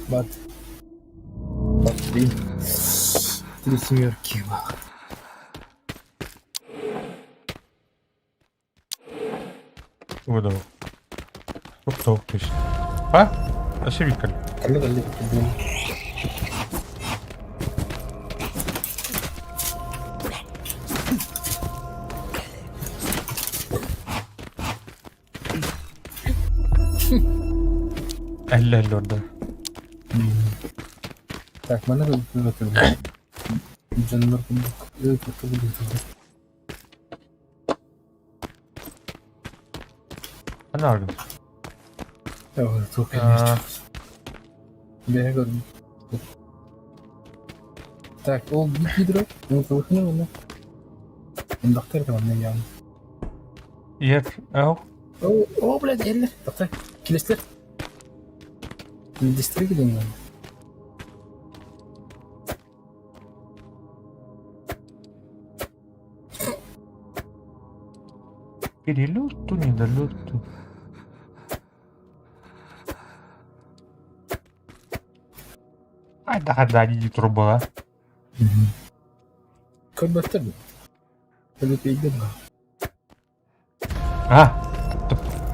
Speaker 1: Бат. Бат, блин. Три семерки.
Speaker 2: Выдал. Топ точно. А? Ошибка.
Speaker 1: Кэлэ кэлэ.
Speaker 2: Элле элле орда.
Speaker 1: Так, маны көрдüm. Дьоннор курдук
Speaker 2: Ана аргын.
Speaker 1: Бэйэ көрдүм. Так, ол гидро, ол кылыхны оны. Эндахтар да онна ян.
Speaker 2: Ер, ау.
Speaker 1: О, о, блядь, эллер. Тохтой. Килестер. Дистри килен.
Speaker 2: Перелету, недолету. Ай, да, да, иди труба.
Speaker 1: Көрбөттөр. Көрбөт ба.
Speaker 2: А,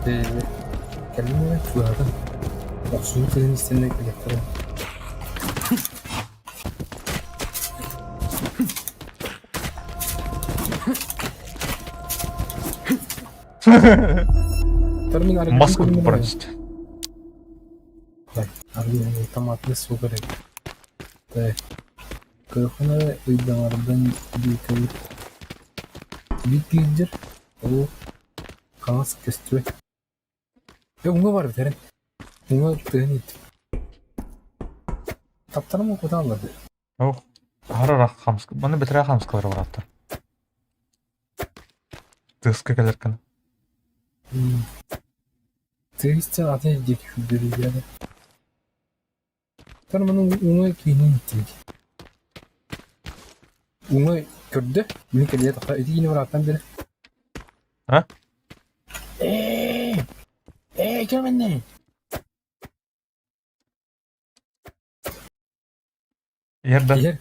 Speaker 1: Кэлин чугатын. Охсуу тилин истенне келеттер.
Speaker 2: Маску бросить.
Speaker 1: Так, аргы томатный су керек. Так. Көхөнө ыйдаңардан бикелик. Бикилдер. Ол қаңас көстүбөт. Уҥа бар бүтэрин. Уҥа тыын ит. Таптарым кутааллар.
Speaker 2: Ох, аһара хамск, маны бэтэрээ хамскалары бараттар. Тыаска кэлэр гына.
Speaker 1: Тыыс атын диэки сүүрдэрийиэҕэ. Тар маны уҥа киинин иттибит. Уҥа көрдө, мин кэлиэ тахса ити киини барааттан бэрэ.
Speaker 2: А?
Speaker 1: Ээ, ээ, кэмэннэ.
Speaker 2: Иһэр да?
Speaker 1: Иһэр,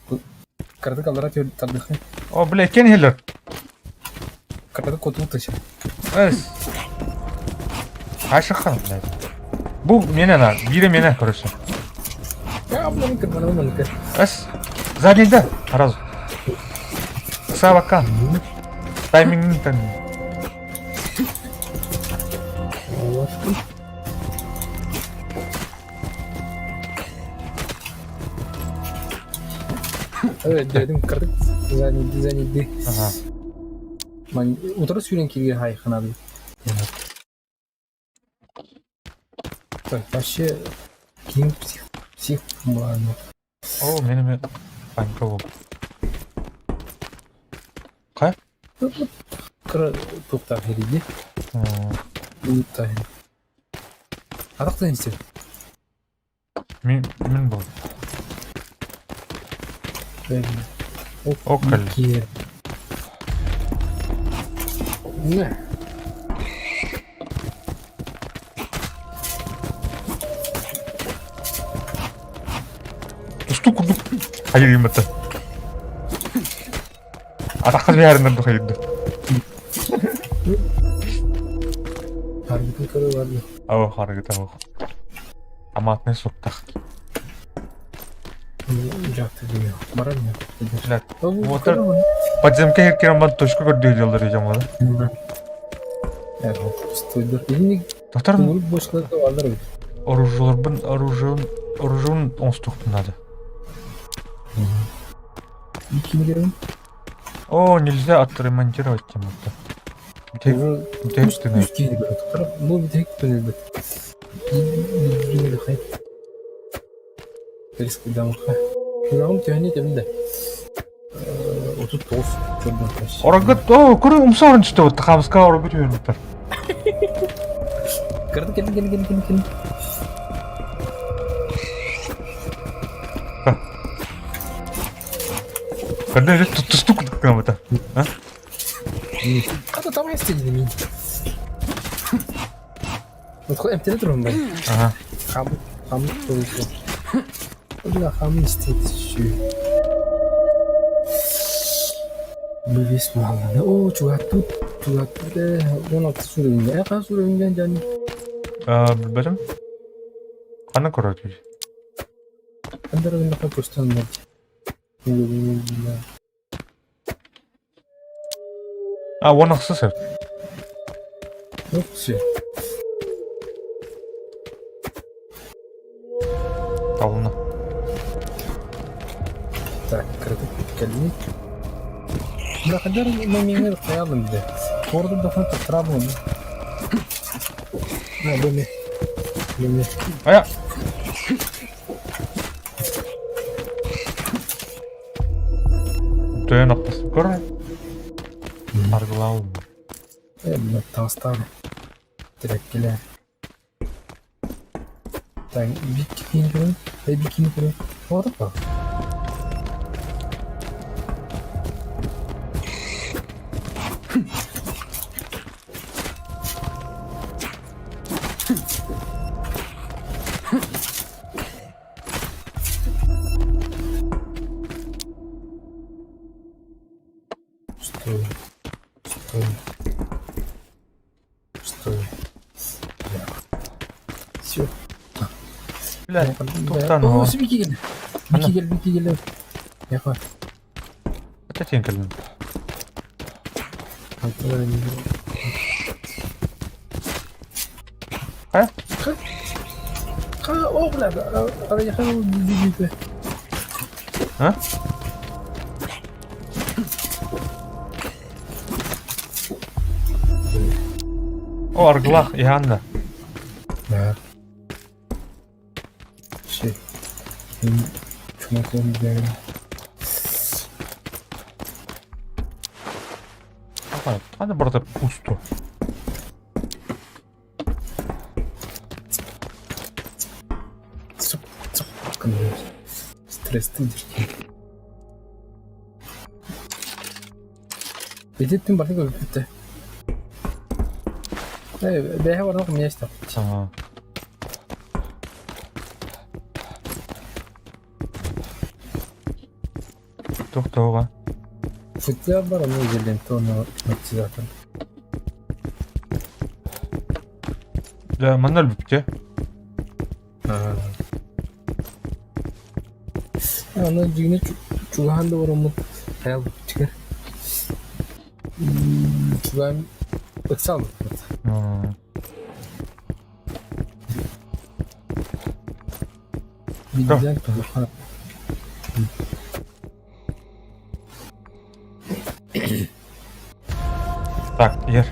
Speaker 1: кыратык аллара тардыххын.
Speaker 2: О, бля, иккиэн иһэллэр.
Speaker 1: Кыратык кутуу тышы.
Speaker 2: Эс. Хайшахан, блядь. Бу миэнэ на, биирэ миэнэ, короче.
Speaker 1: Я, блин, кырбанабын манныка.
Speaker 2: Эс. Задний да, сразу. Савака. Тайминг там.
Speaker 1: Дедим кырдык занидди занидди.
Speaker 2: Ага.
Speaker 1: Ман утары сүүрэн кииргэ хайханады. Так, вообще ким псих псих ладно.
Speaker 2: О, менеме Панька был. Ка?
Speaker 1: Кыра туохтаах иһирийди. Уйуттаах. Атах истер.
Speaker 2: Мин мин был.
Speaker 1: О,
Speaker 2: кэллэ.
Speaker 1: Не.
Speaker 2: Тустуу курдук хайыйым это. Атахха биһаарыннар да хайырды.
Speaker 1: Харгытын көрө барды.
Speaker 2: Ау, харгыта ау. Аматный суптах.
Speaker 1: Жакты деген. Барар не?
Speaker 2: Блядь. Вот подземка кирен точка көрдүү дьаллар дьоҥҥо.
Speaker 1: Стойдор. Илини
Speaker 2: Доктор
Speaker 1: көҥүл бочкаларга бааллар эбит.
Speaker 2: оружиеларбын оружиен оружиен оҥостуохпун наада.
Speaker 1: Иккини
Speaker 2: О, нельзя отремонтировать тему-то. Бүтэһик тыны.
Speaker 1: Бу бүтэһик төнөлбүт. Күрэҕим төһөнү этэбин да 39 чордон
Speaker 2: Орогут, о, көрү умса орын түстэ вот хамска орогут үөрбүттэр.
Speaker 1: Кырды кэлин кэлин кэлин кэлин кэлин.
Speaker 2: Когда тустук грамота. А?
Speaker 1: Хата там есть мин. Вот эмтene турун бай.
Speaker 2: Ага.
Speaker 1: Хам хам туру. Бля, хам истейт şu. Бывес буоллана. Оо, чугаттут, чугаттут ээ, 16 сүрүнгэ. Э, хас сүрүнгэ дьан.
Speaker 2: Билбэтим. Ханна көрөтүй?
Speaker 1: Андырыгында көстөн
Speaker 2: А, уон ахсыс эбит.
Speaker 1: Все.
Speaker 2: Табылна.
Speaker 1: Так, кырдык кэллик. Бля, хаддар момеңер хаялым де. Орды дахын травмы. На, бөме. Бөме.
Speaker 2: Ая! Төйөн охтос. Көр. Аргылау.
Speaker 1: Э, мына тастар. Тиреккеле. Так, бикини көрөн. Эй, бикини көрөн. What the fuck? Стой. Стой. Стой. Все.
Speaker 2: Бля, туохтан
Speaker 1: О,
Speaker 2: о.
Speaker 1: бики кел. Бики кел, бики кел. Яха.
Speaker 2: Это тиэн кэллин. А?
Speaker 1: Ха, о, бля, а я хау бики.
Speaker 2: А? О, аргылах, Иоанна.
Speaker 1: Да. Все. Чумаком бэрин.
Speaker 2: Аны барыта пусто.
Speaker 1: Цып цып Стресстүү дэрки. Ититтин барыта көрбүттэ. Э, бэйэ барах место.
Speaker 2: Ага. Тохтоуга.
Speaker 1: Футляр бар, оны изолента, оны амортизатор.
Speaker 2: Да, манна өлбүттэ.
Speaker 1: Аны дьиҥинэ чугаһаан да бараммыт хайал быппытыгар чугаһаан ыксаабыппыт. Билдиэн туһуха.
Speaker 2: Так, ер.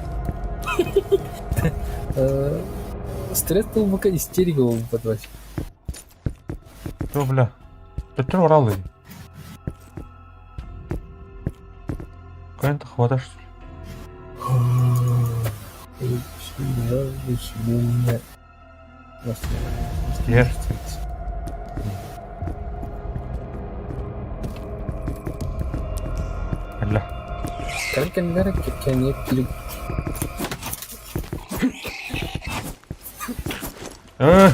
Speaker 1: Стресс буолбакка истерика буолбут вообще.
Speaker 2: Что, бля? Төттөр оралый. Кайын хватаешь? Ер. Бля.
Speaker 1: Кэлин кэннилэр кэнниэ килик
Speaker 2: Э!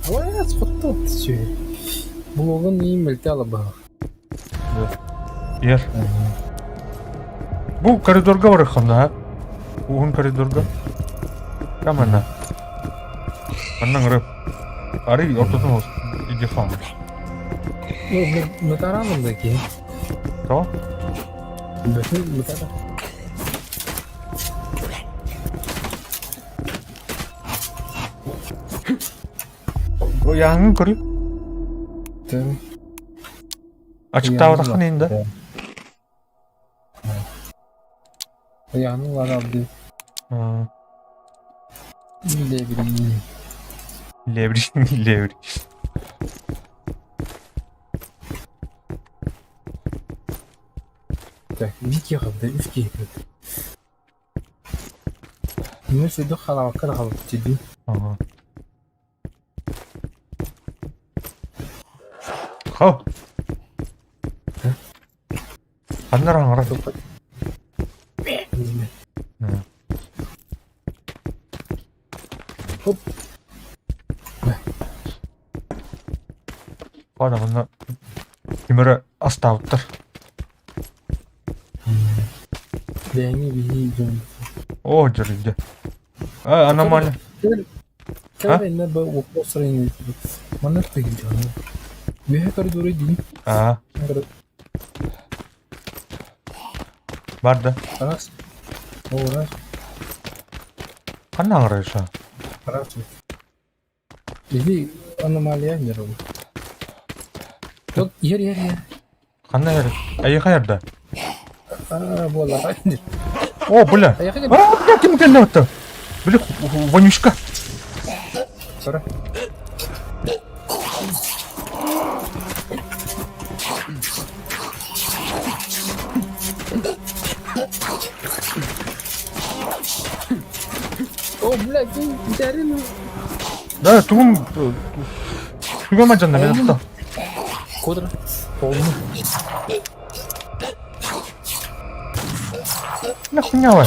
Speaker 1: Ой, схотто Булугун иин мөлтө алабаһа.
Speaker 2: Ер. Бу коридорга барыххамна, Уһун коридорга. Камана. Манна ырып. Арый ортотун иди хан.
Speaker 1: Ну, мытарамын да киһи.
Speaker 2: Тоҕо?
Speaker 1: Бөтүн мытара.
Speaker 2: Ыйааҥҥын көрү. Ачыктаабатаххын иһин да?
Speaker 1: Ыйааһын улаатар дии. Лебри.
Speaker 2: Лебри, лебри.
Speaker 1: Так, Вики хабда, үс киһи Мин сүрдүк халаабакка да хаалбыт дии.
Speaker 2: Ага. Хо. Ханна аҥара?
Speaker 1: Хоп.
Speaker 2: Ладно, манна ким эрэ астаабыттар.
Speaker 1: Бэйэҥи биһи дьон.
Speaker 2: О, дьэ, А, аномалия.
Speaker 1: Кэлэр иннэ бу уопсай манна тыгын Үөһэ коридору дии.
Speaker 2: Аа. Бар да.
Speaker 1: Раз. О, раз.
Speaker 2: Ханна аҥарайша?
Speaker 1: Раз. Иди аномалия нервы. Тут ер ер ер.
Speaker 2: Ханна ер? Айыха ерда.
Speaker 1: А, буолла.
Speaker 2: О, бля.
Speaker 1: Айыха
Speaker 2: А, бля, ким кэллэ Бля, вонючка.
Speaker 1: Сора. О, блядь, ты
Speaker 2: Да, тугум туга мадьанна мен охто.
Speaker 1: Кодра. Полный.
Speaker 2: На хуйня вы?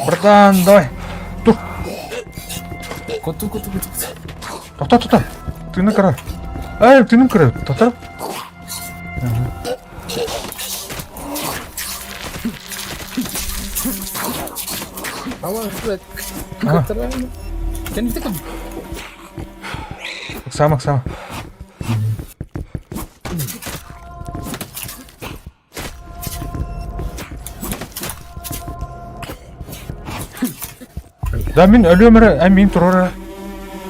Speaker 2: Братан, давай. Тур.
Speaker 1: Коту, коту, коту.
Speaker 2: Тоқта, тоқта. Тыны кыра. Эй, тыным кыра. Тоқта.
Speaker 1: Ала, блядь. Кэннитэ
Speaker 2: Ыксаама, ыксаама. Да мин өлүөм эрэ, эн миин туруора.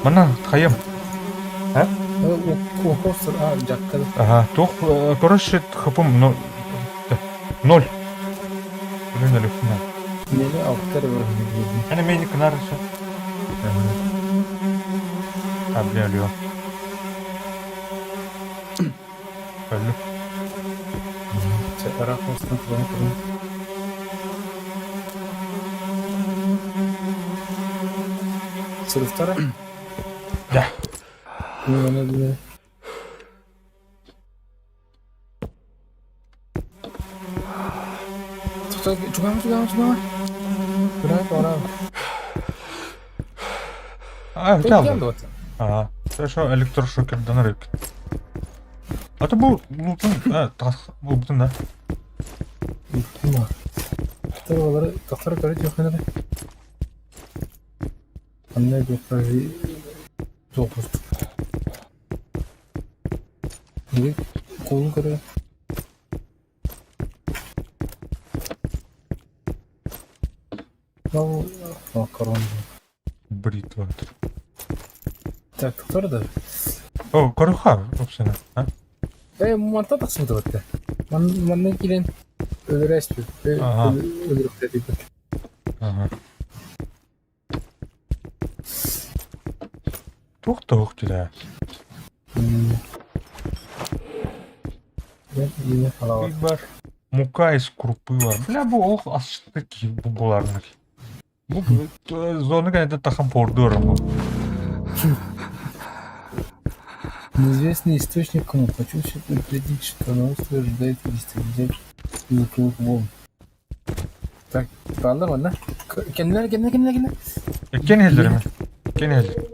Speaker 2: Манна хайым. Э?
Speaker 1: Куоппостор а дьаккар.
Speaker 2: Ага, туох, короче, хапым, ну, ноль. Блин, Алексина.
Speaker 1: Мени алта эрэ бырахын
Speaker 2: Аны мени кынар еще. А, бля, алло. Алло.
Speaker 1: Чэ, ыраах мустан туран туран. Сырыттара?
Speaker 2: Да.
Speaker 1: Мені биле. Чугама, чугама, чугама. Бират ора.
Speaker 2: А, взял. Ага. Хорошо, электрошокердан рык. А то был лутун, а, тас, лутун, да.
Speaker 1: Тахтар көрө төхөнөр. Анна духави туохпут. Биир куулу көрө Ол макарон.
Speaker 2: Бритва.
Speaker 1: Так, кто да?
Speaker 2: О, коруха, собственно. А?
Speaker 1: Э, манта тахсыбыт эбит. Манна киирэн өлөрөөспүт.
Speaker 2: Ага.
Speaker 1: Өлөрүөхтэ
Speaker 2: Ага. Туох туох дии. Бар. Мука из крупы бар. Бля, бу ол асты ки бу буларны. Бу зоны кәнәтә тахам пордур бу.
Speaker 1: Неизвестный источник кому. Хочу все предупредить, что на острове ожидает дестабилизация звуковых волн. Так, баллар манна. Кеннер, кеннер, кеннер, кеннер.
Speaker 2: Кен хеллериме? Кен хеллер.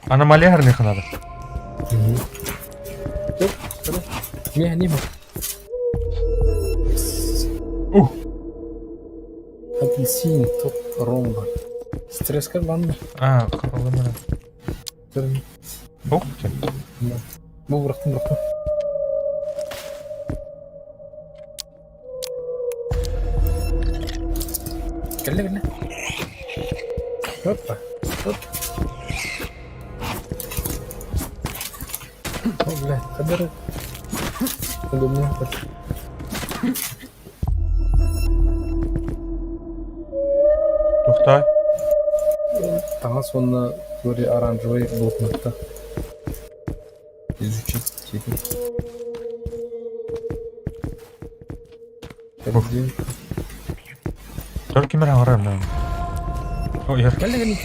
Speaker 2: Аномалия харныха надо.
Speaker 1: Не, не
Speaker 2: Ух.
Speaker 1: Апельсин, топ ромба. Стресска ланна.
Speaker 2: А, калымына. Ох,
Speaker 1: Бу бырахтым, бырахтым. Кэллэ, кэллэ. Опа. Оп. О, бля, кадр. Удобнее.
Speaker 2: Тухтай.
Speaker 1: Таҥас уонна вроде оранжевый блокнотта. Изучить теперь.
Speaker 2: Только мир аҕарар О, я.
Speaker 1: Кэллэ кэллэ.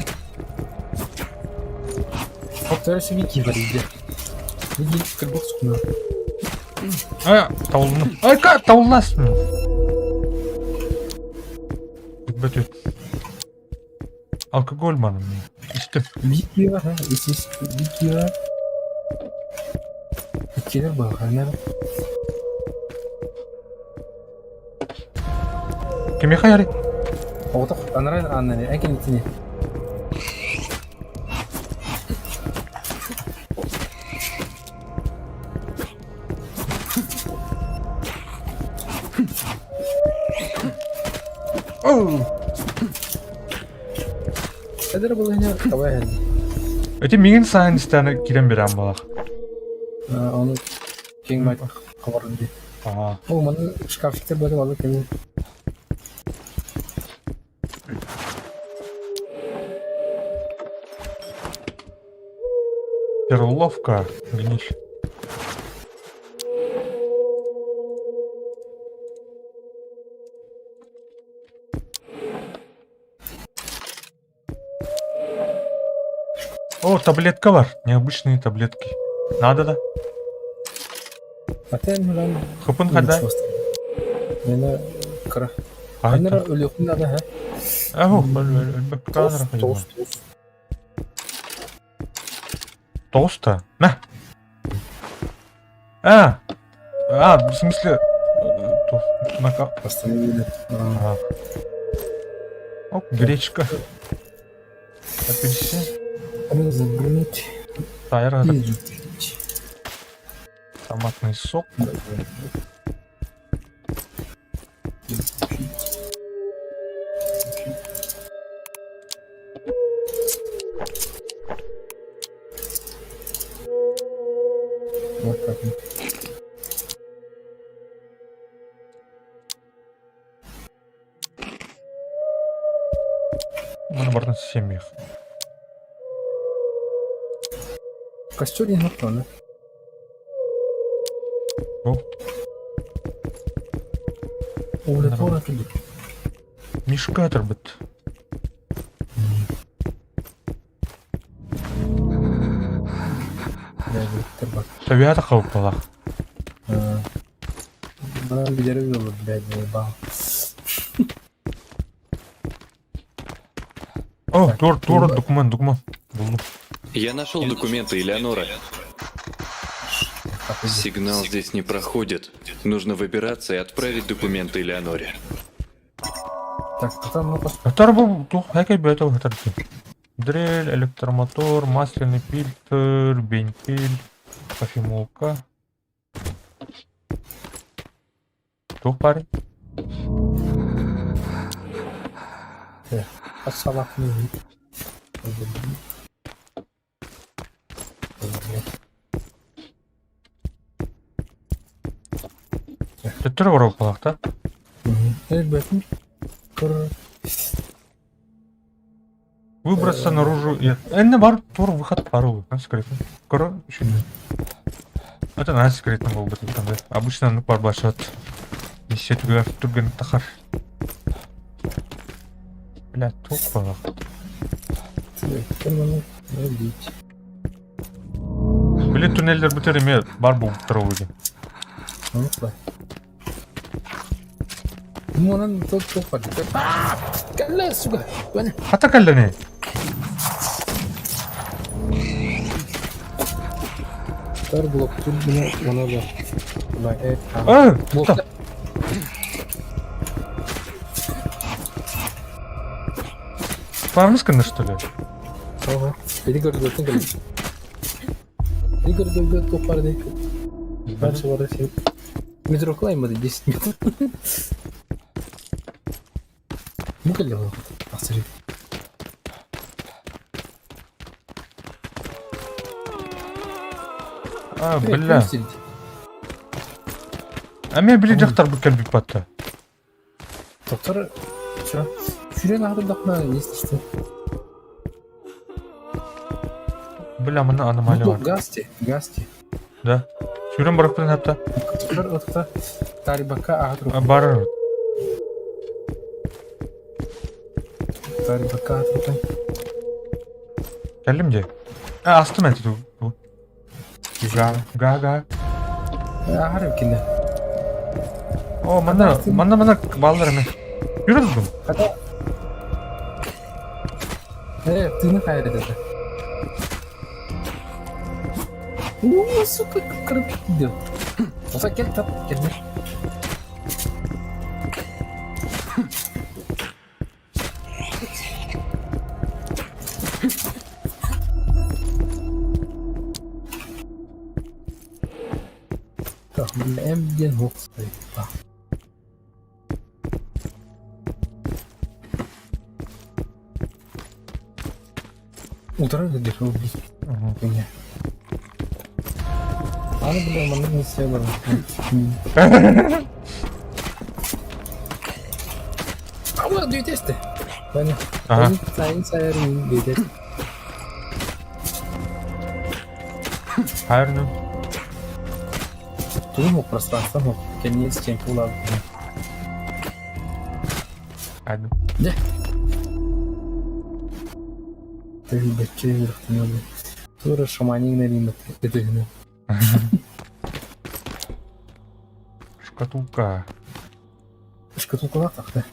Speaker 1: Оп, Вики бариде. Вики кырбак сукна.
Speaker 2: А, таулны. Ай, ка, таулнас. Бөтөт. Алкоголь маны. Истеп.
Speaker 1: Вики бар, ha, исис Вики бар. Иккилер бар,
Speaker 2: Кими хайари?
Speaker 1: Оҕото анарай аннани экен итини.
Speaker 2: Оу.
Speaker 1: Эдер булыня табай хәл.
Speaker 2: Эти мигин сайнстаны кирен берем балах.
Speaker 1: Оны кең байт хабарын ди.
Speaker 2: Ага.
Speaker 1: Ол маны шкафчиктер бөлүп алып кең.
Speaker 2: Перловка, гниль. О, таблетка бар. Необычные таблетки. Надо, да?
Speaker 1: Атен мулан.
Speaker 2: Хыпын хада.
Speaker 1: Мені кыра. Анара өлөкүн надо, ха?
Speaker 2: Аху,
Speaker 1: Тост, тост, тост.
Speaker 2: Тоста? На. А! А, в смысле... На...
Speaker 1: Остановили.
Speaker 2: Ага. Оп, гречка. Апельсин.
Speaker 1: Разогнуть.
Speaker 2: Тайра.
Speaker 1: Изучить.
Speaker 2: Томатный сок.
Speaker 1: Изучить. Вот так.
Speaker 2: Маны барытын сиэмиэх.
Speaker 1: Костер не готовы.
Speaker 2: О.
Speaker 1: Оля туора кэлбит.
Speaker 2: Мишка атырбыт. Совета хаупталах.
Speaker 1: Бара билери olur, блядь, заебал.
Speaker 2: О, тур, тур, документ, документ. Булдум.
Speaker 5: Я нашел документы Элеоноры. Сигнал здесь не проходит. Нужно выбираться и отправить документы Элеоноре.
Speaker 1: Так, потом ну пос...
Speaker 2: Хатар бу тух хэкэй бэйэтэ хатар Дрель, электромотор, масляный фильтр, бенькиль, кофемолка. Тух парень.
Speaker 1: Салах не
Speaker 2: Төттөрү барар буоллахта.
Speaker 1: Элбэтин кыр
Speaker 2: Выбраться наружу. Энне бар тур выход пару. На секретный. Коро еще не. Это на секретный был бы там. Обычно ну пар башат. Еще түгөр түрген тахар. Бля, тук балах. Били туннеллер бүтэр эме бар бу туругу.
Speaker 1: Мунан тот топпа. Кэллэ сука.
Speaker 2: Хата кэллэни.
Speaker 1: Тар блок тут мына бар.
Speaker 2: Э, Пармысканы что ли?
Speaker 1: Ага. Били көрдөртүн кэллэ. Били көрдөргө топпар дейт. Дальше бар сен. Метро клаймады 10 метр. Бу кэллэ ол. Тахсыр.
Speaker 2: А, бля. А мен били дьахтар бу кэлбит батта.
Speaker 1: Доктор, что? Сүрен ағдырдақна если что.
Speaker 2: Бля, мына аномалия бар.
Speaker 1: Гасти, гасти.
Speaker 2: Да. Сүрен барып хатта.
Speaker 1: Доктор, отта тарибака ағдыр.
Speaker 2: Бар.
Speaker 1: Тарибака ағдыр.
Speaker 2: Кэллим дии. А, астым эти ту. Га, га, га.
Speaker 1: Ағар кине.
Speaker 2: О, манна, манна, манна баллар эме. Yürü дудум.
Speaker 1: Хата. Э, ты на хайре это. О, сука, как крып. Оса кел тап, кел. Так, М диэн хук. Утра держал меня. Аны бля, манна не села. Аула дүйдесті. Бәне.
Speaker 2: Ага.
Speaker 1: Сайын сайын дүйдесті.
Speaker 2: Хайр ну.
Speaker 1: Тугум пространство мог. Кенес чем пула.
Speaker 2: Hadi.
Speaker 1: Де. Ты бачы Тура шаманин наримат. Это
Speaker 2: Шкатулка.
Speaker 1: Шкатулка тахта.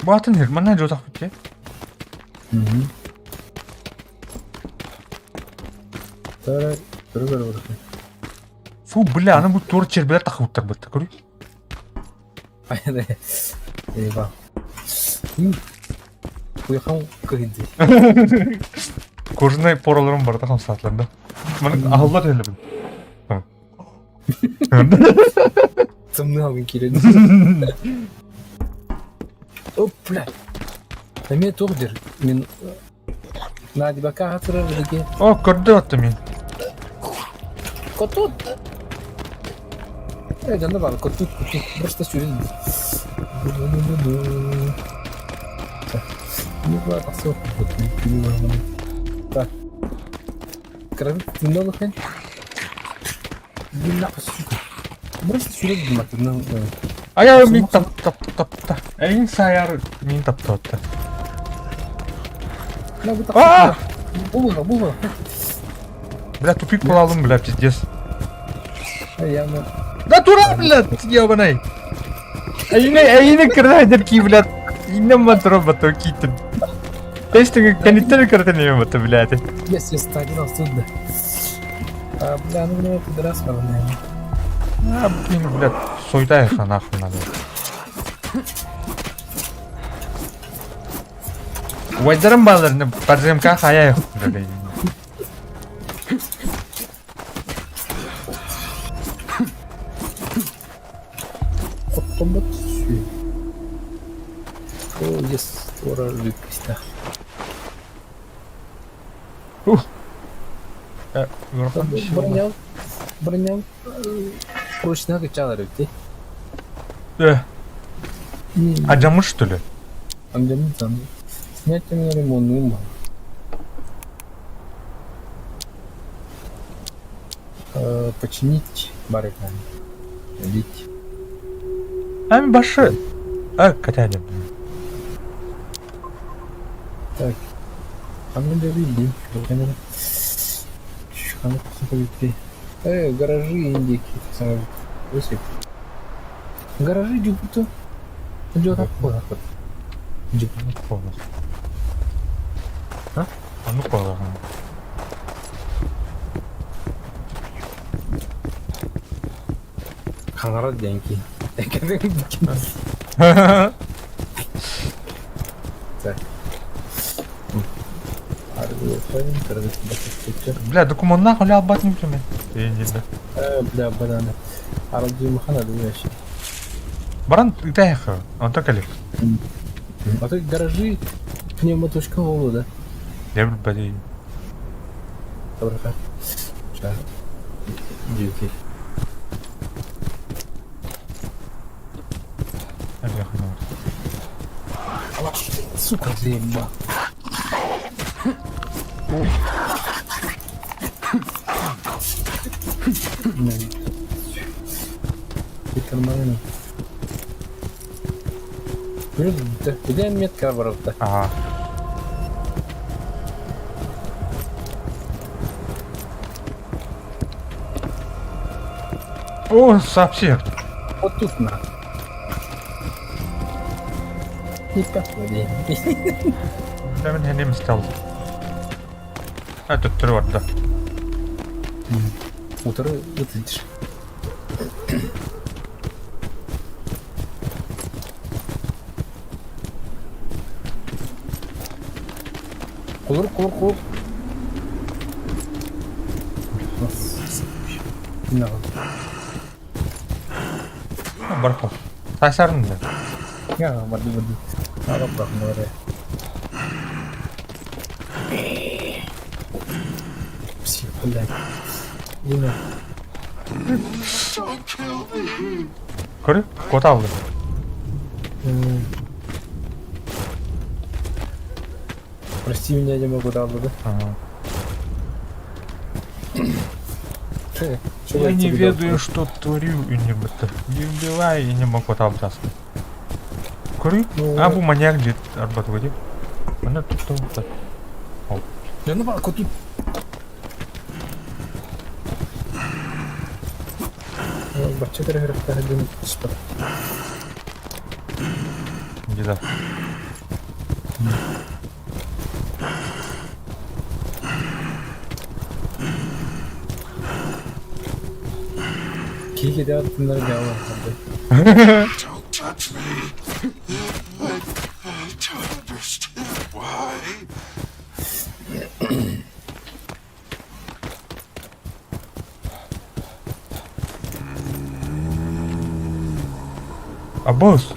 Speaker 2: Батын хер, манна жотах битте.
Speaker 1: Мгм. Тара, тура тура.
Speaker 2: Фу, бля, аны бу тур чербелер тахыбыттар бытта, көрүй.
Speaker 1: Айда. Эйва. Уйхан кыйды.
Speaker 2: Кожаный пораларым бар тахам сатларда. Маны ахылла төлөбүн.
Speaker 1: Тымны алгын келеді. Оп, бля. Эме тоғдыр. Мен Надибака хатырар деге.
Speaker 2: О, көрдү атты мен.
Speaker 1: Котут! Э, дьонно баар, котут, котут. Просто сүүрэн. Ну, баар, тахсыах Так. Кыра тыынна Брось сүүрэн матына.
Speaker 2: Ая мин тап тап тапта. Эйин саяр мин таптаатта.
Speaker 1: А! Булла, булла.
Speaker 2: Бля, тупик булалым, бля, пиздец.
Speaker 1: Я ну.
Speaker 2: Да тура, бля, ебаный. Эйини, эйини кырда ки, бля. Иннем матро бато китин. Тестинг кенниттен кырдын эми бато, блядь.
Speaker 1: Yes, yes, так, да, тут да. А, бля, ну, ну, пидорас, наверное.
Speaker 2: А, блин, блядь, суета их нахуй надо. Уайдарым баларны подземка хая блядь.
Speaker 1: Хоттобот сү. О, yes, туора бүккүстэ.
Speaker 2: Ух. Э,
Speaker 1: Бронял, бронял, прочно качалар эбит.
Speaker 2: Э, а жамыш что ли?
Speaker 1: Андемин там. Снять ремонт Починить барыкан. Бить.
Speaker 2: Ами башы. А, катянем.
Speaker 1: Так. А мне довели. Гаражи индейки. Высыпь. Гаражи дюбута. Идет обход.
Speaker 2: Ну, понял.
Speaker 1: А?
Speaker 2: А ну понял.
Speaker 1: Хангарат деньги. Так.
Speaker 2: Бля, документ нахуй ля албат не племе.
Speaker 1: Бля, бананы. Арджи махана думаешь.
Speaker 2: Баран итайха, он так или?
Speaker 1: А то гаражи пневмоточка да?
Speaker 2: Я блядь.
Speaker 1: Добре. Сейчас. Дюки. Сука, заебал. Это нормально. Где метка оборота?
Speaker 2: Ага. О, совсем.
Speaker 1: Вот тут на. Не как воде.
Speaker 2: Да, мен хенем стал. А тут трёт, да.
Speaker 1: Утро вытащишь. Кулур, кулур, кулур. На.
Speaker 2: Бархов. Тасарн да.
Speaker 1: Я, воды, воды. Надо брахмаре. Псих, блядь. Дима.
Speaker 2: Көрі, кота алды.
Speaker 1: Прости меня, я не могу да, да?
Speaker 2: Ага. Я не ведаю, что творю, и не быта. Не убивай, и не могу там даст. Көрі? А, бу маньяк дед арбат выйдет. Она тут тут.
Speaker 1: Да ну, тут. Бачча көрө спат.
Speaker 2: Где-то.
Speaker 1: Киги да тыннар жаала.
Speaker 6: Don't touch me. I don't understand why.
Speaker 2: А босс?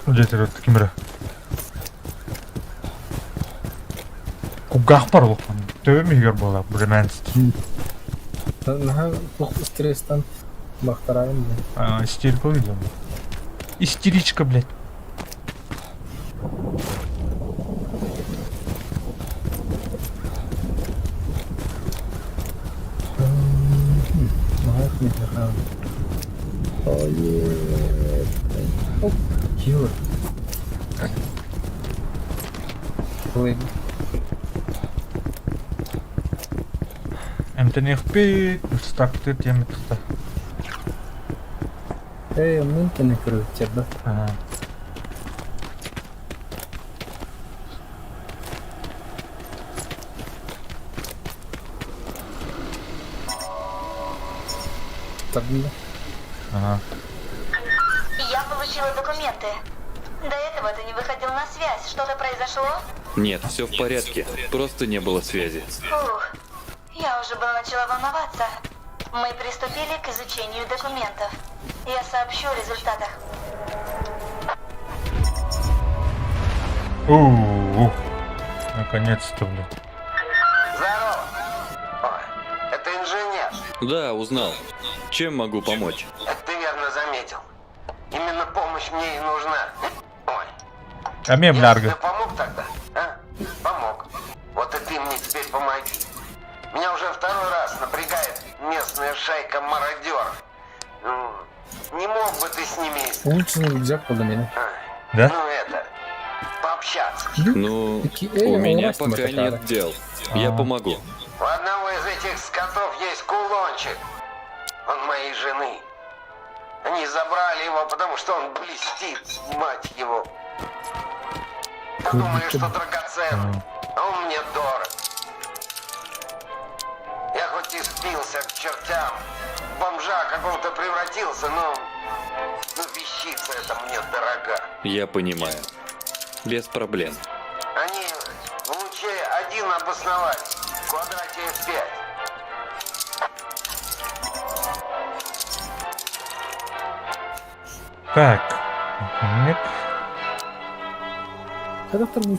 Speaker 2: Где ты тут камера? Кулгаахпар улахан. Төбөм иһигэр буолар бременский.
Speaker 1: Наһаа туох стресстан бахтараайым диэн.
Speaker 2: А, истерика видимо. Истеричка, блядь. Эмтэниэхпит, ыстаактыыр диэммит тута.
Speaker 1: Эй, оннун кэнэ көрүөччэр да.
Speaker 2: Аа.
Speaker 1: Тардында.
Speaker 2: Ага.
Speaker 7: Я получила документы. До этого ты не выходил на связь. Что-то произошло?
Speaker 5: Нет, все в порядке. Просто не было связи.
Speaker 7: Ух, я уже была начала волноваться. Мы приступили к изучению документов. Я сообщу о результатах.
Speaker 2: Ух, наконец-то, блядь.
Speaker 8: Здорово. Ой, это инженер.
Speaker 5: Да, узнал. Чем могу помочь?
Speaker 8: Это ты верно заметил. Именно помощь мне и нужна. Ой.
Speaker 2: А мне
Speaker 8: Я
Speaker 2: блярга.
Speaker 8: тебе помог тогда, а? Помог. Вот и ты мне теперь помоги. Меня уже второй раз напрягает местная шайка мародеров. Ну, Не мог бы ты с ними...
Speaker 1: Лучше рюкзак подо меня.
Speaker 8: Ай,
Speaker 2: Да?
Speaker 8: Ну это... Пообщаться.
Speaker 5: Ну, у меня пока нет дел. Я
Speaker 2: А.
Speaker 5: помогу.
Speaker 8: У одного из этих скотов есть кулончик. Он моей жены. Они забрали его, потому что он блестит, мать его. Подумали, что драгоценный, а он мне дорог. Я хоть и спился к чертям, в бомжа какого-то превратился, но... Но вещица эта мне дорога.
Speaker 5: Я понимаю. Без проблем.
Speaker 8: Они в луче один обосновались, в квадрате F5.
Speaker 2: Так. Нет.
Speaker 1: Когда вторую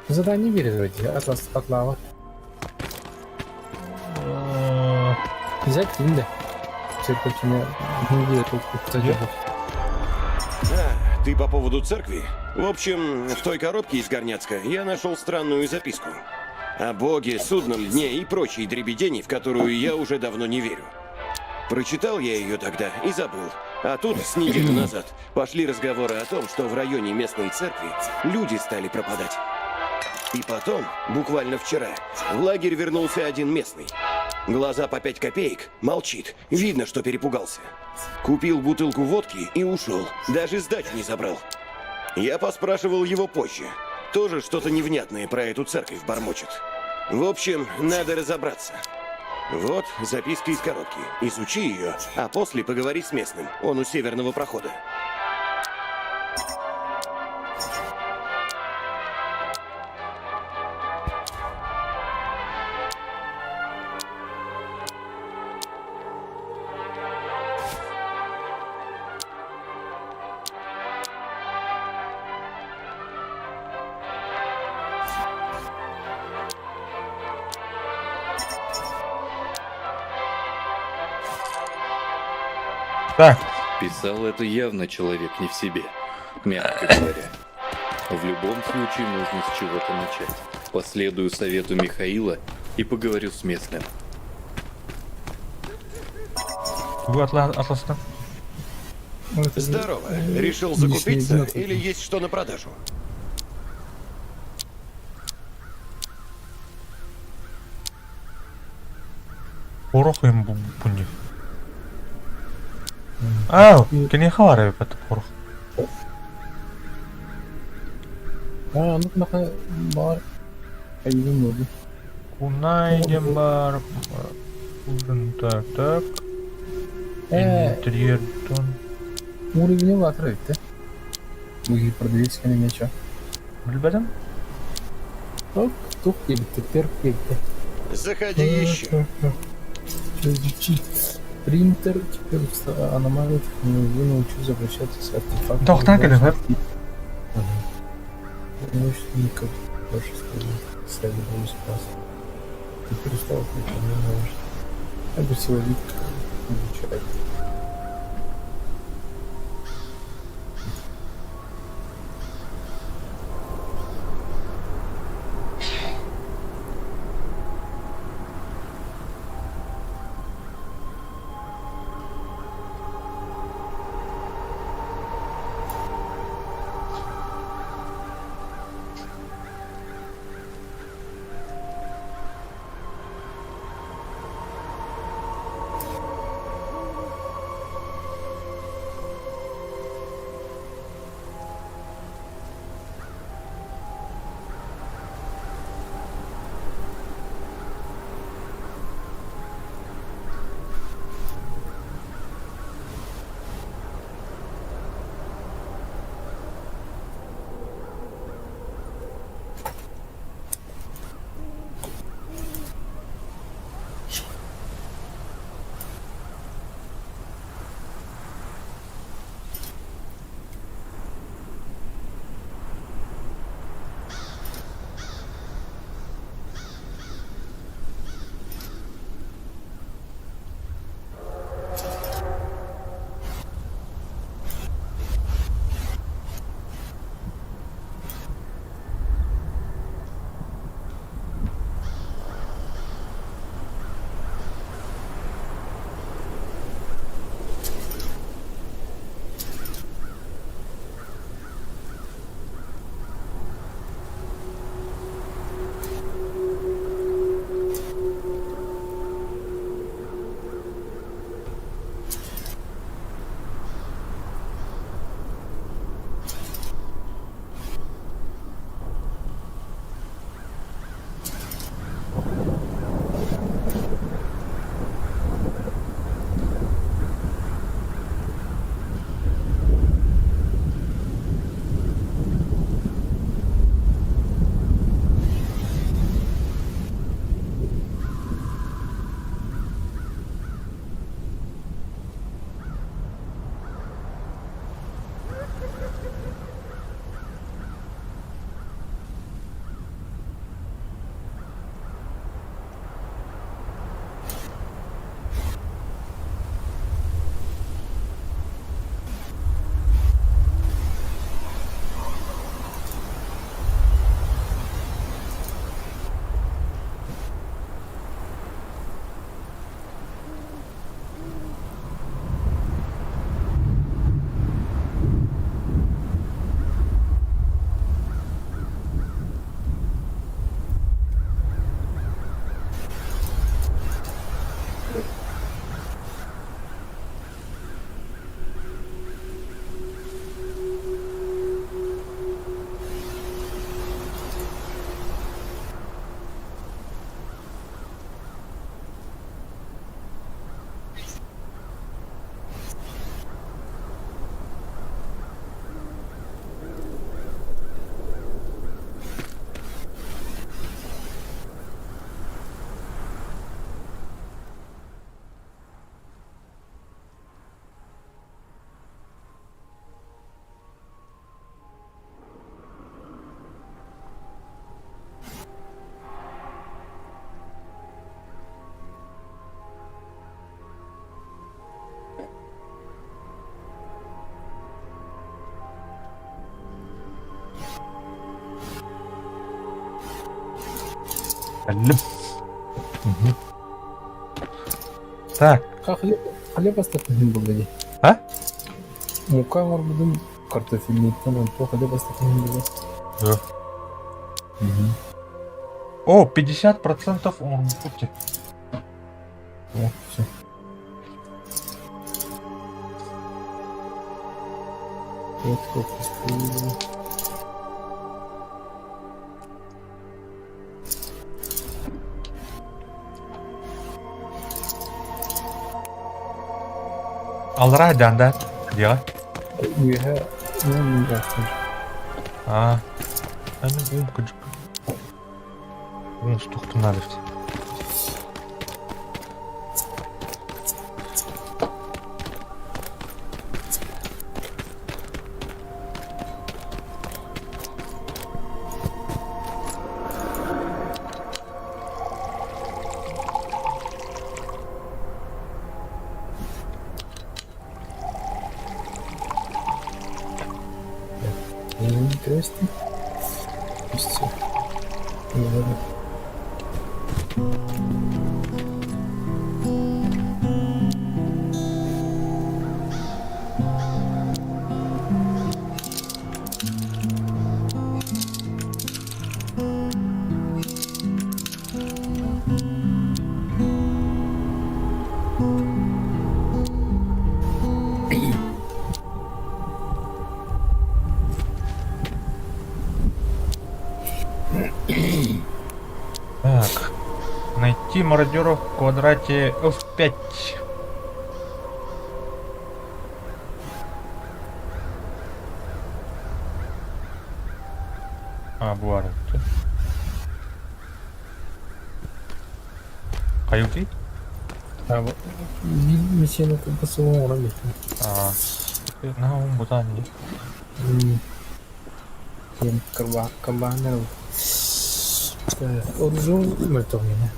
Speaker 1: Задание верит вроде, атлас атлава.
Speaker 2: Э,
Speaker 1: Взять инде. Все почему не тут
Speaker 3: А, ты по поводу церкви? В общем, в той коробке из Горняцка я нашел странную записку. О Боге, судном дне и прочей дребедени, в которую я уже давно не верю. Прочитал я ее тогда и забыл. А тут, с неделю назад, пошли разговоры о том, что в районе местной церкви люди стали пропадать. И потом, буквально вчера, в лагерь вернулся один местный. Глаза по пять копеек, молчит, видно, что перепугался. Купил бутылку водки и ушел, даже сдачу не забрал. Я поспрашивал его позже. Тоже что-то невнятное про эту церковь бормочет. В общем, надо разобраться. Вот записка из коробки. Изучи ее, а после поговори с местным. Он у северного прохода.
Speaker 2: Так.
Speaker 5: Писал это явно человек не в себе, мягко говоря. В любом случае нужно с чего-то начать. Последую совету Михаила и поговорю с местным.
Speaker 2: Вы атластан.
Speaker 3: Здорово. Решил закупиться или есть что на продажу?
Speaker 2: Порох им бунди. Ау, кини хавары бит порох.
Speaker 1: А, ну нахуй бар. Айдым oldu.
Speaker 2: Кунай бар. Ужин, так, так.
Speaker 1: Э,
Speaker 2: Интерьер тон.
Speaker 1: уровень ватра ведь, Буги продавец меча.
Speaker 2: Билбедим?
Speaker 1: Ок, тух ебитти, терп ебитти.
Speaker 3: Заходи еще.
Speaker 1: Изучи. Принтер теперь аномалия вы научились обращаться с артефактами.
Speaker 2: Тохтан кэлэн
Speaker 1: Научника больше сказать, стали спас. Ты перестал отвечать, Я бы силовик изучать.
Speaker 2: Кэллим. Так.
Speaker 1: Хлеб, хлеб остаток был дии.
Speaker 2: А?
Speaker 1: Мука оҥорбутум картофельниктан онто хлеб остаток был.
Speaker 2: Да. О, 50% оҥорбуппут.
Speaker 1: О, все. Вот сколько стоило.
Speaker 2: Аллараа дьаанда диэҕэ.
Speaker 1: Үөһэ уон охтор.
Speaker 2: Аа. Аны уум кыдьык. Уум стухтун надо.
Speaker 1: Интересно. Все.
Speaker 2: Так. Найти мародеров в квадрате F5. А, бу Хайылтый?
Speaker 1: Биир миссияны кылгас оҥорон биэрдим.
Speaker 2: А, наһаа бутаан дии.
Speaker 1: Диэн кырбааннар оружие мөлтөҕүнэ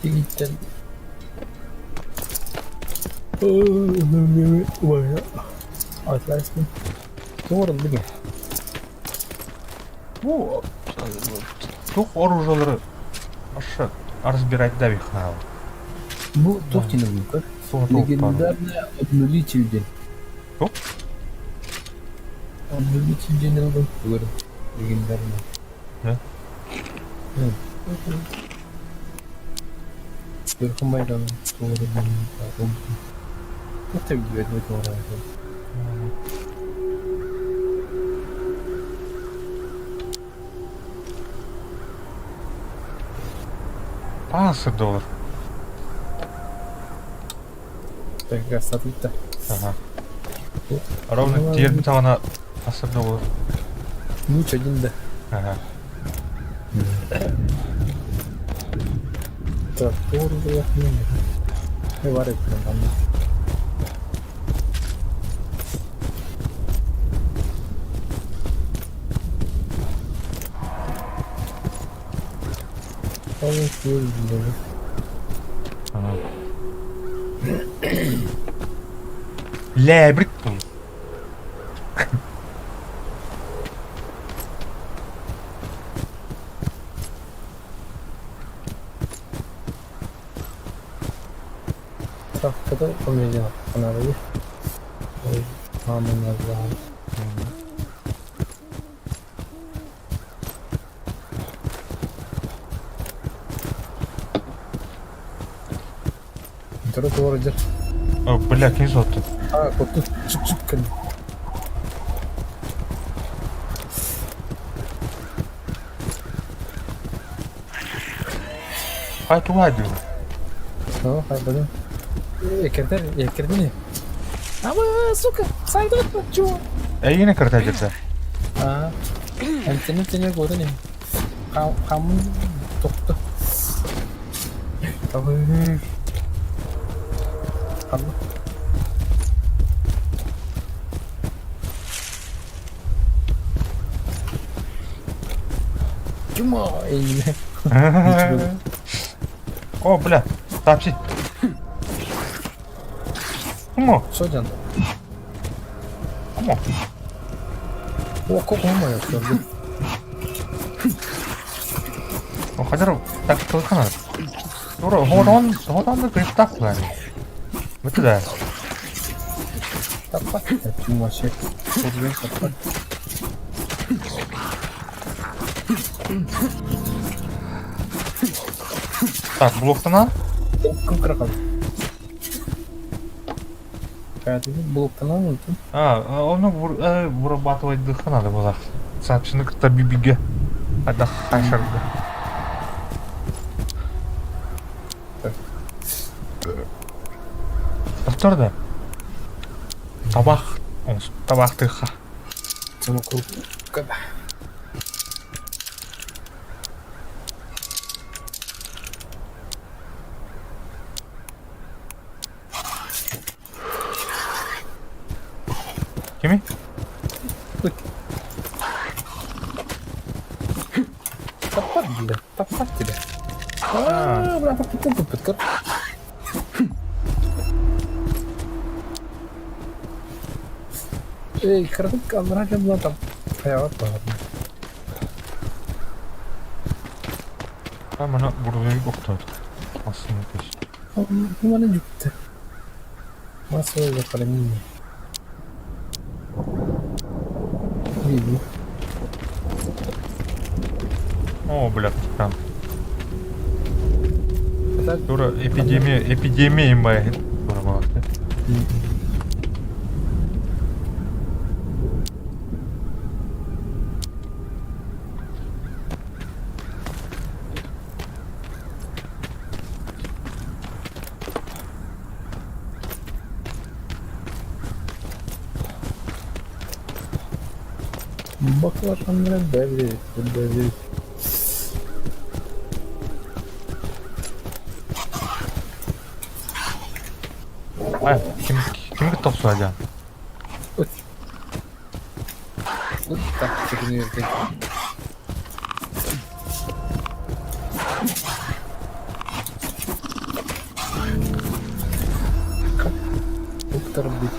Speaker 1: Тигиттэн Атласный. Туораллыгы.
Speaker 2: Бу туох оружиелары аша разбирать да бихнал.
Speaker 1: Бу туох диэн ылбыккар? Легендарный обнулитель диэн.
Speaker 2: Туох?
Speaker 1: Обнулитель диэн ылбын көрүм. Легендарный.
Speaker 2: Да?
Speaker 1: Верхом байрам туораллыгын ылбытым. Туох да билбэт
Speaker 2: Паасы доллар.
Speaker 1: Сатыйта.
Speaker 2: Ага. Ровно тиэрбит аҕана асыр доллар.
Speaker 1: Луч один да.
Speaker 2: Ага.
Speaker 1: Так, бар эбит
Speaker 2: Лэбрик.
Speaker 1: Травкада комедия каналы. Ой, мама назвала. Тура туора дьэр.
Speaker 2: О, бля, кини сотту.
Speaker 1: А, кутту чук-чук кэн.
Speaker 2: Хай туга дии.
Speaker 1: О, хай бадым. Экердер, экердини. Ама, сука, сайда чего?
Speaker 2: Эйигин кырта дьирдэ.
Speaker 1: А, антенна тене годани. Хамын тохто. Табы. Хамы. Чума, эйине.
Speaker 2: О, бля, тапси. Кому?
Speaker 1: Что дьон?
Speaker 2: Кому?
Speaker 1: О, кому я скажу.
Speaker 2: О, хадыр, так толкана. Тура, хорон, хорон криптак план. Вот да.
Speaker 1: Таппат. Чума шек. Таппат.
Speaker 2: Так, блоктана.
Speaker 1: Кым кыракал? Блоктанан онтун.
Speaker 2: А, оны вырабатывать дыха надо было. Сообщены к табибиге. Ада хашарга. Повтор да. Табах. Он табах тыха.
Speaker 1: Самокрутка.
Speaker 2: Кими?
Speaker 1: Таппат бля, таппат тебя. А, бля, подкор. Эй, кыратык аллараа дьон буолан там хайаҕа баҕарна.
Speaker 2: Там аны бурдуйук охтоот. Ассыны кеш.
Speaker 1: Маны дьүктэ. Массовое захоронение. Видно.
Speaker 2: О, бля, там. Тура эпидемия, эпидемия имбай. Тура балакты.
Speaker 1: Баклажаннары бэбри, бэбри.
Speaker 2: Ай, ким ким кытта охсуһадьан?
Speaker 1: Ыт. Ыт так көрүнүөргэн. Уктар бит.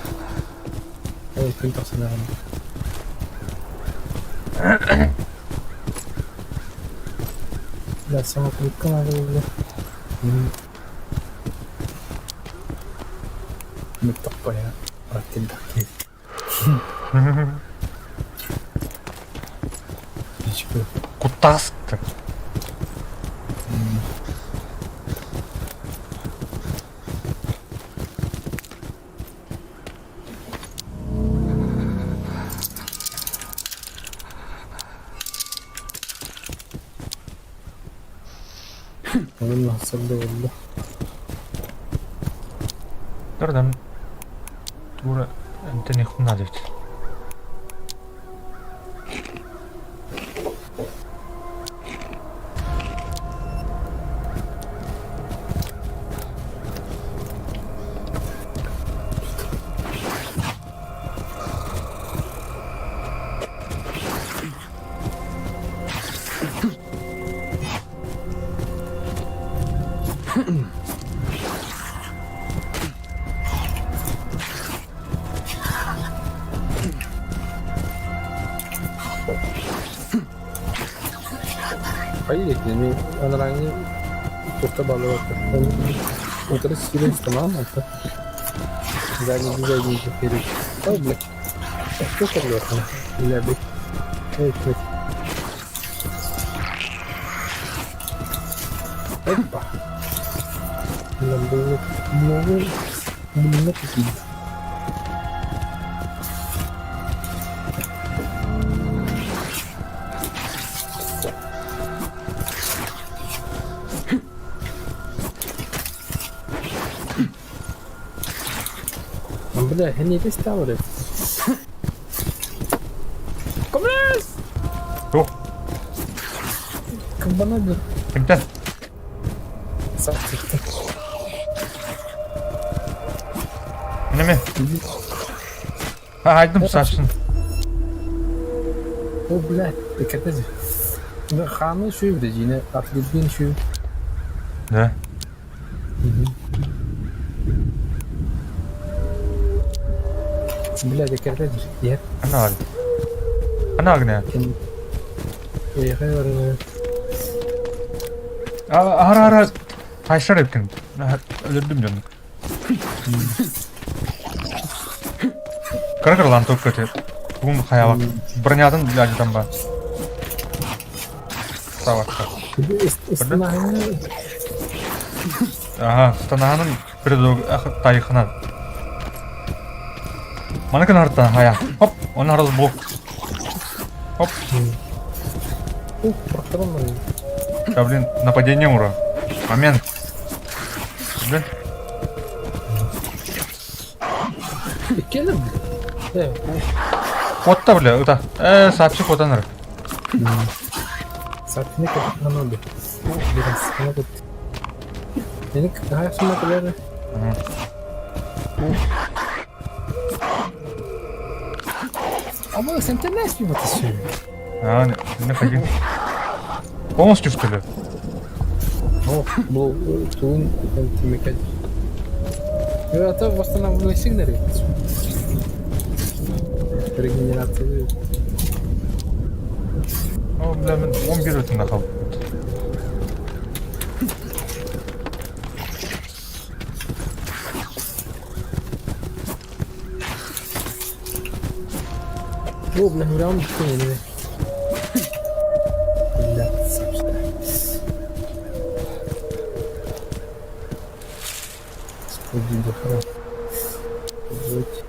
Speaker 1: Ой, күн тахсан аҕам. Да, самокрутка надо было. Мөттөхпөйө ракетдахки.
Speaker 2: Куттаастык.
Speaker 1: Онон сырда буолла.
Speaker 2: Турдан тура эмтэниэхпин наада эбит.
Speaker 1: Поедете, ми анарааҥҥы турта баллыбакка. Утары сүүрэн ыстамаан онто. Задний задний вперед. Ой, блядь. Что это Бля, Эй, блядь. Опа. Нам было много, много каких. Бля, я не тестировали. Коммунист!
Speaker 2: Туох?
Speaker 1: Кабана бир.
Speaker 2: Кимтэн?
Speaker 1: Сахтыктан.
Speaker 2: Неме? Айдым сапсын.
Speaker 1: О, блядь, кэтэж. Хааны шүү бирэ Атлетбин шүү.
Speaker 2: Да.
Speaker 1: Бля, кэтэж. Яп.
Speaker 2: Ана Ана гына. Ара ара Хайшар эбиккин. Өлөрдүм дьону. Кыра кыралаан только те. Тугун хайаабак. Бронятын билажытан ба. Савакка. Ага, станаһанын передок тайхынан. Маны кынартан хая. Хоп, он разблок. Хоп. Да, блин, нападение ура. Момент. Блин. Куотта, бля, ыта. Э, сообщи куотан
Speaker 1: Сообщи куотан А мы сентенес пивотасю.
Speaker 2: А, не, не ходи. Полностью, что ли?
Speaker 1: О, был туун тимекать. Это восстанавливай сигналы. Регенерация.
Speaker 2: О, бля, мин 11 өтүнэ хаалбыт.
Speaker 1: О, бля, прям поняли. Бля, Господи, да хорошо. Вот.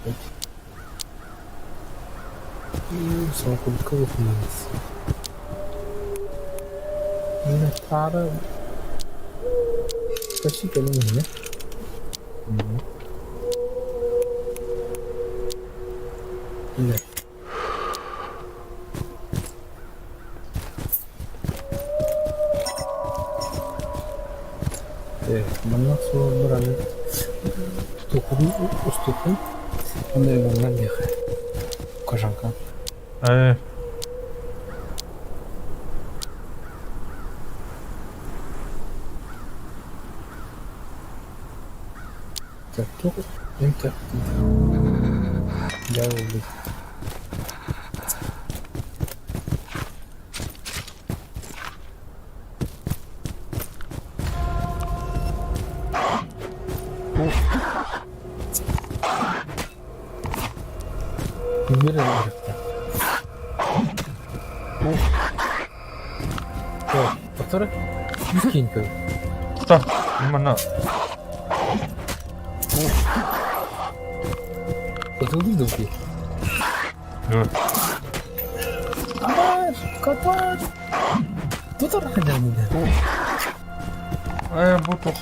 Speaker 1: Вот. Тара почти кэлин иһинэ. Манна суолбар аны тохун устуохун онно манна диэхэ кожанка.
Speaker 2: Э,
Speaker 1: Так, туох эмтэх дьэ буолбут. Биир эрэ Повтори. Үс көр.
Speaker 2: Что? Манна.
Speaker 1: Потылдыр да
Speaker 2: Dur.
Speaker 1: Aman! Kapat! Tutar хадамыда.
Speaker 2: Э, бу туох.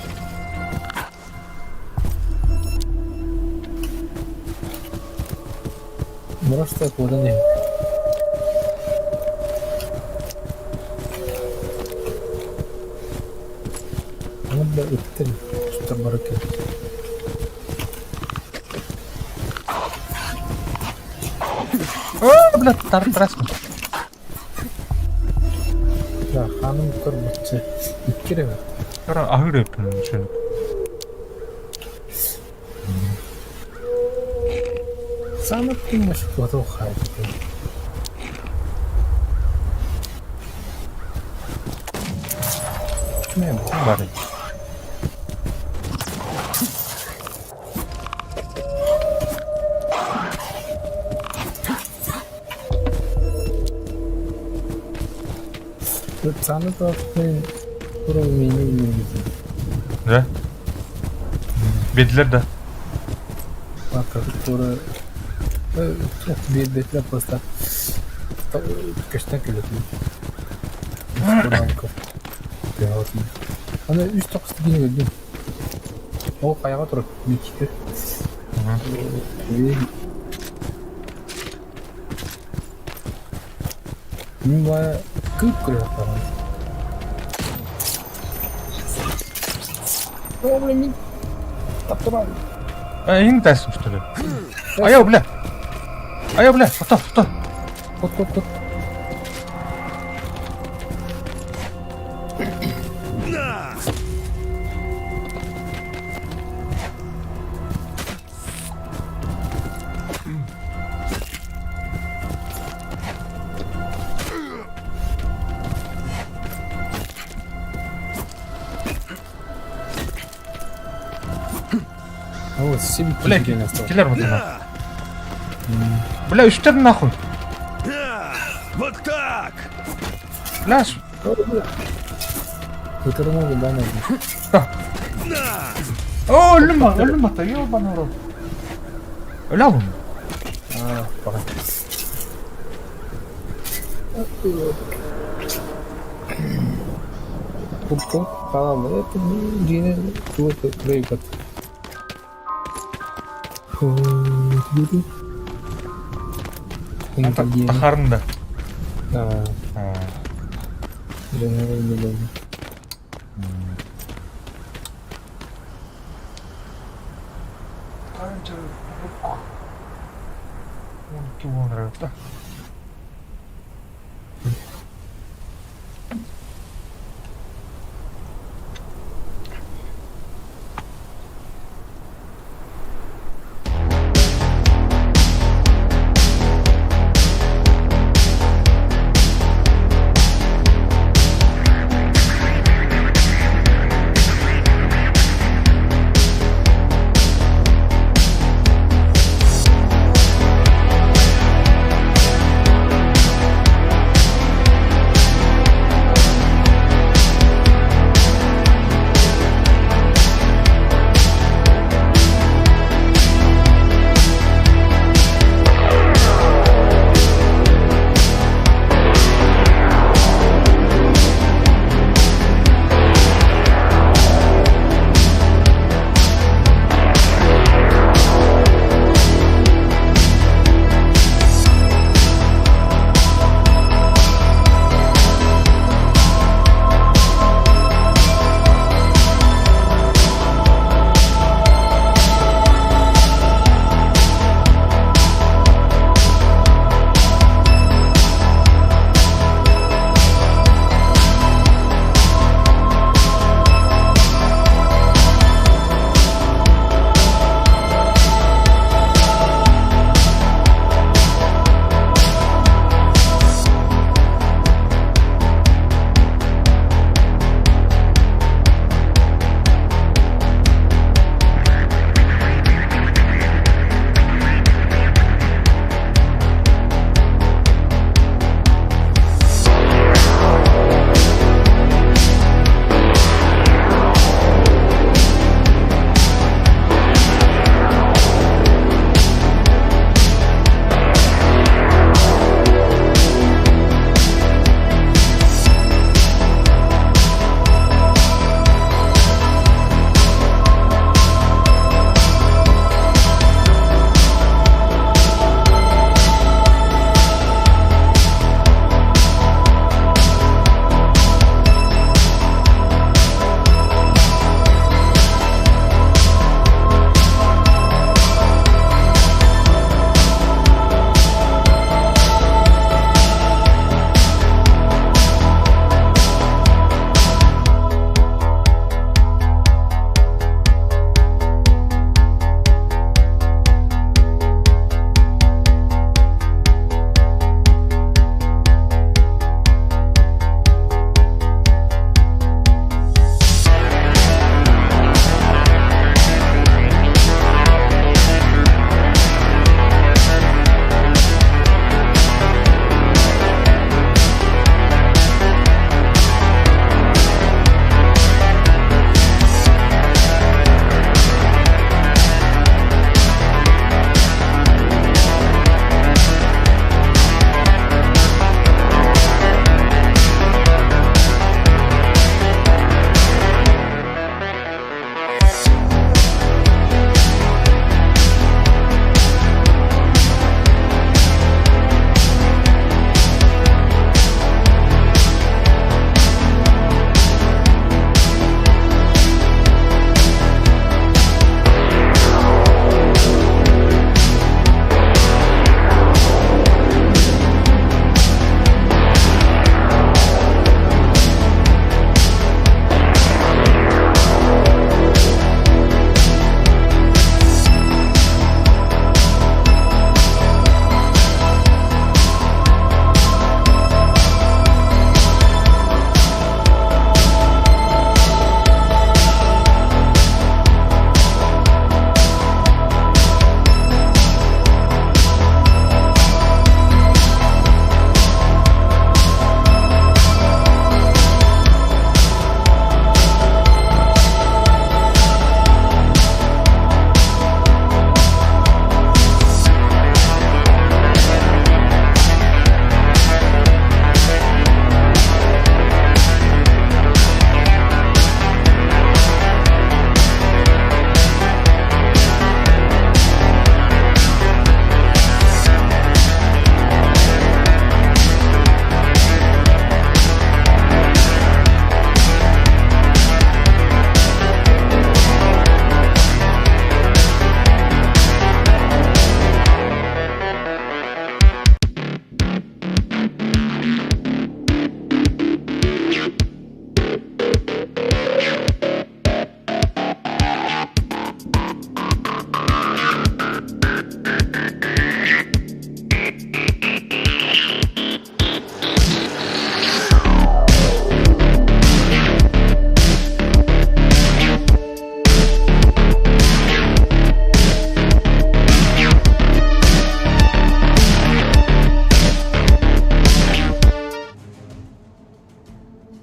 Speaker 1: Мурашта куодан иһин. Аны бля ыттын. Что барыка.
Speaker 2: О, бля, тар-трасмын.
Speaker 1: Да, ханым көрбүтче. Иккире бар.
Speaker 2: Кара аһыр эппин шын.
Speaker 1: Самый киммеш куоту хайты. Мен
Speaker 2: Бар.
Speaker 1: Саны туохпун уровень
Speaker 2: Да? Бедлер да.
Speaker 1: Тура биэрбэтилэр просто көстөн кэлэтин. Аны үс тоқсты кини өлдүм. Ол хайаҕа турар мичикер. Мин баа кыып көрө О, бля, мин таптырам.
Speaker 2: Э, ин тайсың что ли? Ая, бля. Ая, бля, тоқта, тоқта.
Speaker 1: Кот, кот, кот. О, себе
Speaker 2: Бля,
Speaker 1: киһи осталось.
Speaker 2: килер вот она. Бля, үстер нахуй.
Speaker 3: Вот так!
Speaker 2: Бля,
Speaker 1: Ытырына да надо.
Speaker 2: О, өлүм өлүм ата, ёбаный рот. Өлө алым.
Speaker 1: А, пора. Куртка халал. Это дьиэ туга кырайбат.
Speaker 2: Тахарын да.
Speaker 1: А, дьиэ
Speaker 2: Километр, да.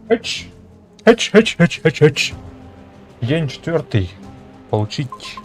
Speaker 2: Эч! Эч, эч, эч, эч, эч. День четвертый. Получить.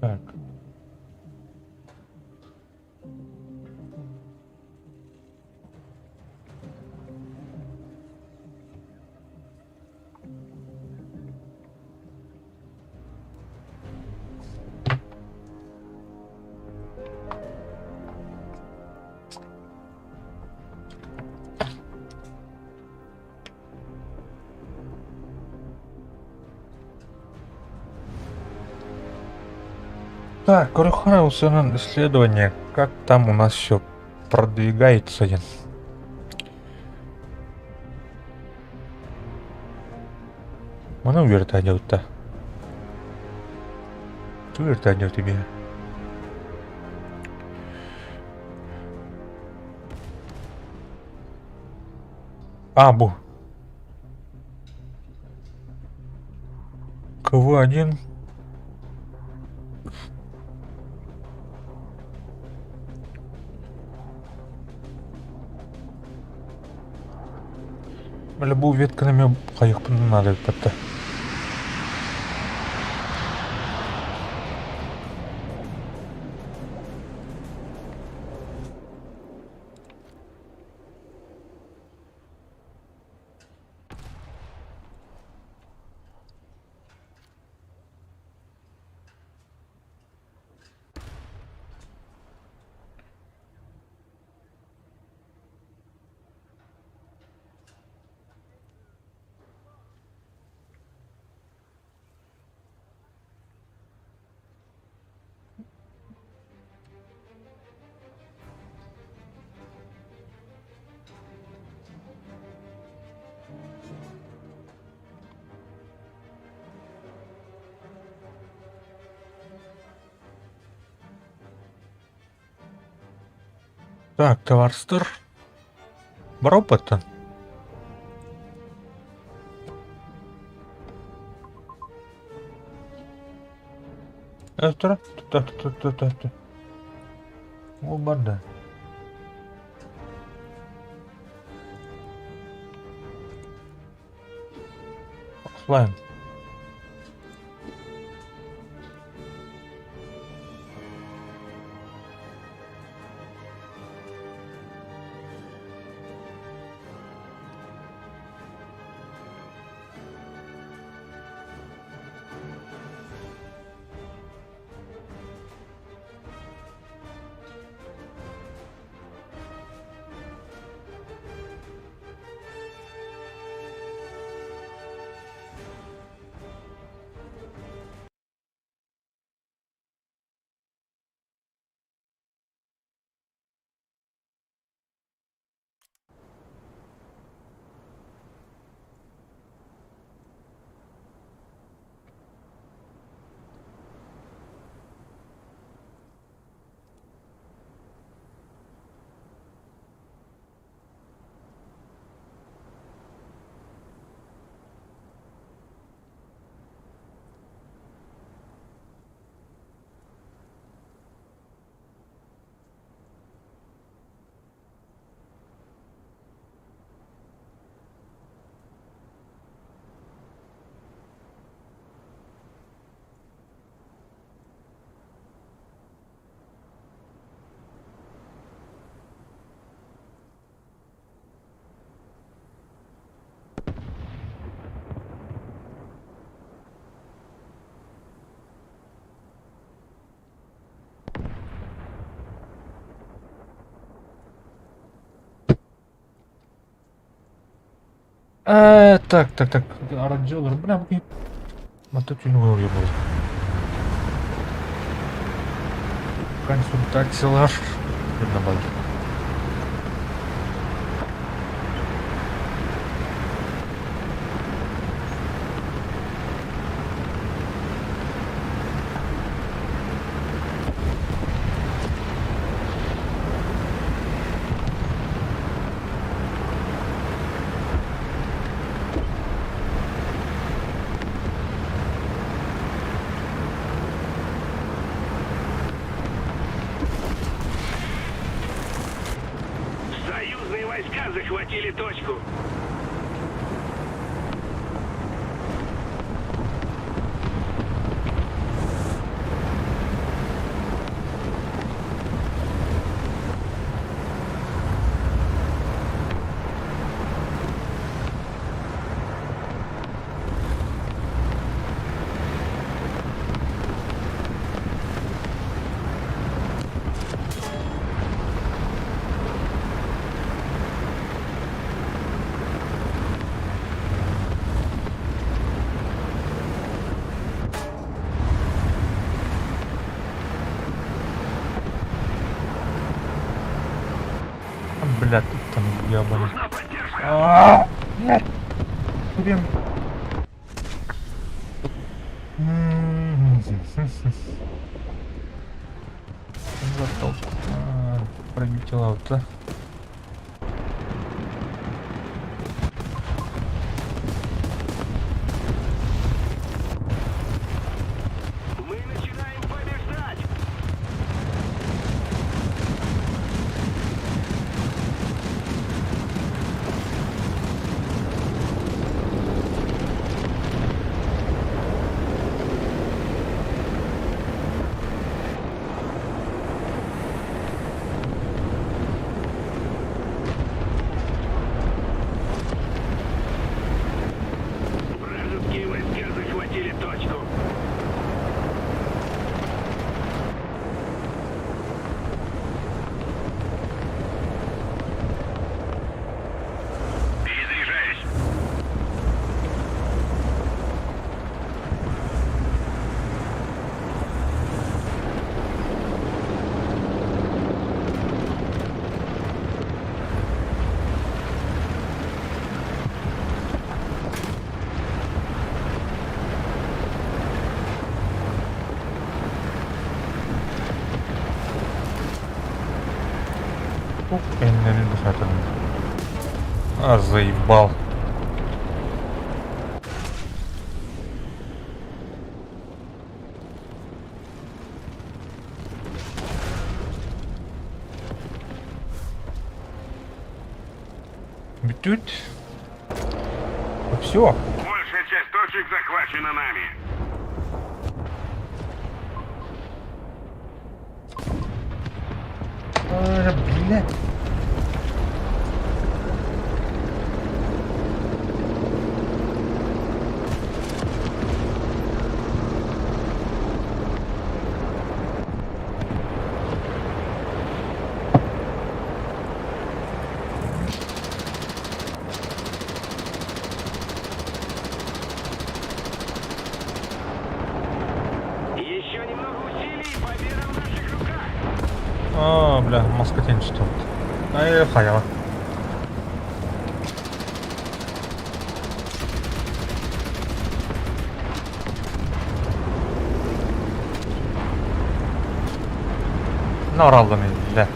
Speaker 2: Так. Так, Крухаусен исследование. Как там у нас все продвигается? Мана вертолета. Ту вертолет тебе. А, бу. КВ-1. Бля, бу ветканы хайықпын надо бітті. Так, товарстер. Робота. Это, О, банда. Офлайн. Так, так, так. Аралдьы олорор. Бля, бу киһи манта түүн уһуруйар буолла. Консультациялар. Баар.
Speaker 9: Союзные войска захватили точку.
Speaker 2: Бля, тут там ебаный. А, Блядь. Блин. Зато пробить ауто.
Speaker 9: Мы начинаем побеждать! Вражеские войска захватили точку. Перезаряжаюсь.
Speaker 2: А, заебал. Тут. Все.
Speaker 9: Большая часть точек захвачена нами.
Speaker 2: Блядь.
Speaker 9: Еще немного усилий, и победа в наших руках.
Speaker 2: А, бля, маска тень что. Ай, халява. Наралды мен, бля.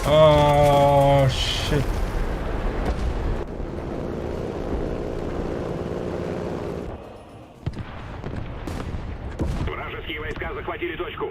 Speaker 2: Oh, shit.
Speaker 9: Вражеские войска захватили точку.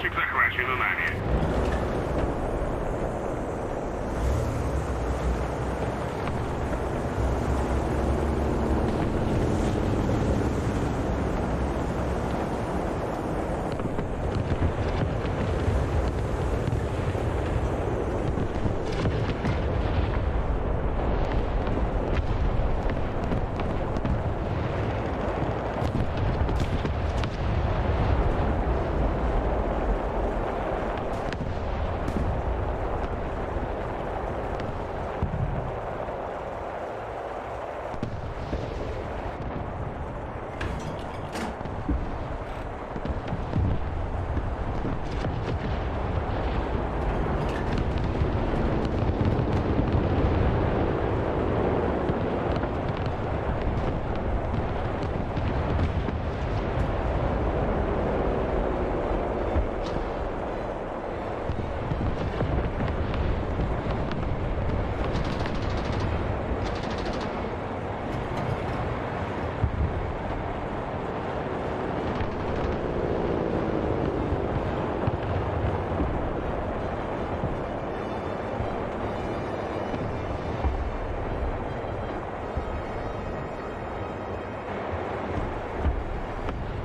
Speaker 9: точек захвачено нами.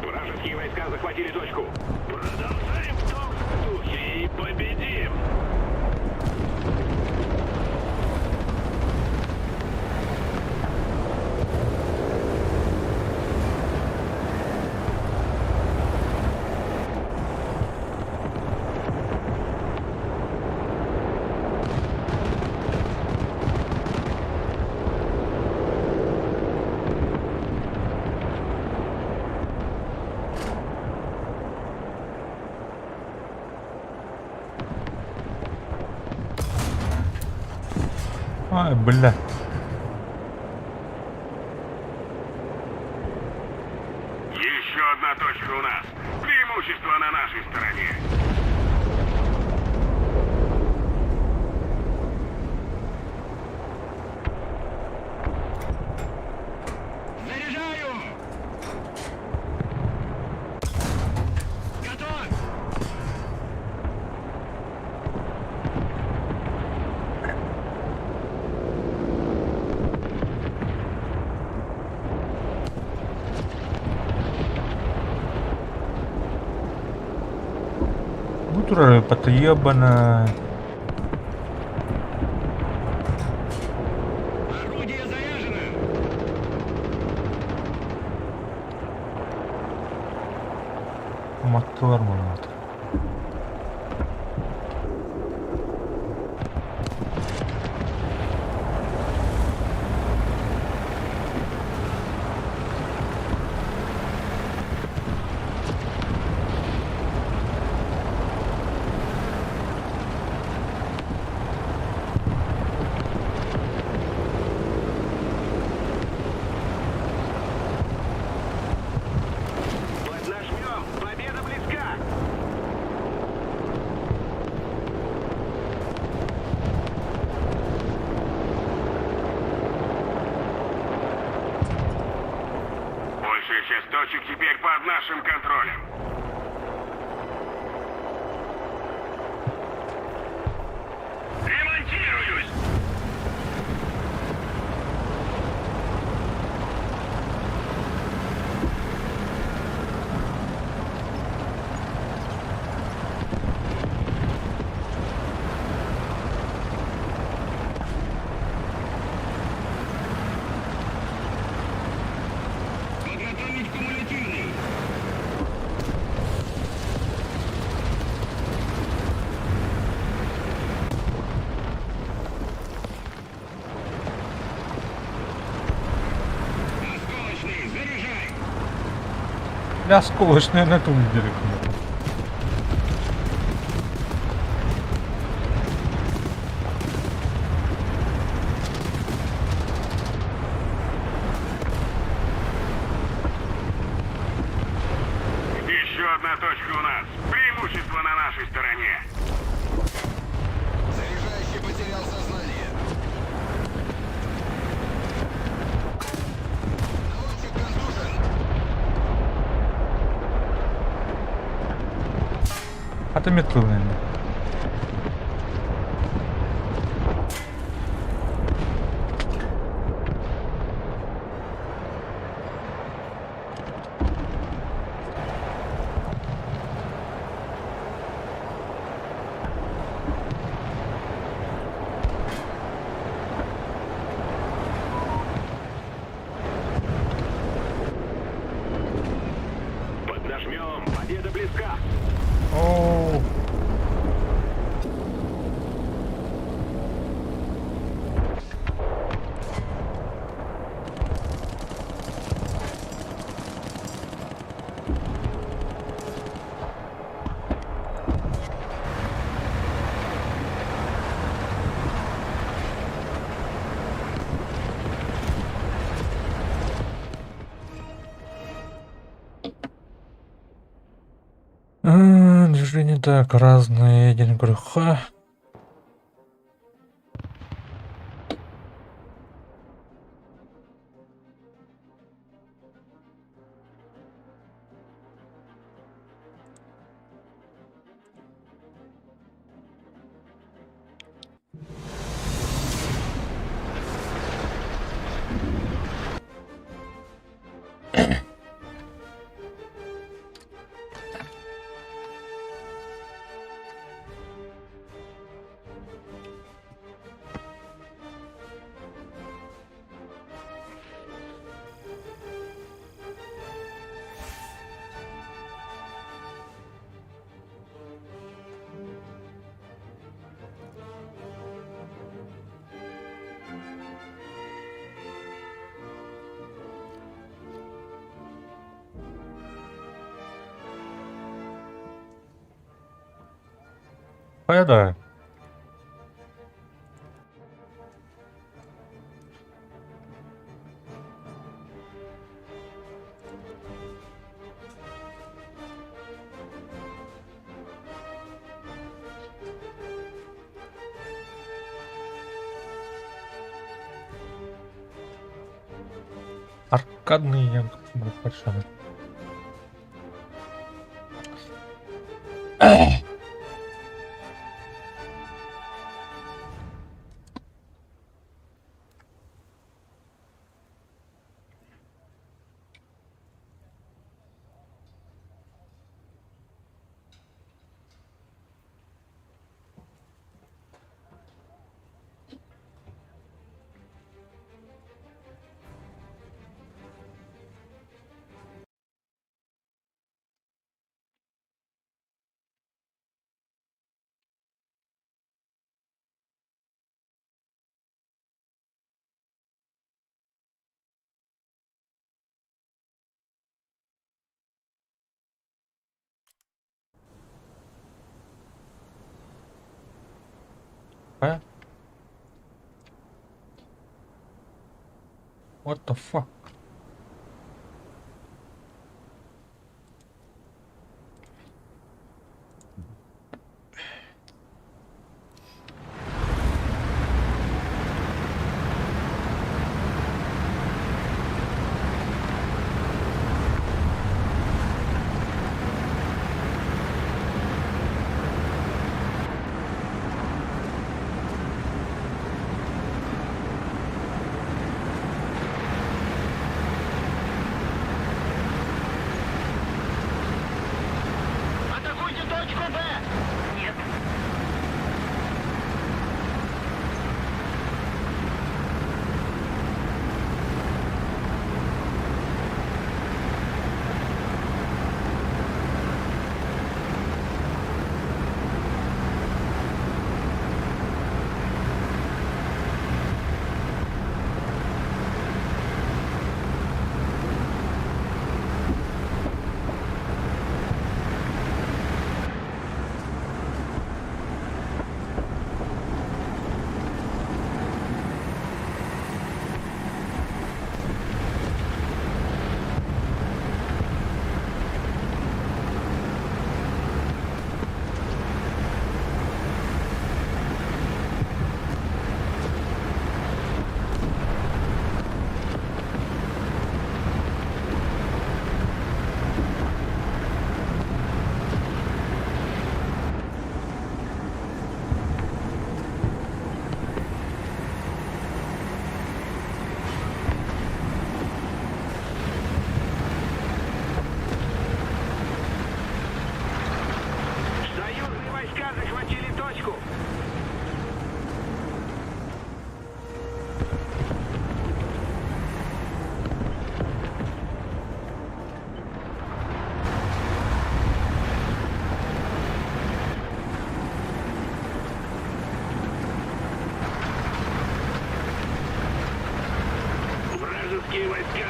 Speaker 9: Вражеские войска захватили точку. Продолжаем в том же духе и победим!
Speaker 2: Ай, бля.
Speaker 9: Еще одна точка у нас. Преимущество на нашей стороне. Заряжаю! Готов!
Speaker 2: Бу турар потоебана.
Speaker 9: Орудие заряжено!
Speaker 2: Уматтылар муну.
Speaker 9: Поднажмем! Победа близка! Большая часть точек теперь под нашим контролем. Ремонтируюсь! Подготовить кумулятивный! Осколочный, заряжай!
Speaker 2: Бля, осколочная на ту видели.
Speaker 9: Еще одна точка у нас. Преимущество на нашей стороне.
Speaker 6: Заряжающий потерял сознание. Наводчик контужен.
Speaker 2: Хата метлылын.
Speaker 9: Поднажмем, победа близка.
Speaker 2: Оо. Движение так, разные, один говорю, ха. Хайа Аркадный я большой. А? What the fuck?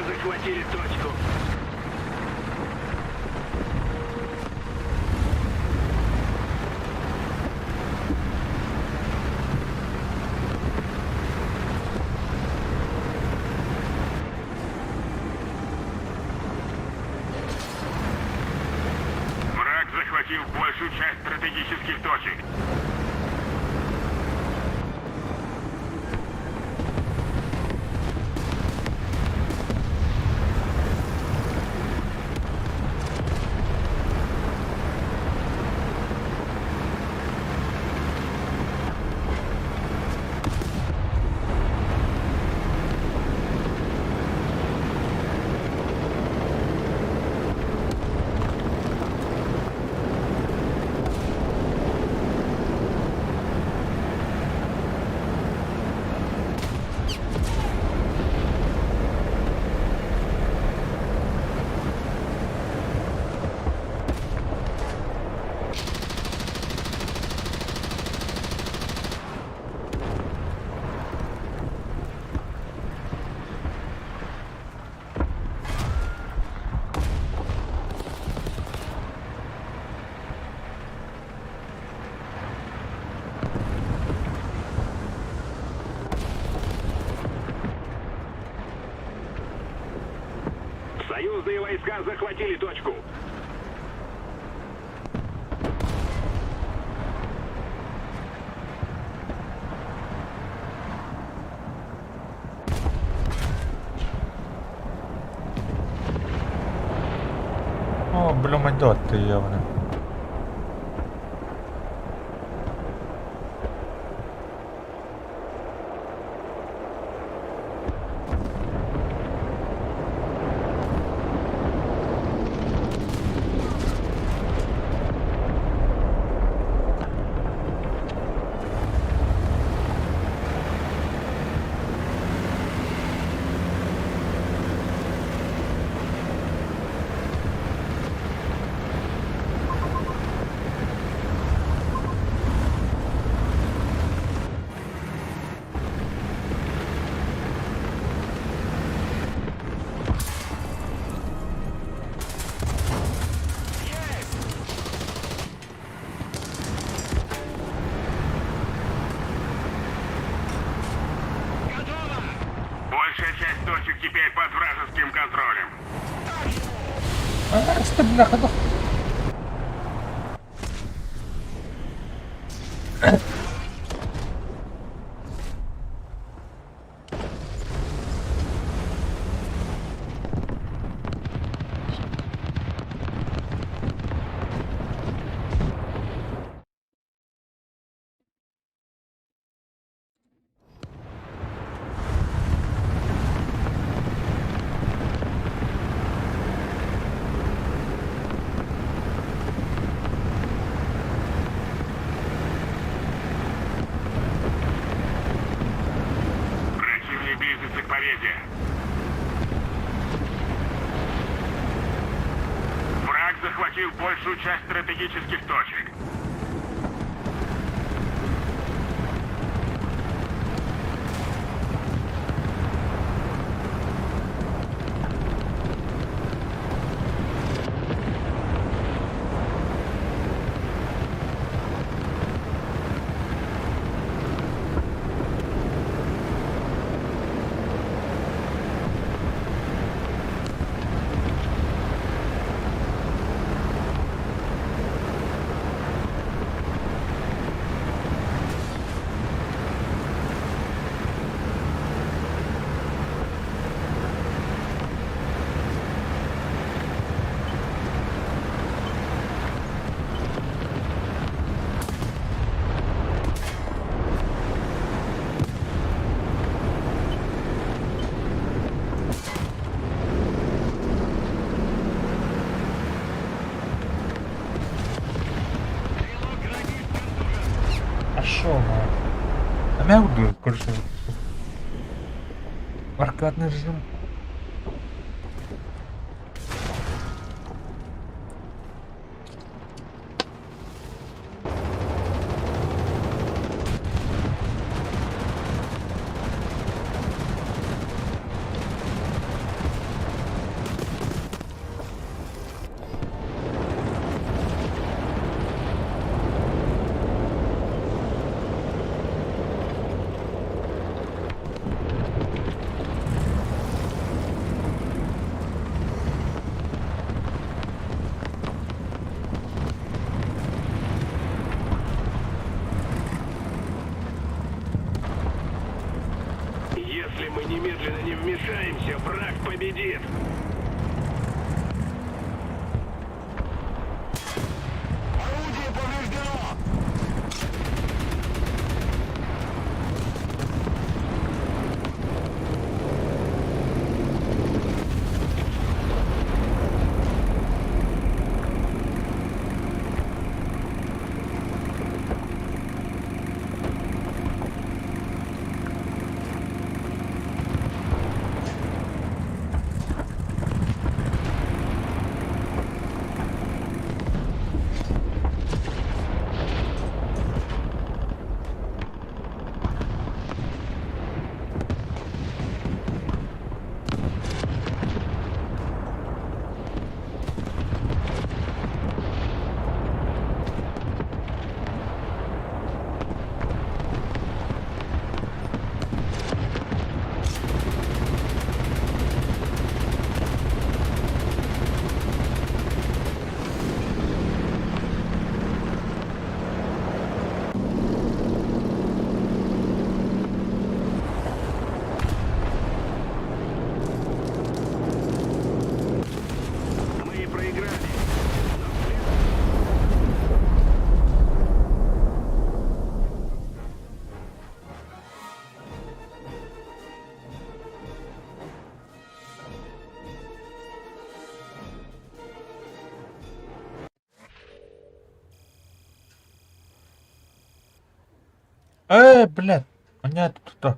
Speaker 9: захватили точку. Враг захватил большую часть стратегических точек. Союзные войска захватили точку.
Speaker 2: О, блюмадет ты явно.
Speaker 9: Большая часть точек теперь под вражеским контролем.
Speaker 2: А, что, бляха, да?
Speaker 9: Противник близится к победе. Враг захватил большую часть стратегических точек.
Speaker 2: А шо, ну? А меня буду, короче, аркадный режим.
Speaker 9: мы немедленно не вмешаемся, враг победит.
Speaker 6: Орудие повреждено!
Speaker 9: Мы проиграли.
Speaker 2: Э, блядь, понятно туда.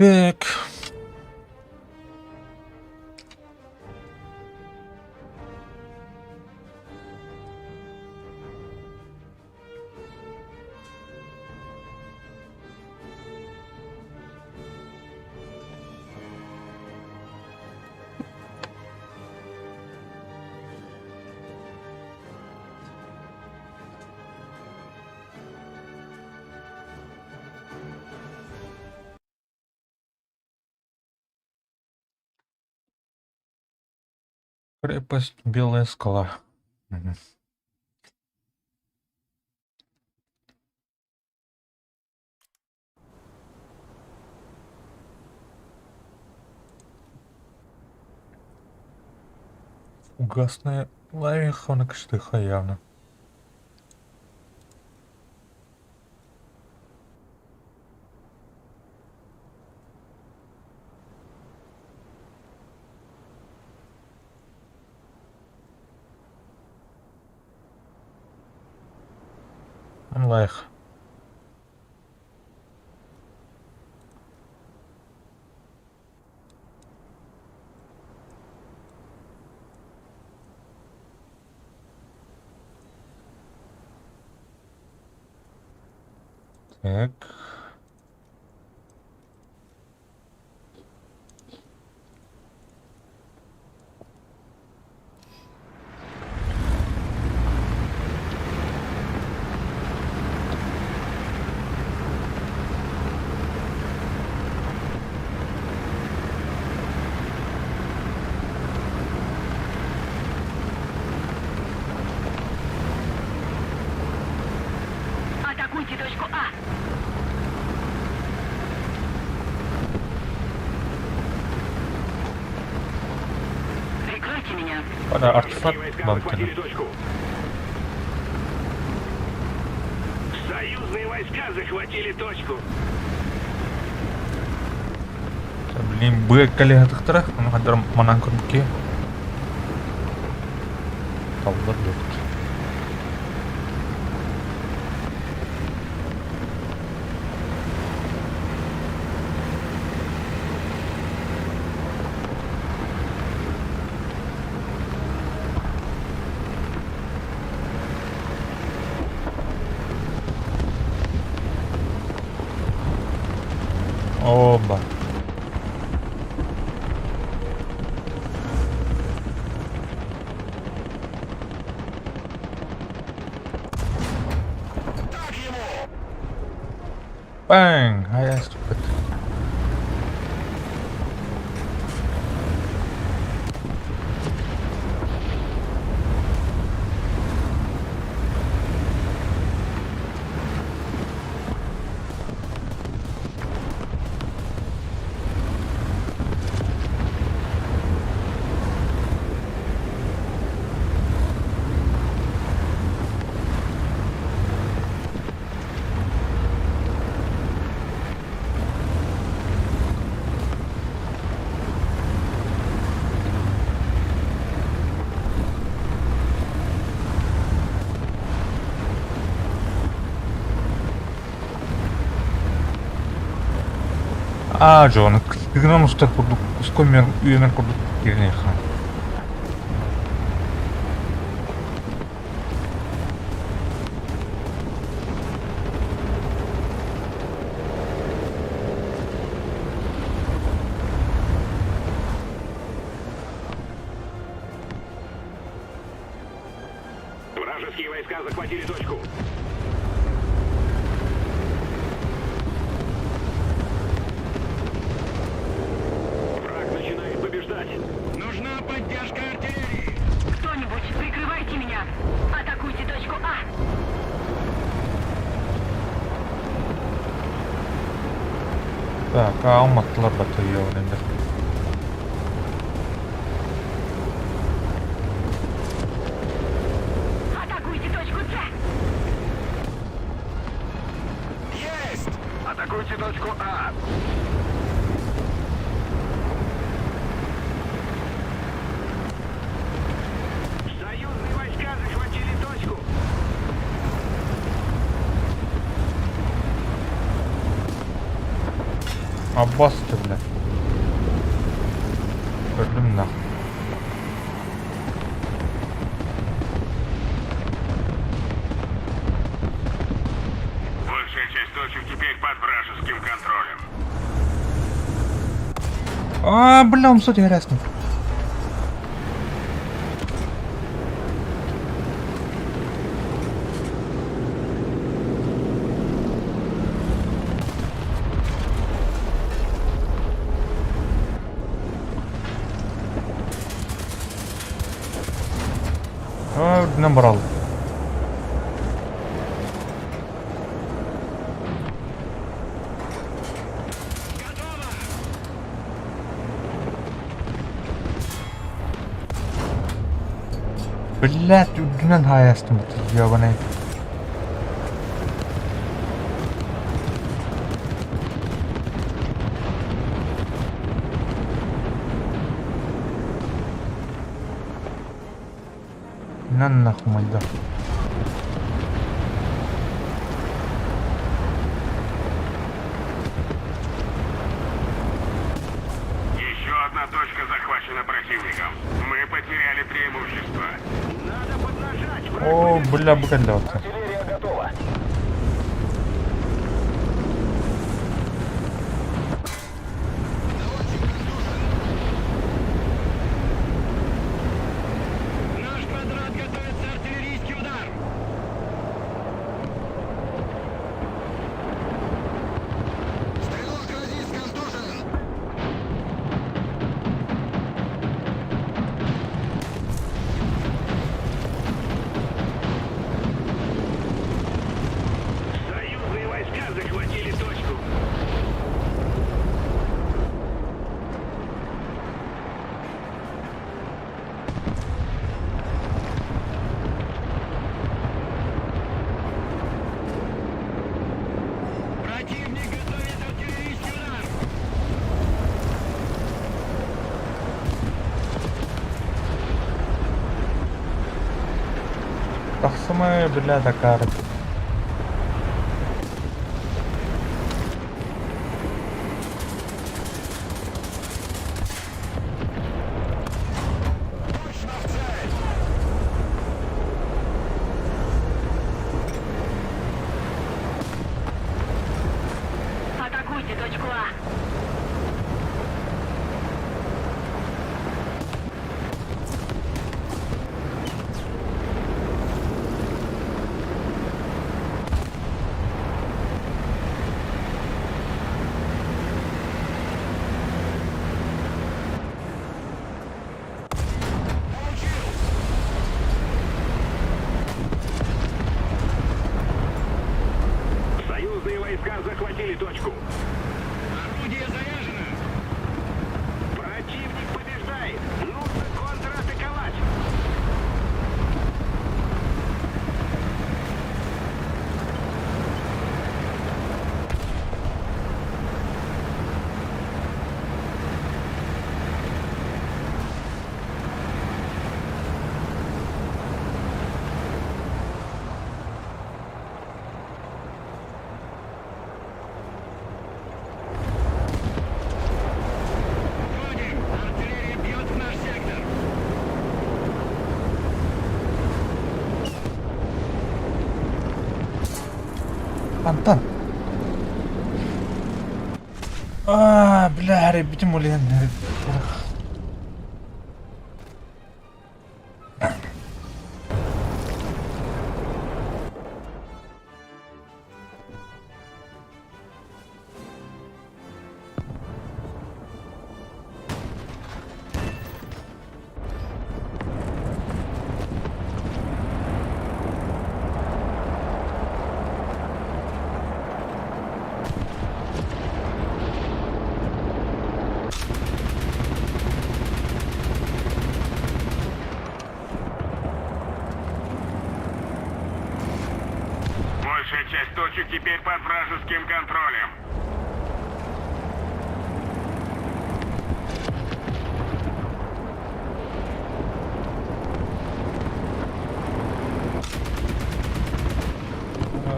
Speaker 2: Так. Крепость Белая скала. Мгм. Фугасная лавиха кыштыха явно. Лайх. Так.
Speaker 7: Атакуйте точку А. Прикройте меня.
Speaker 2: Бара артефакт
Speaker 9: Войска
Speaker 2: баар
Speaker 9: захватили
Speaker 2: кэлин.
Speaker 9: точку. Союзные войска захватили точку.
Speaker 2: Блин, быа кэлиһатыктара, ону хандар манан көрбүккэ. Таллар дуобут. Оба. Bang! I stupid. Аа, дьон, тыгынан устар курдук, ускомер үөмэр курдук кириниэхэ.
Speaker 9: Вражеские войска захватили точку. Враг начинает побеждать.
Speaker 6: Нужна поддержка артиллерии!
Speaker 7: Кто-нибудь, прикрывайте меня. Атакуйте точку А.
Speaker 2: Так, ауматтылар батыйа энде.
Speaker 7: Атакуйте точку С.
Speaker 6: Есть! Атакуйте точку А!
Speaker 9: Союзные войска захватили точку.
Speaker 2: Аббас ты, блядь. Көрдүм нах.
Speaker 9: Большая часть точек теперь под вражеским контролем.
Speaker 2: А, бля, он сути грязный. А, набрал. Блядь, үрдүнэн хаайастым ебаный. На нахуй майда.
Speaker 9: Еще одна точка захвачена противником. Мы потеряли преимущество.
Speaker 6: Надо поднажать! Враг
Speaker 2: О, бля, букалёта.
Speaker 6: Артиллерия готова. Наш квадрат готовится артиллерийский удар. Стрелок радист контужен. Союзные войска захватили точку. Противник готовит артиллерийский удар.
Speaker 2: Тахсамай, бля, такая.
Speaker 7: Атакуйте точку А.
Speaker 9: Союзные войска захватили точку.
Speaker 6: Орудие заряжено.
Speaker 9: Противник побеждает. Нужно контратаковать.
Speaker 6: Входим. Артиллерия бьет в наш сектор.
Speaker 2: Антон. А, бля, ребятим улен.
Speaker 9: Большая часть точек теперь под вражеским контролем.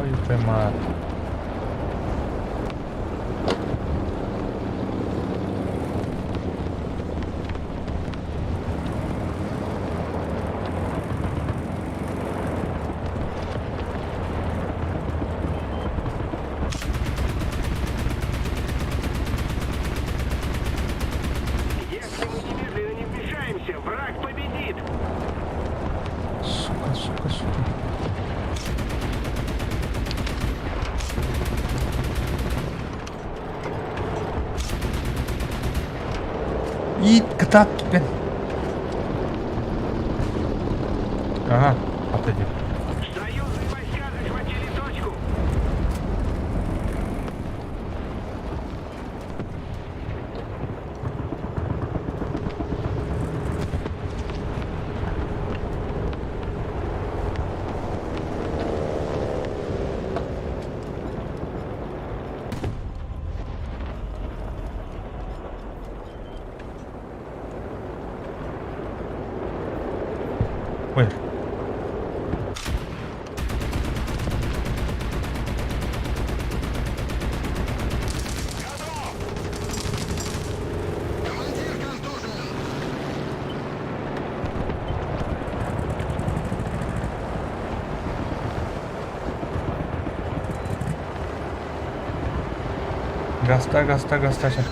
Speaker 2: Ой, ты мать. Тиит кытаат түгэн. Ага, отойди.
Speaker 6: Союзные войска захватили точку.
Speaker 2: Ой. Гаста, гаста, гаста. Сейчас.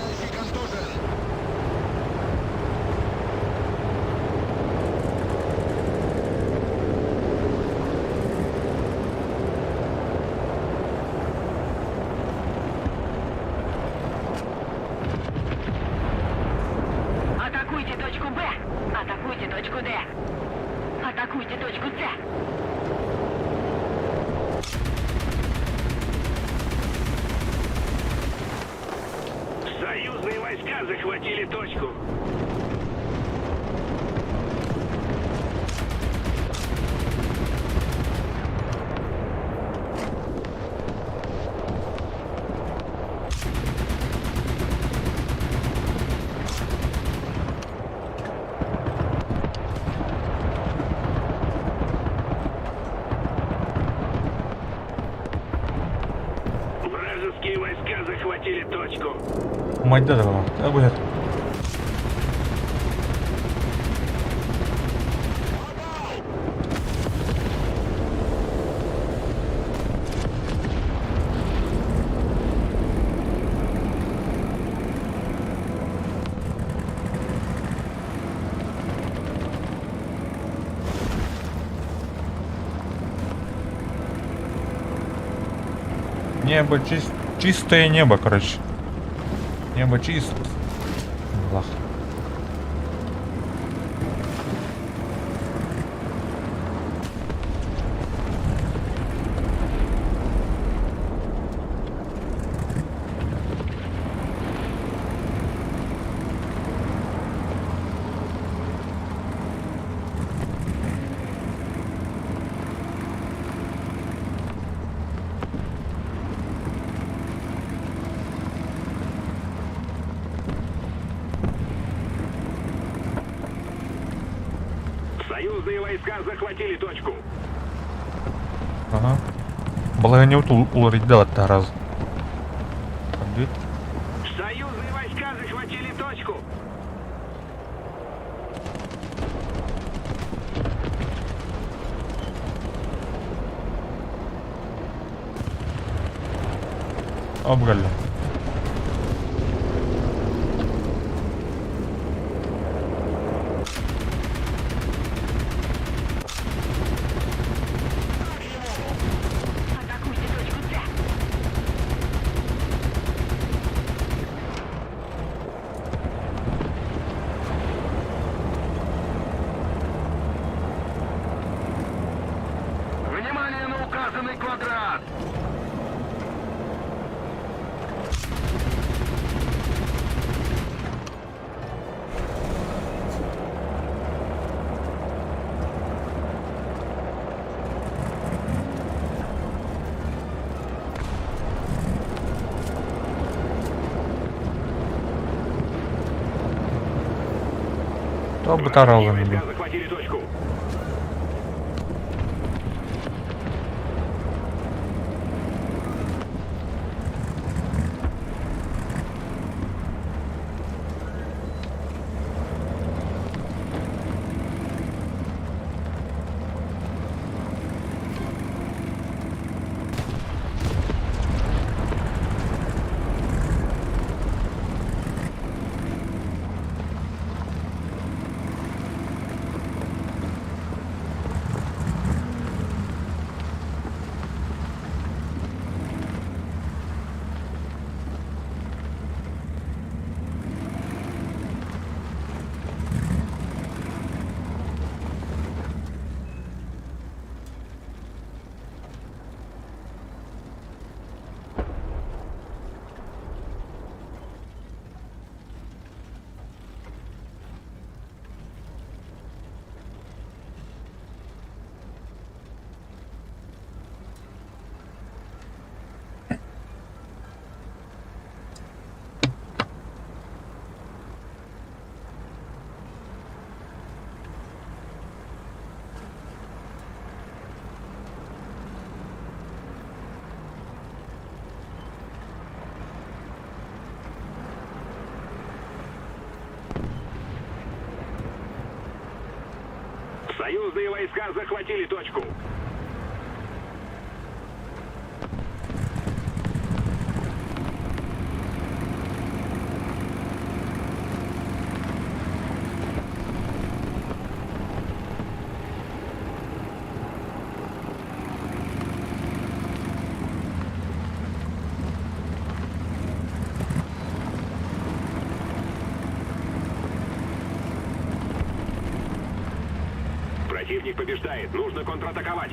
Speaker 7: Атакуйте точку Б! Атакуйте точку Д! Атакуйте точку С!
Speaker 6: Союзные войска захватили точку. Вражеские войска захватили точку.
Speaker 2: Майда да будет. Небо чис чистое небо, короче. Небо чисто. Лах.
Speaker 6: Союзные войска захватили точку.
Speaker 2: Ага. Балаһыанньабыт уларыйда батта раз.
Speaker 6: Союзные войска захватили точку.
Speaker 2: Обгалли.
Speaker 7: Атакуйте точку С!
Speaker 6: Внимание на указанный квадрат!
Speaker 2: То бытаралын
Speaker 6: Войска захватили точку. Союзные войска захватили точку. Противник побеждает. Нужно контратаковать.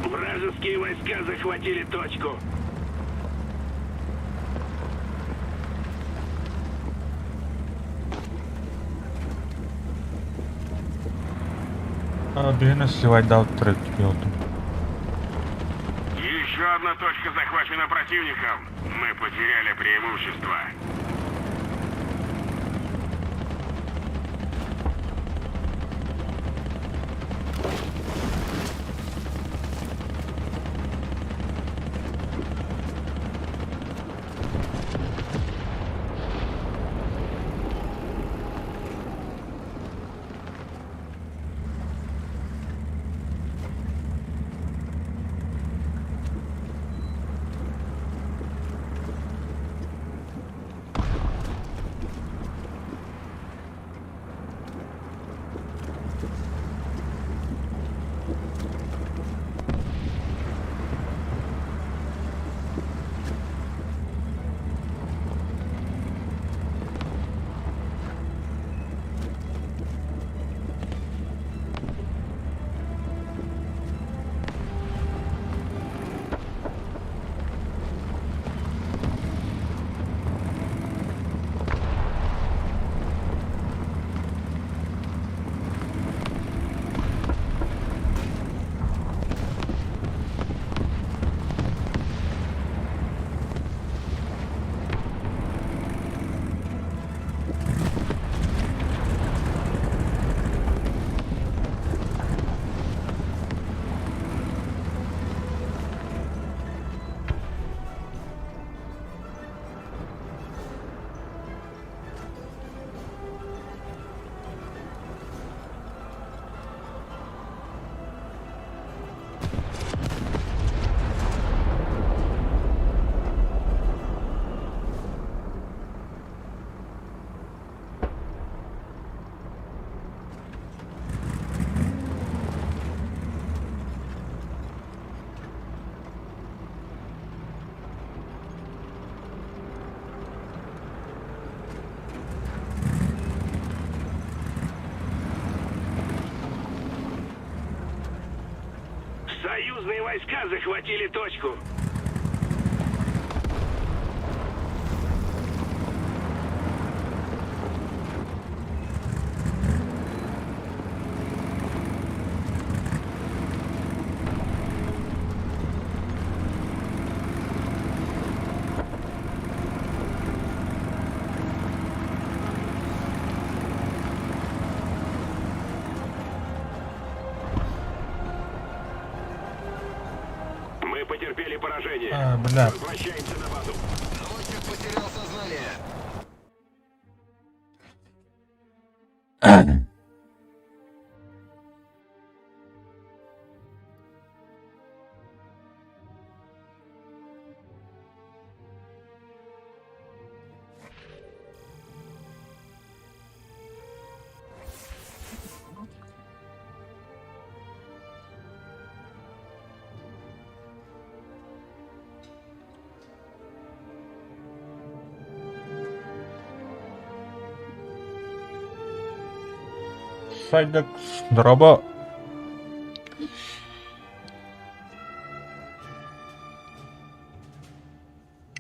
Speaker 6: Вражеские войска захватили точку.
Speaker 2: Биһине сливайдаут трек делтым.
Speaker 9: Еще одна точка захвачена противником. Мы потеряли преимущество. Союзные войска захватили точку. Мы потерпели поражение.
Speaker 2: А, бля.
Speaker 9: Возвращаемся на базу.
Speaker 8: Наводчик потерял сознание.
Speaker 2: Сайдекс дроба.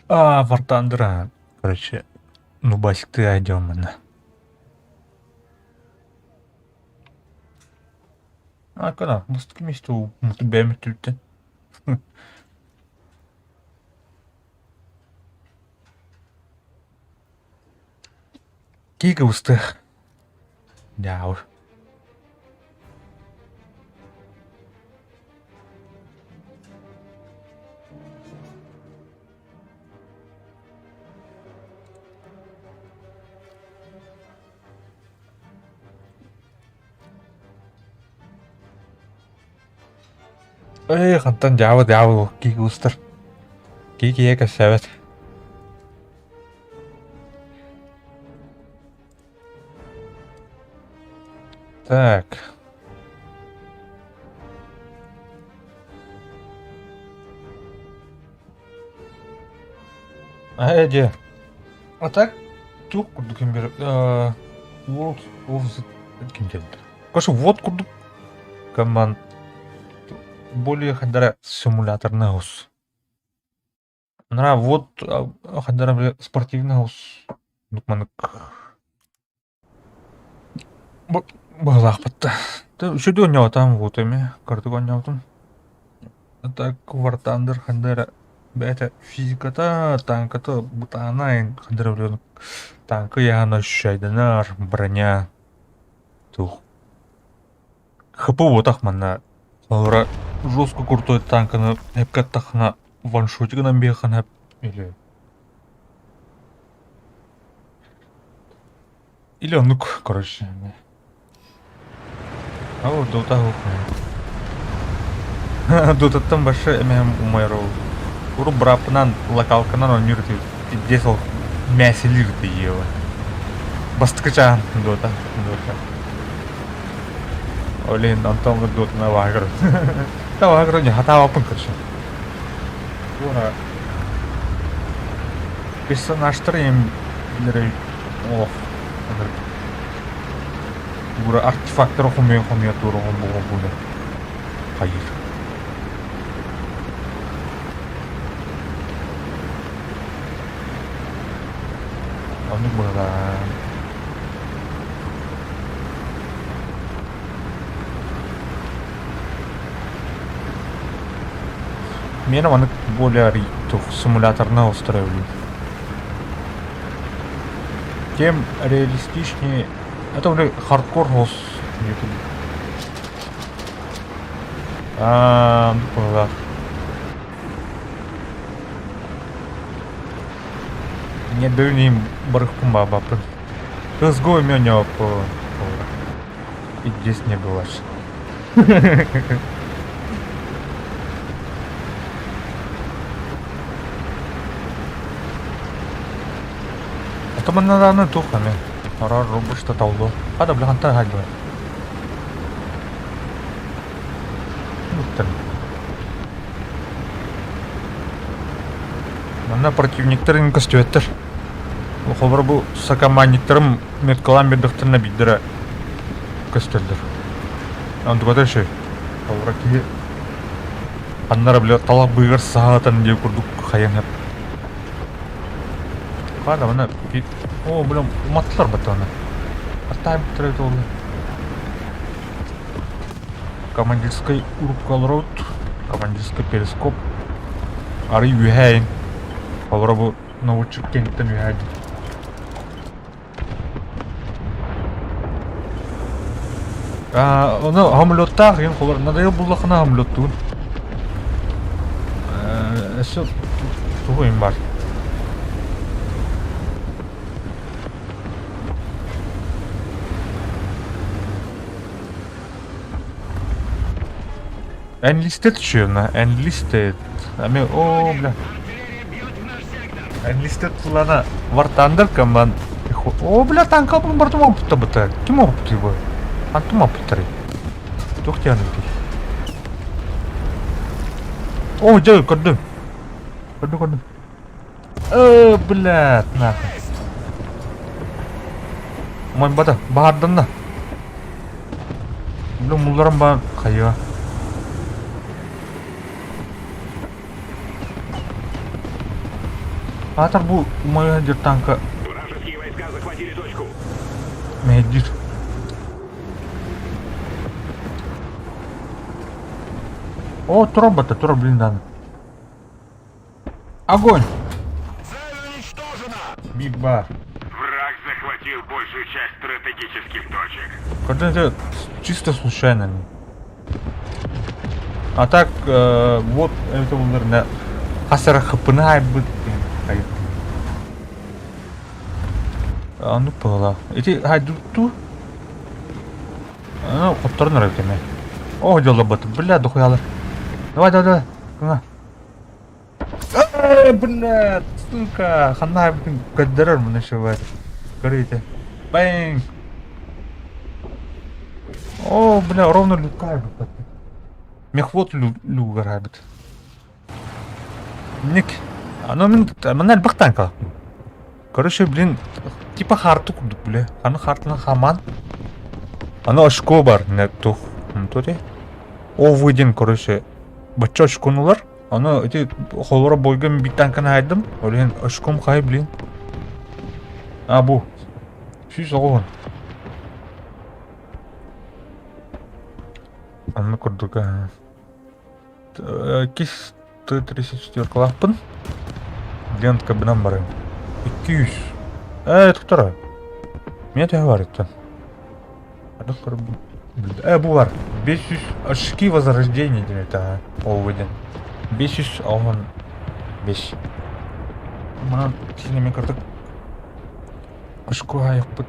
Speaker 2: А, War Thunder. Короче, ну басик ты айдем на. А, когда? Мустки месту, мутбэм түтте. Кига устых. Дяу. Эй, хантан дьаабы дьаабы киһи устар. Киһи киһи кэпсээбэт. Так. А дьэ. А так туох курдук ким бер World of the ким диэн. Короче, вот курдук команд более хандара симуляторный ус. Нра вот хандара спортивный ус. Нукманык. Быһылаахпыт да. Үчүгэй оонньоотом вот эми кыратык оонньообутум. Так War Thunder ханна эрэ бэйэтэ физиката, танката бытаанай ханна эрэ блин танка ыйаһына ощущайданар, броня туох ХП буотах манна холобура жестко крутой танканы эпкэ аттаххына ваншотигынан биэххин сөп или Или оннук, короче. Ол Дота Дотаттан башы эмэһэм умайар ол. Урут бырааппынан локалканан оонньуур этибит. Здесь ол мясилиир тиийиэҕэ. Бастакы чааһын Дота. Дота. Ол иһин онтон Дотаны абааһы көрөбүн. Абааһы көрөн хатаабаппын короче. Уонна персонажтар им Олох ынырык. Бура артефактары хомуйа-хомуйа туора хомбу-хомбуну хайыыр. Оннук быһылаан. Миэнэ маннык более симуляторно устраивали. Тем реалистичнее. Это уже хардкор хос YouTube. Аа, быһылаах. Не бөлүнүм барыхпын баабаппын. CSGO эмиэ по И здесь не было. А то манна даҕаны туох эмэ араар робушта толлуо. Хата бля хантан хааллылар. Манна противниктар көстүбэттэр. Холобура бу сокомандниктарым меткалаан биэрдэхтэринэ биирдэрэ көстөллөр. Онтуката үчүгэй. Холобура киһи ханна эрэ бля талах быыгар саһаатан диэ курдук хайан сөп. Хана мана О, бля, уматтылар баттаҕына. Аттаабыттара эбитэ буолла. Командирскай рубка олоробут. Командирский перископ. Арый үөһээйин. Холобура бу наводчик кэнниттэн үөһээ Аа, ону самолеттаах иһин холор надоел буллахына самолеттуун. Э, өссө тугу им бар. Enlisted түшүөмна, enlisted. Ами, о, бля. Enlisted тылана War Thunder команд. О, бля, танка бардым опытта быта. Ким опыты бу? Антум опыттары. Туох диэн О, дьэ, көрдүм. Көрдүм, көрдүм. Э, блядь, нахуй. Мойбата, баһарданна. Бля, мулларым баар хайыа. Аатар бу умайа сылдьар танка
Speaker 6: Вражеские войска захватили точку.
Speaker 2: мэһэйдиир. О, турар батта, турар, блин, даҕаны. Огонь!
Speaker 9: Цель уничтожена!
Speaker 2: Биг бар.
Speaker 9: Враг захватил большую часть стратегических точек.
Speaker 2: Когда это чисто случайно. А так, э, вот это, наверное, хас эрэ хыппына айбыт диэн Оннук быһыылаах. Ити хайдуттуу? Ну, хотторон эрэ кэмэ. Оо, дьоллорбут. Бля, дохуялар. Давай, давай, давай. Кына. Эй, блядь, сука. Ханна бүтүн көрдөрөр муну шыбар. Көрүйтэ. Бэнг. О, бля, ровно люка Мехвод люгар Ник. Аны мин манна элбэх танкалаахпын. Короче, блин, типа харты курдук, бля. Аны хартынан хаман. Аны очко бар, не тух. Туте. О выйден, короче, бачча очконулар. Аны эти холора бойга мин бир танканы хайдым. Ол иһин очком хай, блин. А, бу. 190. Онно курдук. Кис Т-34-лаахпын. Лентка бынан барыам. 200. Ээ, туктара. Миэ төһө бар иттэн? Э, бу бар. 500 очки возрождения диэн это ол диэн. 565. Манан киинэми кырдык очко айыкпыт.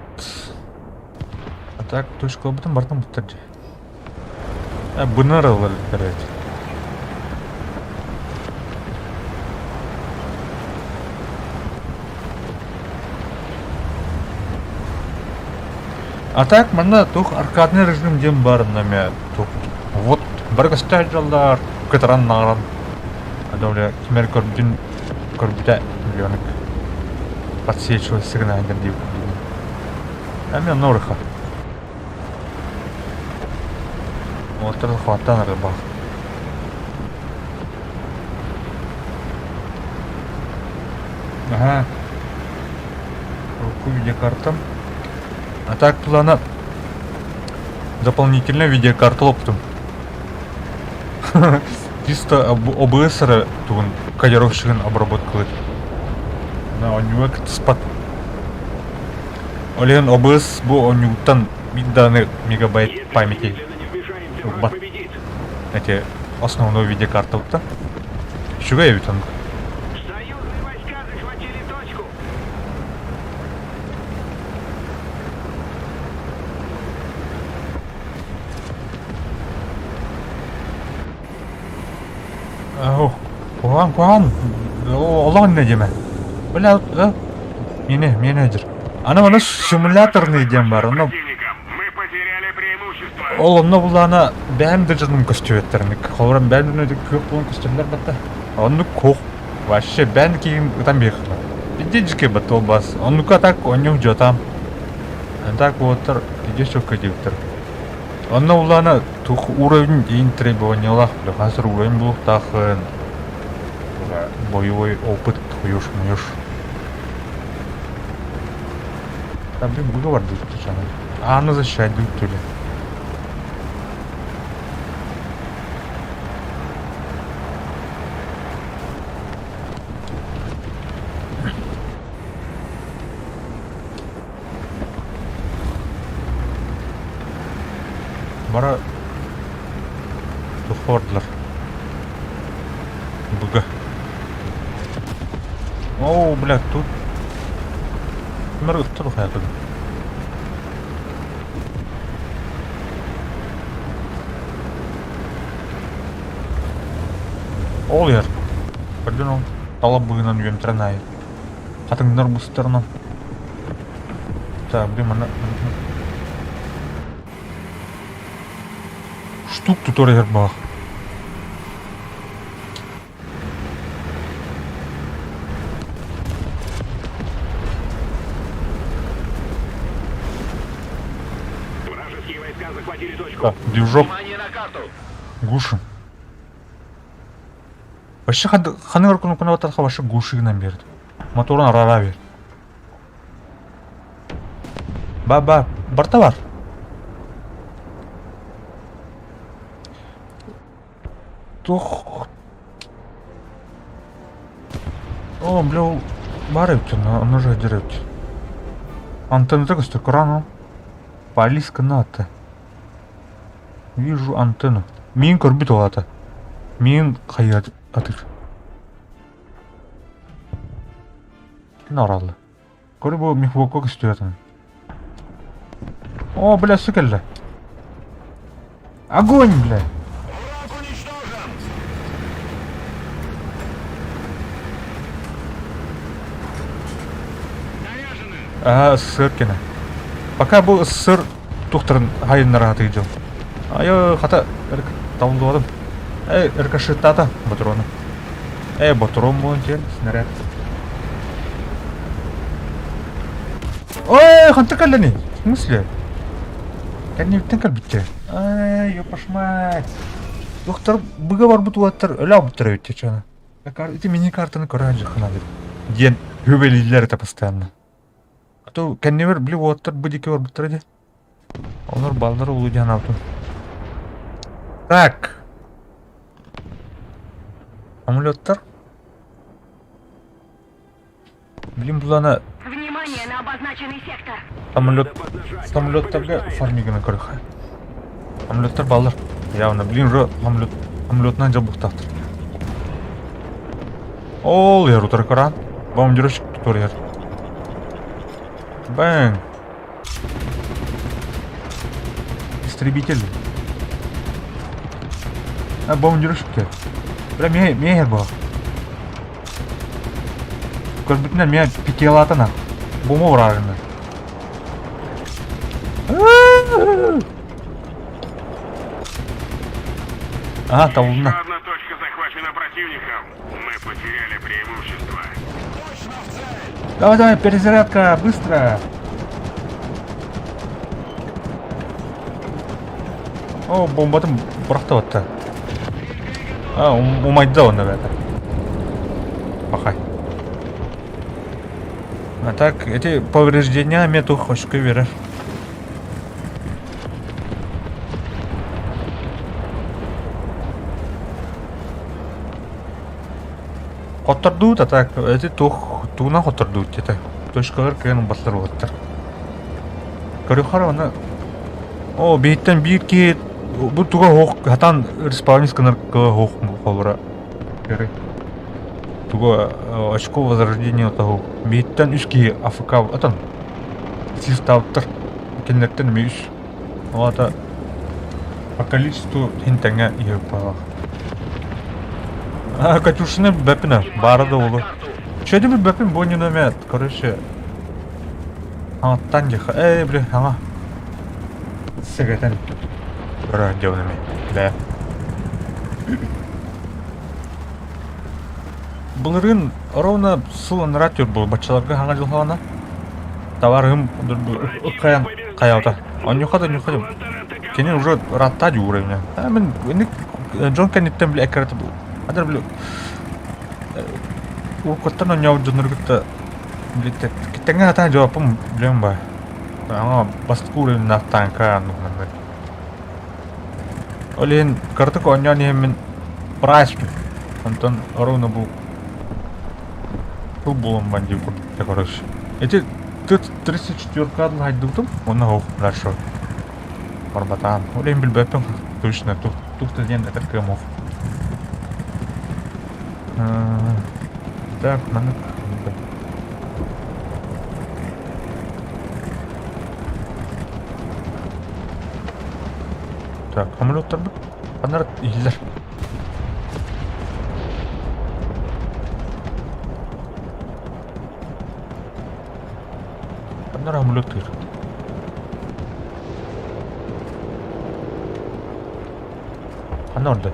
Speaker 2: А так точка бутын бартын буттар дии. Бынар ылар эбит. А так манна туох аркадный режим диэн баар эмиэ туох вот бары көстөөх дьоллоор кытаран наҕаран адовля ким эрэ көрбүтүн көрбүтэ миллионик подсвечивать сигналдыр диэбит эмиэ норыха Уолаттар захваттаан арыйбах. Ага. Руку видеокартам. А так плана дополнительно видеокарту оптум. Чисто OBS эрэ тугун кодировщигын обработкалыыр. На онньуга кыттыспат. Ол иһин OBS бу оонньууттан биир даҕаны мегабайт памяти ылбат. Эти основной видеокартабыттан. Үчүгэй эбит оннук. Куһаҕан, куһаҕан. Олох иннэ диэмэ. Бля, миэнэ, миэнэ дьир. Аны маны симуляторный диэн бар. Онно Ол онно буллаана бэйэм да дьонум көстүбэттэрник. Холобура бэйэм дьону күөх буолан көстөллөр батта. Оннук куох. Вообще бэйэм киһим ытан биэрхилэр. Иди дьикэ батта ол бас. Оннука так онньук дьотам. Так уоттар иди чокка диэбиттэр. Онно улаана тух уровень иин требованиялаах бля хасыр уровень буолуохтааххын. Боевой опыт хуёш-муёш. Там блин выговор дают А, ну защищать дают то ли. Бара Тухордлар. Бг. О, блядь, тут Мөр ыттар хайатыгын. Ол иһэр. Көрдүн ол талап быгынан үөмтэрэн аайы. Хатыҥнар быстарынан. Так, блин, манна штук тутар иһэр баах.
Speaker 6: Вражеские войска захватили точку.
Speaker 2: Так, движок
Speaker 6: Внимание на карту!
Speaker 2: глушим. Вообще ханы өркүн батарха вообще глуши гынан берди. Моторун арара бер. Ба ба барта бар. Тух. О, бля, ол бар эбит онно же дир эбит. Антенната көстөр көрөн Полис гына Вижу антенну. Миин көрбүт ол ата. Миин хайа атыр. Кин оралды. Көрү бу мехвокко көстүөтүн. О, бля, сыкелле. Огонь, бля. Аа, СССР кэнэ. Пока бу СССР тухтарын хайыннара сатыы дьон. Айы, хата, табыллыбатым. Эй, рикошеттаата ботуруону. Э, ботуруон буолан диэн снаряд. Ой, ханта кэллэний? В смысле? Кэннибиттэн кэлбиттэр. Ай, ёпашмать. Доктор быга барбыт уолаттар өлө албыттар эбит чана. Ити мини-картаны көрө сылдьыаххына диэн. Диэн хүбэлииллэр этэ постоянно. А то кэннибэр били уолаттар бу диэки барбыттара дии. Олор баллар улуу диэн аабытым. Так. Самолеттар. Билим булана
Speaker 7: Внимание на обозначенный сектор!
Speaker 2: самолет самолеттарга фармиганы көрөхө. Самолеттар баллар. Явно, блин, уже самолет самолетынан жабыктаахтар. Ол ер утары көрөн. Бомбардировщик туруйар. Бэҥ. Истребитель. А бомбардировщик Бля, миэ миэ буо. Көрбүтүнэн миэ пикелаатана. Бума вражина. А, табылынна.
Speaker 9: Еще одна точка захвачена противником. Мы потеряли преимущество.
Speaker 2: Давай, давай, перезарядка, быстро! О, бомбатын бырахтабатта. А, умайда он, ребята. Пахай. А так, эти повреждения мету хочка верер. Хоттордуут, а так, эти туох тугунан хоттордуут диэтэ. Точкалар кыайан ылбаттар уолаттар. Көрүөххэ уонна Оо, биһиттэн биир киһи бу туга оһох хатаан респаунис гынар оһох холбура Көрүй. Туга очко возрождения того. Биһиттэн үс киһи АФК атан систавтар. Кинилэртэн эмиэ үс. Ол аата по количеству иһин тэҥҥэ иһэ А, Катюшины бэппин баара да уолу. Чё дебит бэппин бу не короче. Аҥаттан диэхэ. Ээ, бля, аҥа. Сэгэтэн. Көрө дьон эми. Бээ. Былырыын ровно сыл анараа түр был баччаларга хаҥа дьылҕаҕына товарыһым ыккайан хайаата. Онньуха да онньуха да кини уже ыраатта дьуура меня. А мин инник дьон кэнниттэн били эккирэтэ Адар били уруккуттан онньообут дьоннору кытта били тэҥҥэ сатаан дьооппун билэн баа. Аңа бастакы уровеннаах тааҥка аннынан Ол иһин кыратык оонньоон иһэммин прайспын. Онтон ровно бу тыл буолан дии курдук короче. Эти Т-34 хайдыбытым уонна оһох хорошо. Барбатаан. Ол иһин билбэппин точно тух да диэн этэр кыам ох. Так, маннык Так, самолеттарбыт ханна иһиллэр. Ханна самолеттыыр. Ханна орда?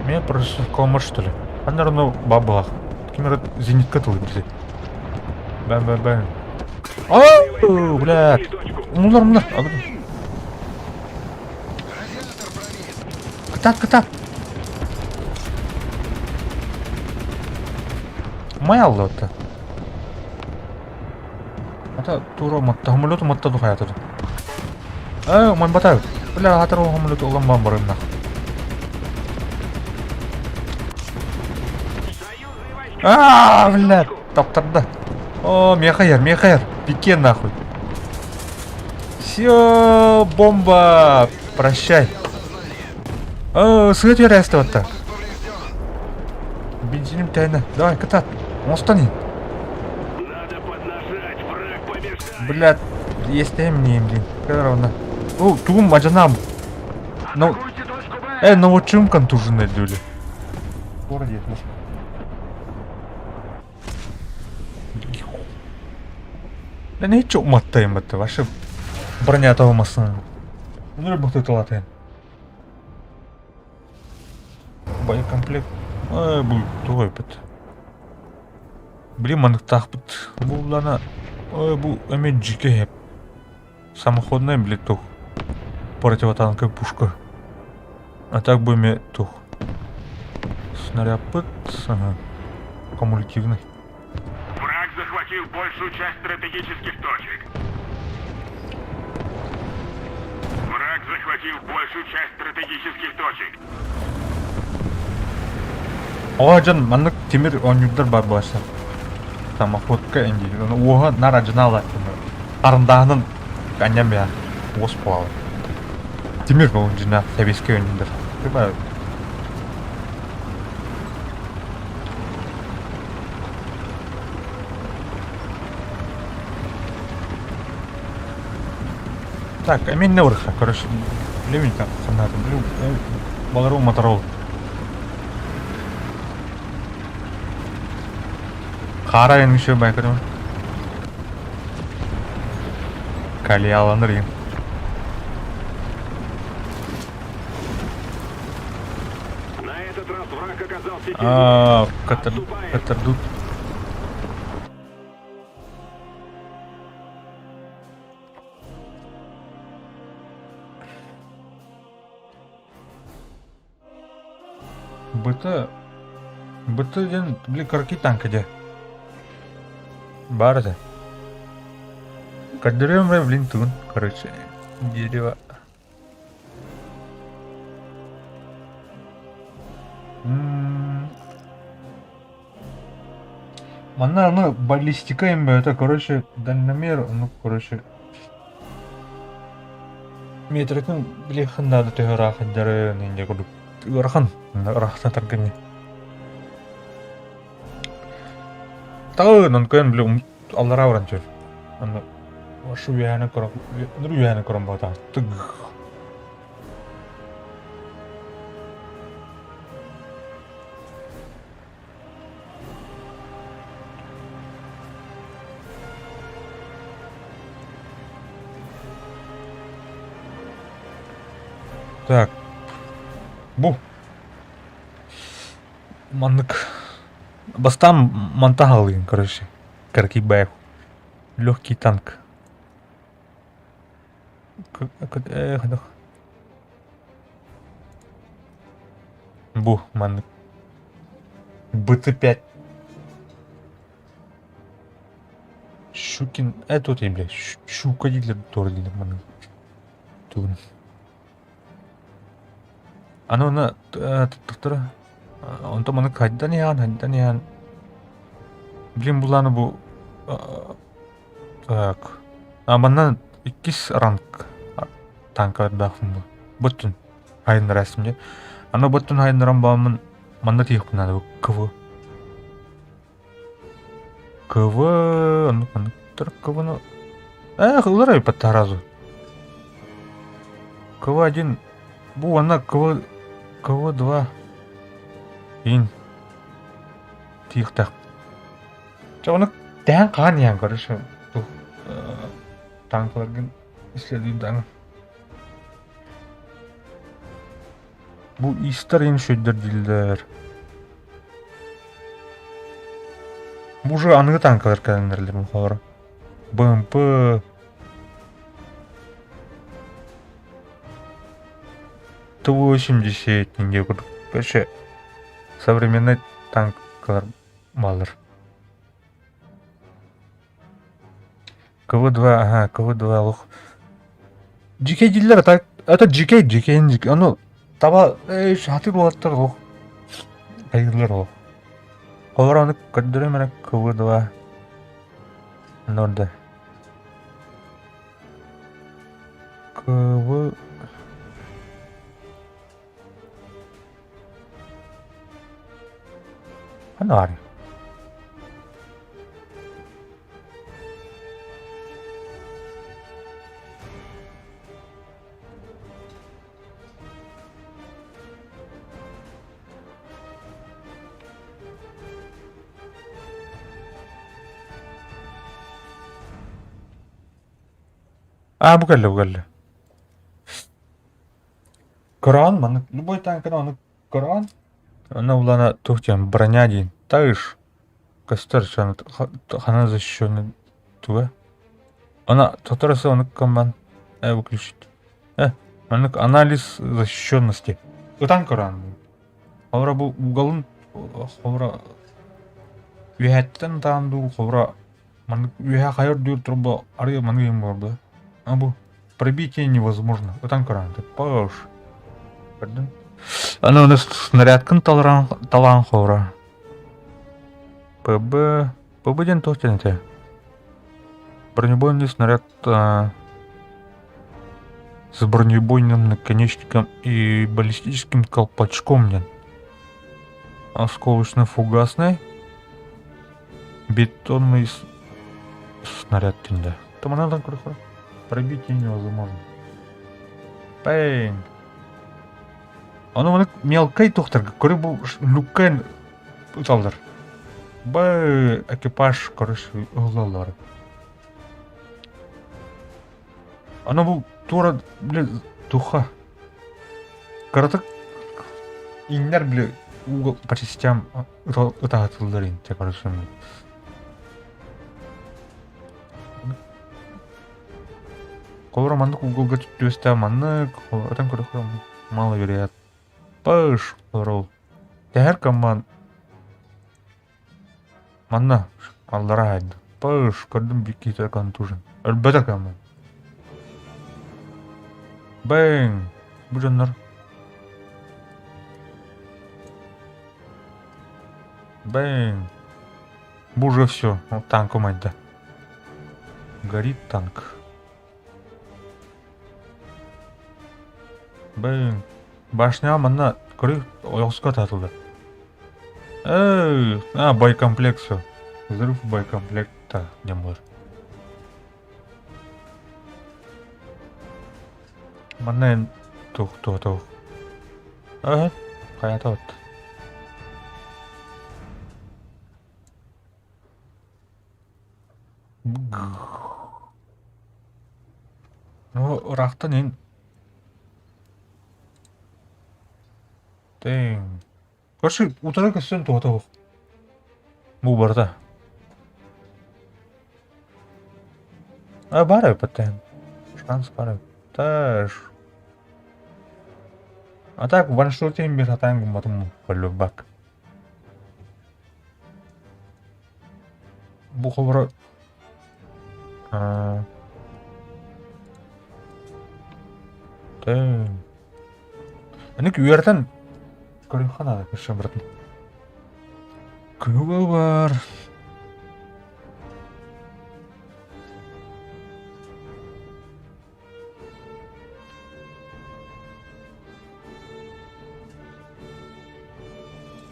Speaker 2: Меня просто комар что ли? Ханна равно бабах. Ким зенитка тылы били. Бэм-бэм-бэм. Ау, блядь. Мунар, мунар. Кытаат, кытаат. Май алла это. Ата тура матта, самолету матта духаята. Э, ман батар. Бля, хатар самолету улам бам барым нах. Аа, блядь, таптарда. О, меха меха Пике нахуй. Все, бомба. Прощай. О, свет верястыватта. Бензиним тайна. Давай, катат. Остани. Блядь, есть мне, блин. Ровно. О, тугум ажанам. Ну, ну вот чем контуженный дули? Городе. Ben hiç çok mattayım bitti. Başı броня olmasın. Bunu бухтытылатын. Боекомплект. Ай, бу тугай бит. Блин, манныктаахпыт. Бу булана ой, бу эме жике хеп. Самоходная, блин, тух. Противотанковая пушка. А так бы эме тух. Снаряд ага. Кумулятивный.
Speaker 9: Враг захватил большую часть стратегических точек. Враг захватил большую часть стратегических точек.
Speaker 2: О, дьон, маннык тимир оонньуурдар баар буолааччылар. Самоходка инди. Уоһа наар адьынаалаах Харандааһынын анньан бэйэ уос буолар. Тимир ол дьиҥнээх сэбиэскэй оонньуурдар. Типа Так, эмиэ иннэ барыха, короче, билэбин санаатым, билим, балары уматар ол. Хаара айан еще байкырым. Кальяланыр им.
Speaker 6: На этот раз враг оказался сильнее.
Speaker 2: А,
Speaker 6: Отступаем.
Speaker 2: Катардут. БТ... БТ диэн били кыракый танка дьэ. Баар этэ. Көрдөрүөм эрэ блин тугун, короче, дерево. М, Манна аны баллистика это, короче, дальномер, ну, короче, метратын билиэххин наада төһө ыраах сылдьарын инньэ курдук ыарахан ыраахтан кэннэ Тагын онкуйан били аллараа баран түһэр Аны шу үөһээнэн көрөн үөһээнэн көрөн баҕатаҕа тыг Так, бу маннык бастаан мантан аҕалыйын короче Каркибаев легкий танк Бу маннык БТ-5 Щукин это вот бля щука дииллэр туора дииллэр маннык тугун Аны уонна туттара онтон маннык хайдан иһэҕин хайдан иһэҕин блин булааны бу так а манна иккис ранг танкалардаахпын бу буттун хайыннараастым дьэ аны буттун хайыннаран бааммын манна тиийиэхпин наада бу КВ КВ оннук манныктар КВ-ну эх ылар эбиппэт сразу КВ-1 бу уонна КВ КВ-2 иин тиийиэхтээх Чэ ону тэһэн хаан иһэн короче танкаларгын исследуй даҕаны Бу истэр иһин үчүгэйдэр дииллэр. Бу уже аныгы танкалар кэлэн эрэллэр мухалара. БМП Т-80 диэн курдук. Короче, современный танкалар бааллар. КВ-2, ага, КВ-2 олох. Дьикэй дииллэр, это, это дьикэй, дьикэйин дьикэй. Ону таба сатыыр уолаттар олох хайыыллар олох. Олор ону көрдөрүм эрэ КВ-2 норда. КВ Ханна А, бу кэллэ, бу кэллэ. Коран, маннык любой танканы ону Коран. Она улана туох диэн броня диэн. Таыш. Көстөр хана защищенный туга. Она тоторасы ону коман выключить. Маннык анализ защищенности. Ытан Коран. Холобура бу угалын холобура үөһэттэн ытаан дуу холобура маннык үөһэ хайа үрдүгэр турба арыый маннык иһин буолар А бу пробитие невозможно. Ытан көрөөн паш. Көрдүн? Аны оны снарядкын талаан талаан холобура. ПБ ПБ диэн туох диэн этэ? Бронебойный снаряд с бронебойным наконечником и баллистическим колпачком диэн. Осколочно-фугасный бетонный снаряд диэн Таманадан көрөхө. Пробитие невозможно. Пэнг. Ону маннык мелкай туохтарга көрө бу люккен ыталлар. Б экипаж короче ылаллар. Аны бу туора бile туха. Кыратык иҥнэр бile ууга по частям ытаһатыллар инте короче. Холобура маннык уголга түбэстэ маннык ытан көрөххө маловероятно. Пыш холобура Тэһэр команд Манна аллараа айда. Пыш көрдүм киһитэ контужен. Өлбөтө команд. Бэҥ! Бу дьоннор Бэҥ! Бу уже все, танк умайда. Горит танк. Бэҥ! Башня манна көрү ойоҕоско татылды. Эй, а, боекомплект все. Взрыв боекомплекта не может. Манна эн туох туох туох. Ага, хайата от. Ну, ыраахтан ин Тэҥ. Короче, утары көстөн туһата суох. Бу барыта. А баар эбит Шанс баар эбит. Таш. А так ваншотин бир сатаан гымматым полюбак. Бу холобура Тэҥ. Анык үөрэтэн көрүөххэ наада көрсөн барытын. Күһүгө бар.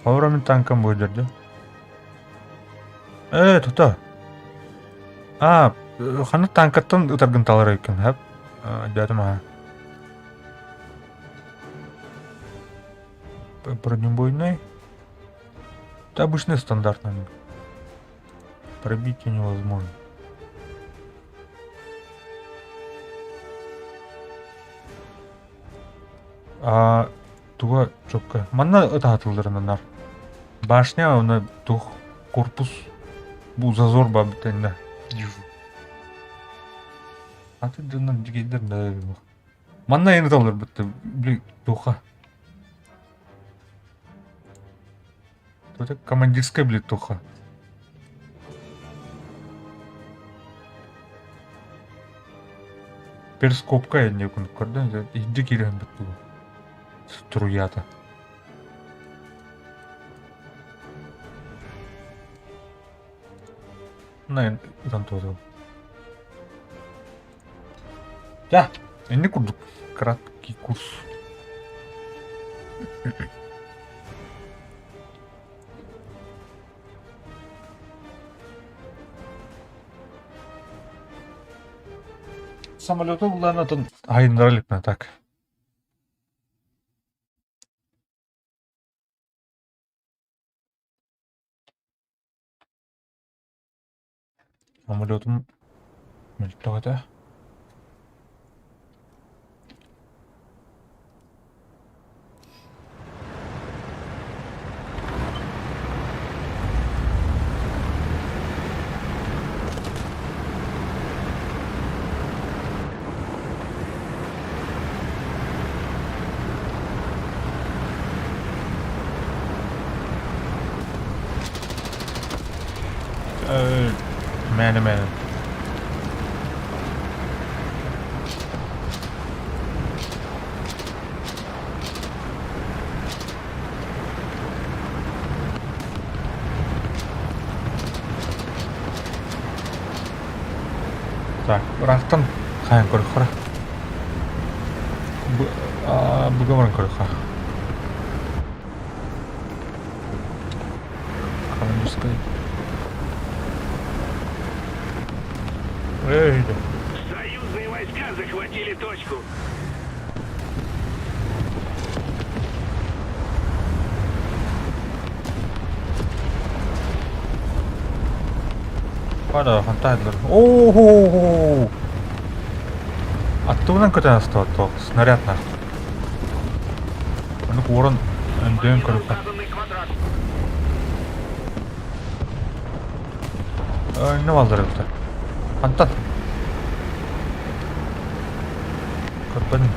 Speaker 2: Холобура мин танкам буойдарды. Ээ, тута. А, ханнык танкаттан ытаргын талар эбиккин, хөп? Дьаатым аха. Бронебойный. Это обычный стандартный. Пробитие невозможно. А туга чопка. Манна ытаатылларынанар. Башня оны тух корпус бу зазор ба бүтэннэ. Аты дьоннор дигейдер да. Манна эн ыталлар бытты. Бли туха. Это командирская, блядь, туха. Перископка не көрдөн иһирдьэ киирэн быттылы струята. Мына ытан туоту. Дьэ, инник курдук краткий курс. Самолету булан атын айыннара иликпин так. Самолетум мөлтөх этэ. Мээнэ мээнэ. Так, ыраахтан хайан көрөххө. Быга баран көрөххө. Коммунистскай. Эй, да.
Speaker 6: Союзные войска захватили точку.
Speaker 2: Пада, фантазер. О-хо-хо! Аттыбынан көтөн астыбат снаряд нахуй. Ону уоран өндөөн көрүөххэ. Не балдырыпта. Хантан? Көрбөдүм.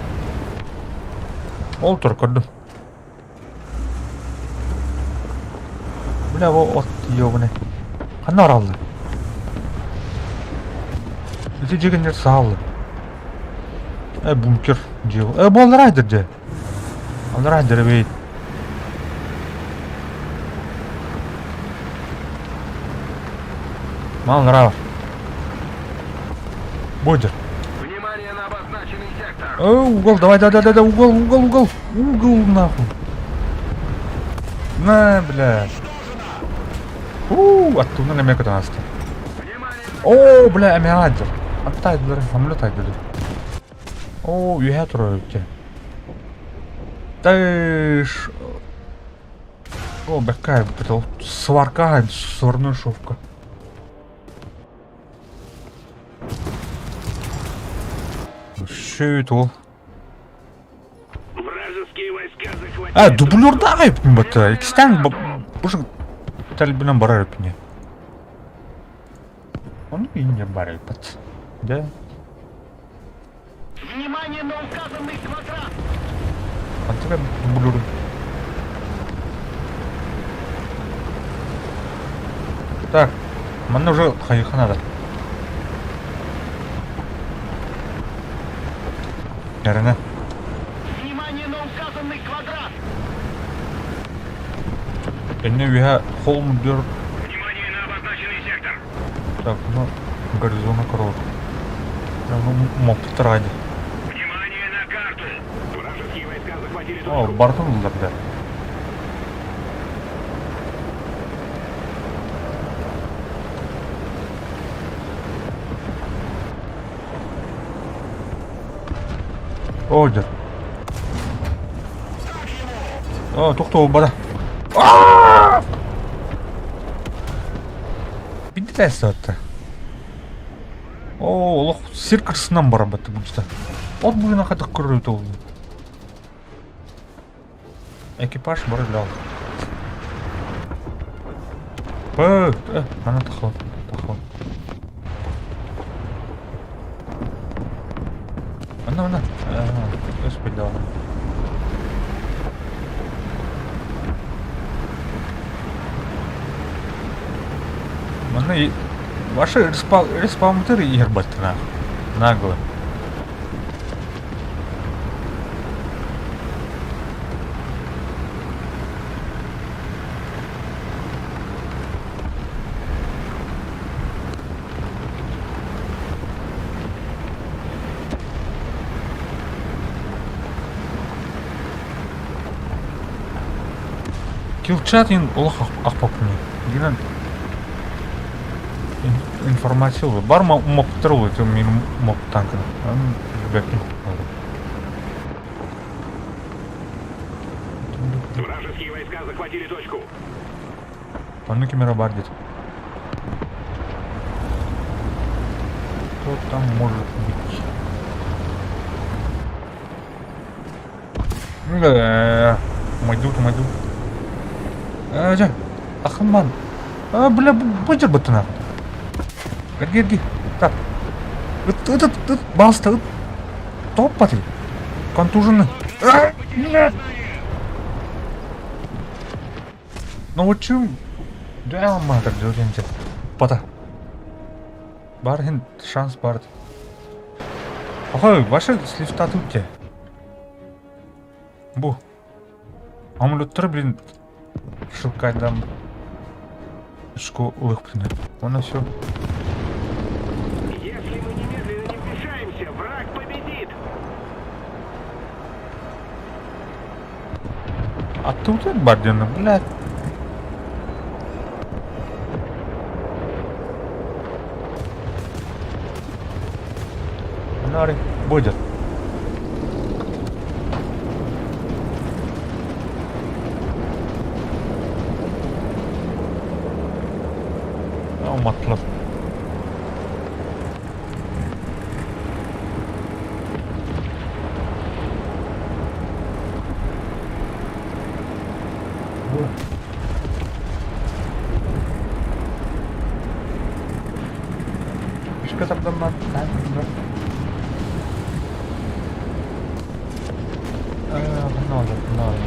Speaker 2: Ол тур көрдүм. Бля, бу от ёбаный. Ханна бараллар? Ити дьигиннэр сааллар. Э, бункер дьиэ. Э, бу аллараа дьэ. Аллараа дьэ Мал нравов. Бодер.
Speaker 6: Внимание на обозначенный сектор.
Speaker 2: Э, угол, давай, давай, давай, давай, угол, угол, угол. Угол, нахуй. На, бля. У, оттуда на мека нас. О, бля, амиадер. Оттай, бля, самолет айдыр. О, үһэ турар эбит. Тэш. О, бэккай, это сварка, сварной шовка. Шөйт ол.
Speaker 6: Вражеские войска захватили...
Speaker 2: А, дублердағы айыптың бата. Икстен бұшы тәлбінен барар өпіне. Оны үйіне бар айыппат. Да.
Speaker 6: Внимание на указанный квадрат!
Speaker 2: Антыга дублеру. Так, манна уже хайыха надо. Ярына.
Speaker 6: Внимание на указанный квадрат!
Speaker 2: Энне үһэ холм дүр.
Speaker 6: Внимание на обозначенный сектор!
Speaker 2: Так, ну, горизона корот. Ну, моптради.
Speaker 6: Внимание на карту! Вражеские войска захватили
Speaker 2: О,
Speaker 6: точку.
Speaker 2: бартын булдар да. Ордер. О, тохтоо бара. Бидде сатта. О, олох сир кырсынан баран батты бу От буйна хатык көрүлүт ол. Экипаж бар лял. Э, э, ана тахлан, тахлан. Ана, ана. Господи, да. Маны ваши респаунтеры ебать нахуй. Нагло. Килчат ин олох ахпапны. Дигән информация бар. Бар моптыр ул, это мин моп танкын. Аны бәкин.
Speaker 6: Вражеские войска захватили точку.
Speaker 2: Панны камера бар где-то. Кто там может быть? Да, майдут, майдут. А, жа, ахман. А, бля, быжыр быттына. Эрги, эрги. Так. Ыт, ыт, ыт, ыт, балста, ыт. Топпа ты. Контуженный. А, нет. Ну вот чем? Да, мадр, дөренте. Туппата. Бар иһин шанс бар. Охой, ваши слифтатут те. Бу. Амулеттар, блин, шелкайдан шку ылыхпына. Оны все.
Speaker 6: Если мы немедленно не вмешаемся, враг победит!
Speaker 2: А тут бардена, блядь. Нары будет. Матлап. Фишка тарданна. Надо, надо.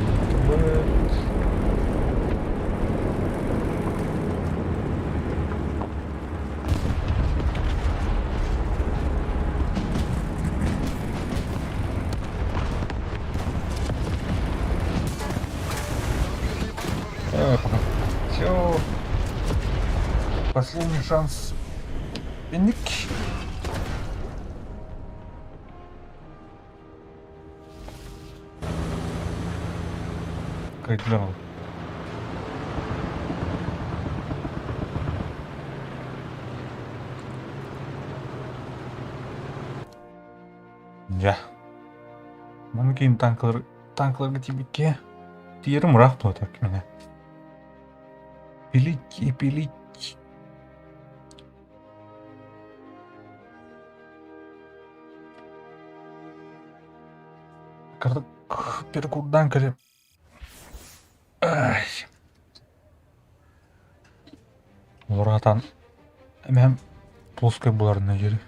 Speaker 2: Все. Последний шанс. Ник. Кайдал. Я. Манкин танклар танкларга тибикке. Тиерим ыраах так меня. Пилить и пилить. Перкурдан кэлэ. Ай. Олоратан эмэм плоскай буларына жери.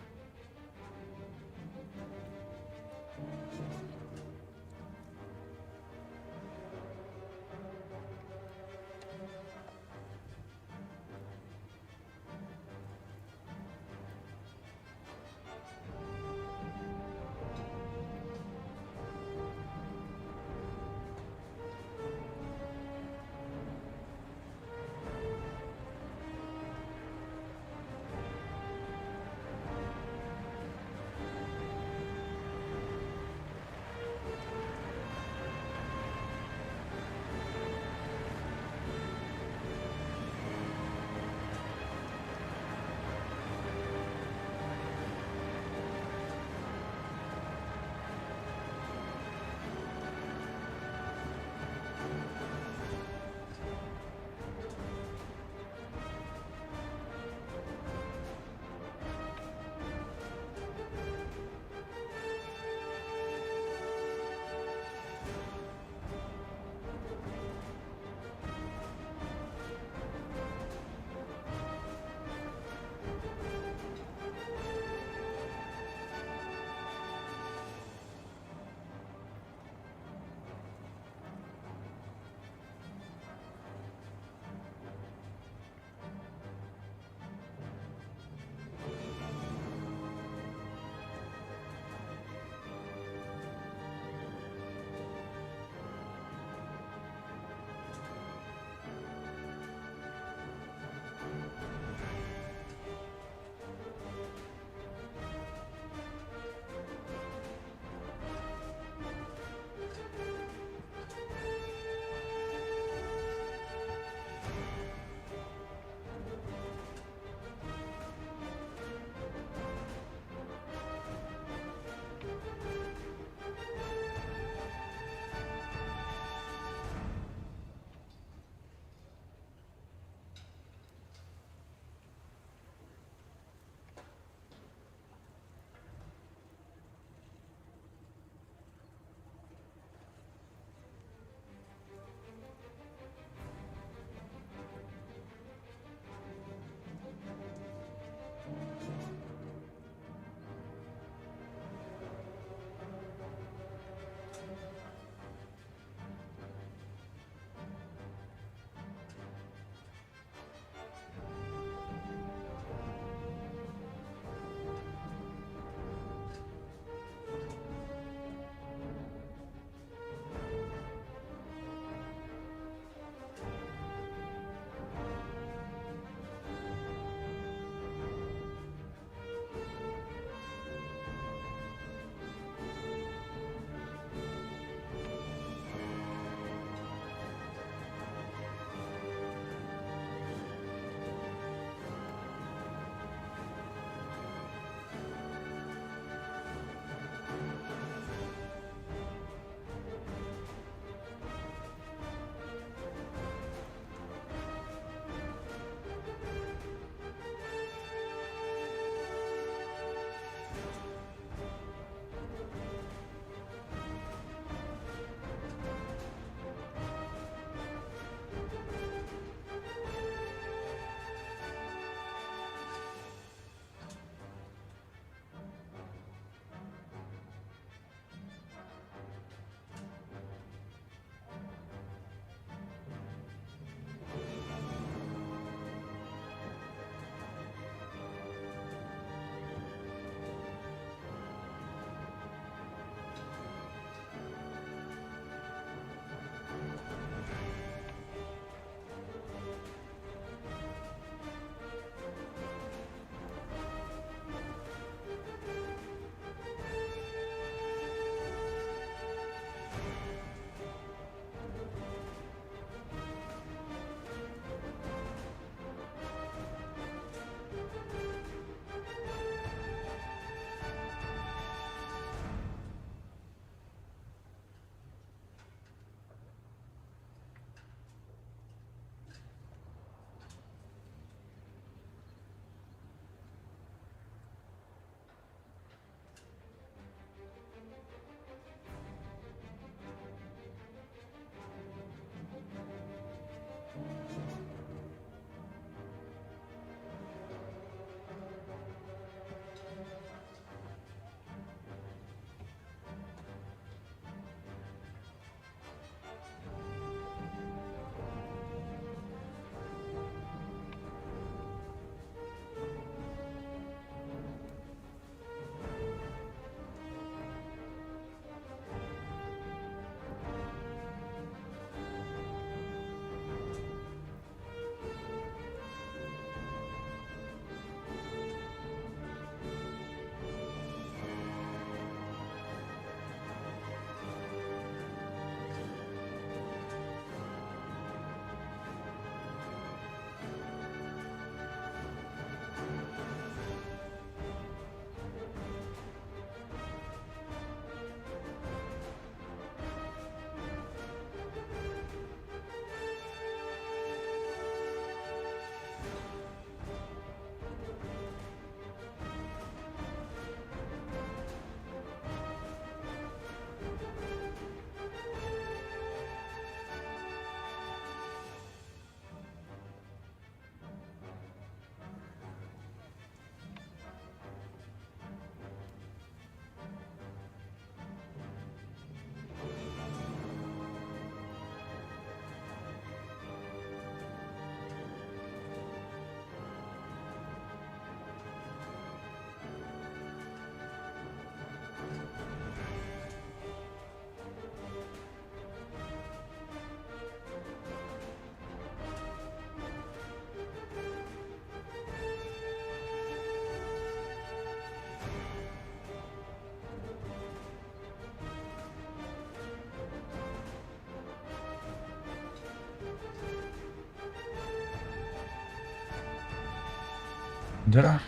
Speaker 2: Дьэ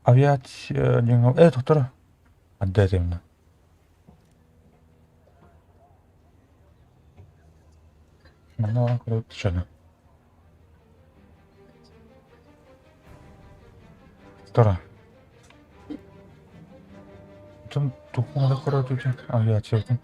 Speaker 2: авиация диэҥҥэ э тохтор отдай именно. Манна баран көрөбүт дьону. Тора. Дьон туохха көрөөтүтүн авиациятын.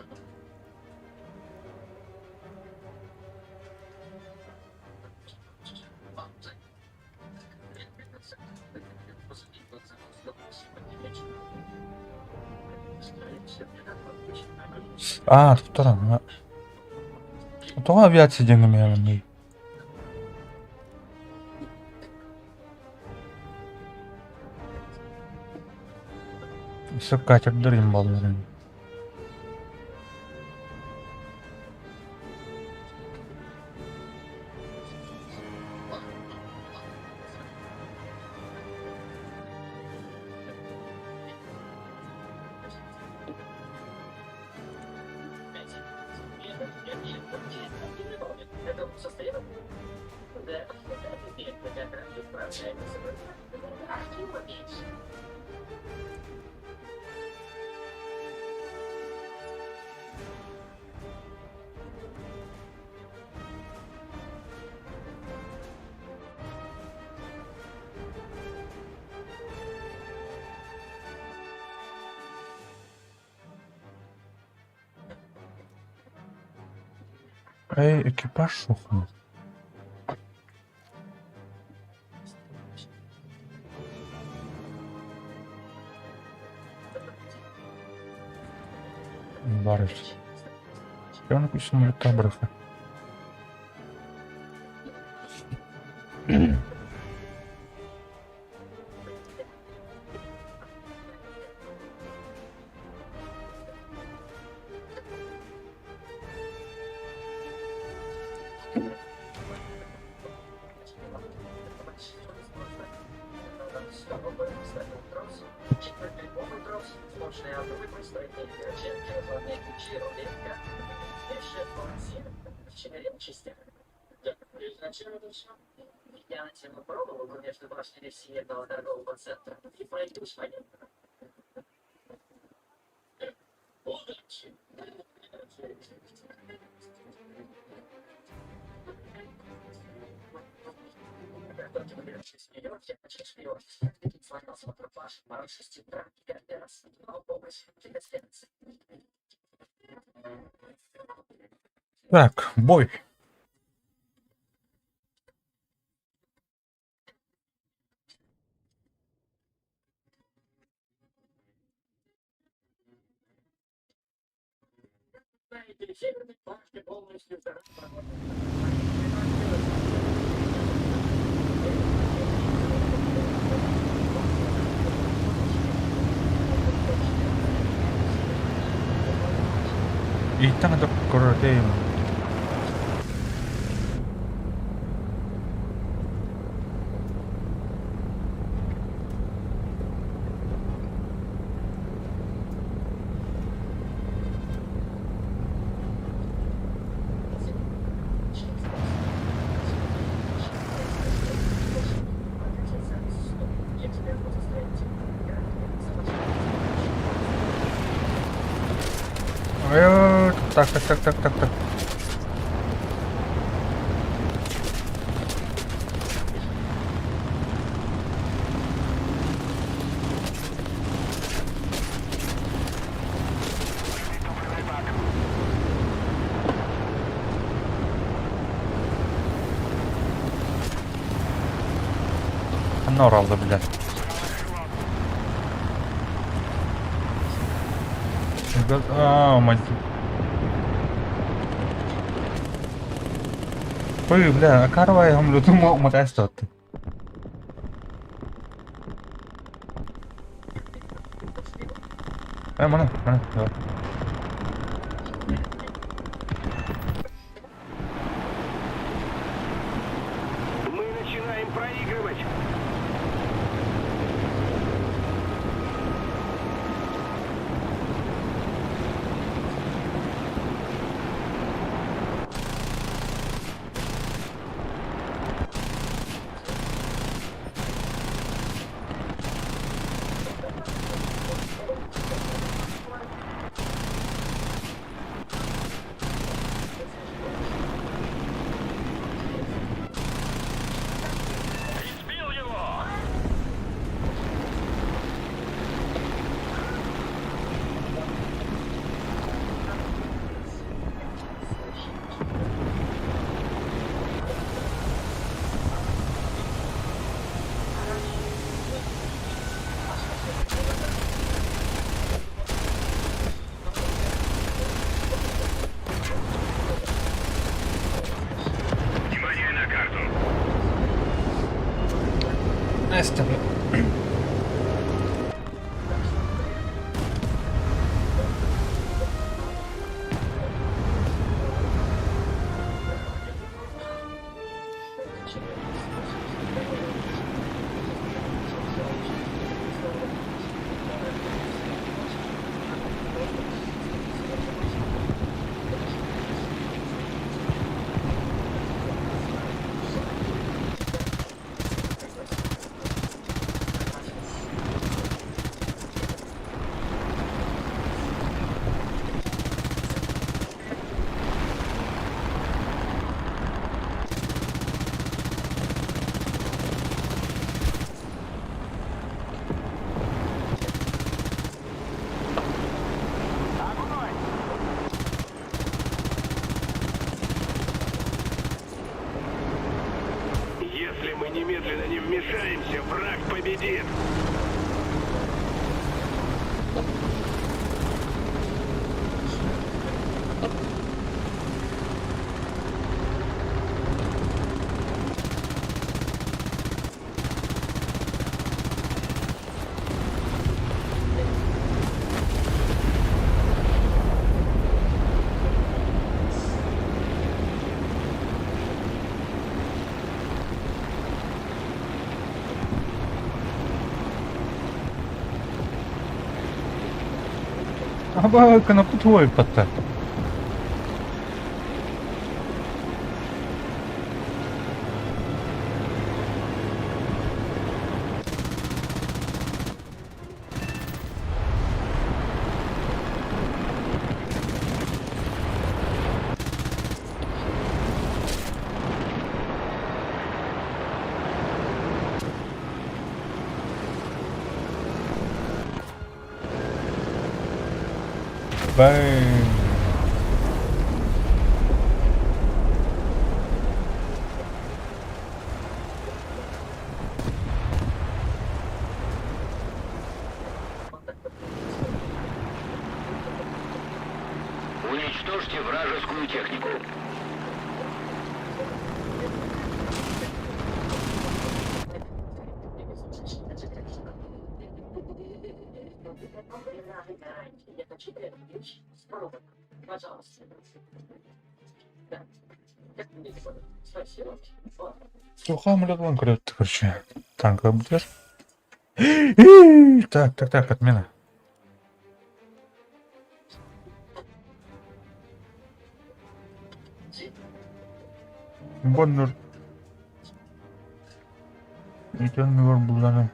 Speaker 2: Аа, туттаран. Тоҕо авиация диэҥҥэ миэхэ Сөп катердар им балларын. Эй, экипаж суох. Баар эбит. Ребенок үс бырахта. Так, бой. Ииттэн да көрөтөйүм. Так, так, так, так, так, так. Ханна оралда билэр. Аа, мать. Ой, бля, карвай хам лютум матайстат. Э, мана, мана, давай.
Speaker 6: Мы начинаем проигрывать. Внимание на карту.
Speaker 2: Настя, бля.
Speaker 6: Если мы немедленно не вмешаемся, враг победит.
Speaker 2: Аба кынаппыт уойбаттар. Бэм.
Speaker 6: Уничтожьте вражескую технику.
Speaker 2: Суха млядван короче. Танка будешь? Так, так, так, отмена. Боннер. Итен буллары.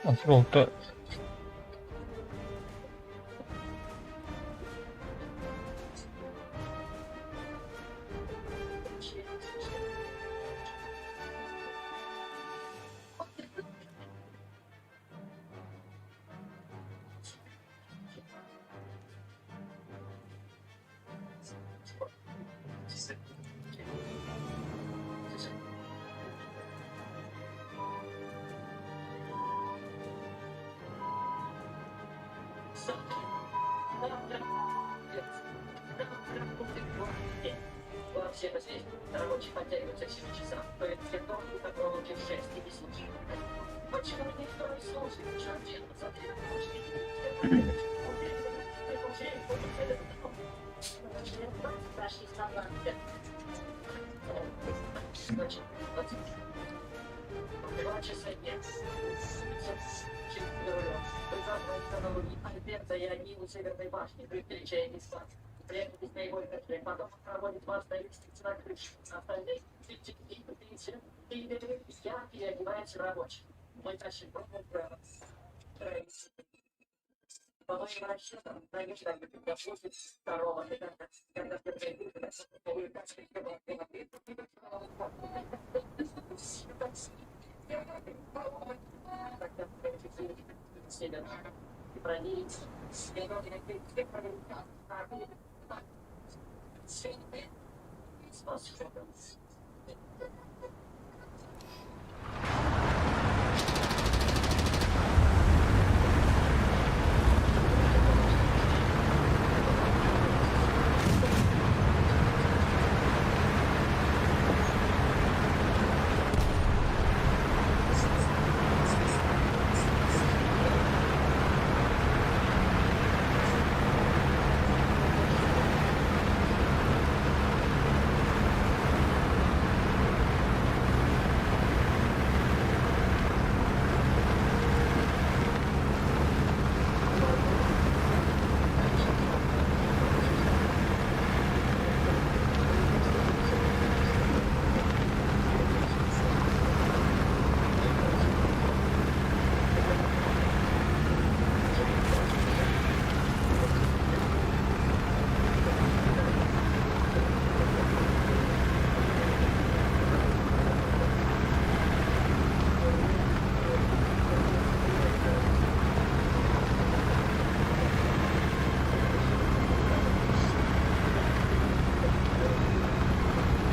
Speaker 2: Асфальта.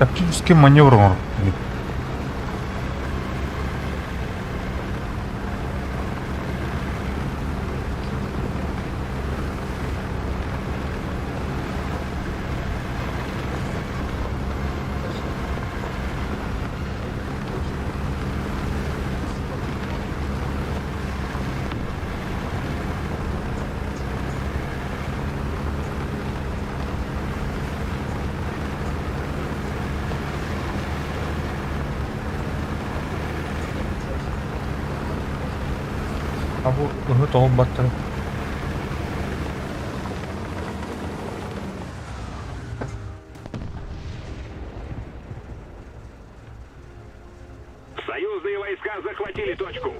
Speaker 2: Тактический маневр оҥорбут. А бу ыһы тоҕо
Speaker 6: Союзные войска захватили точку.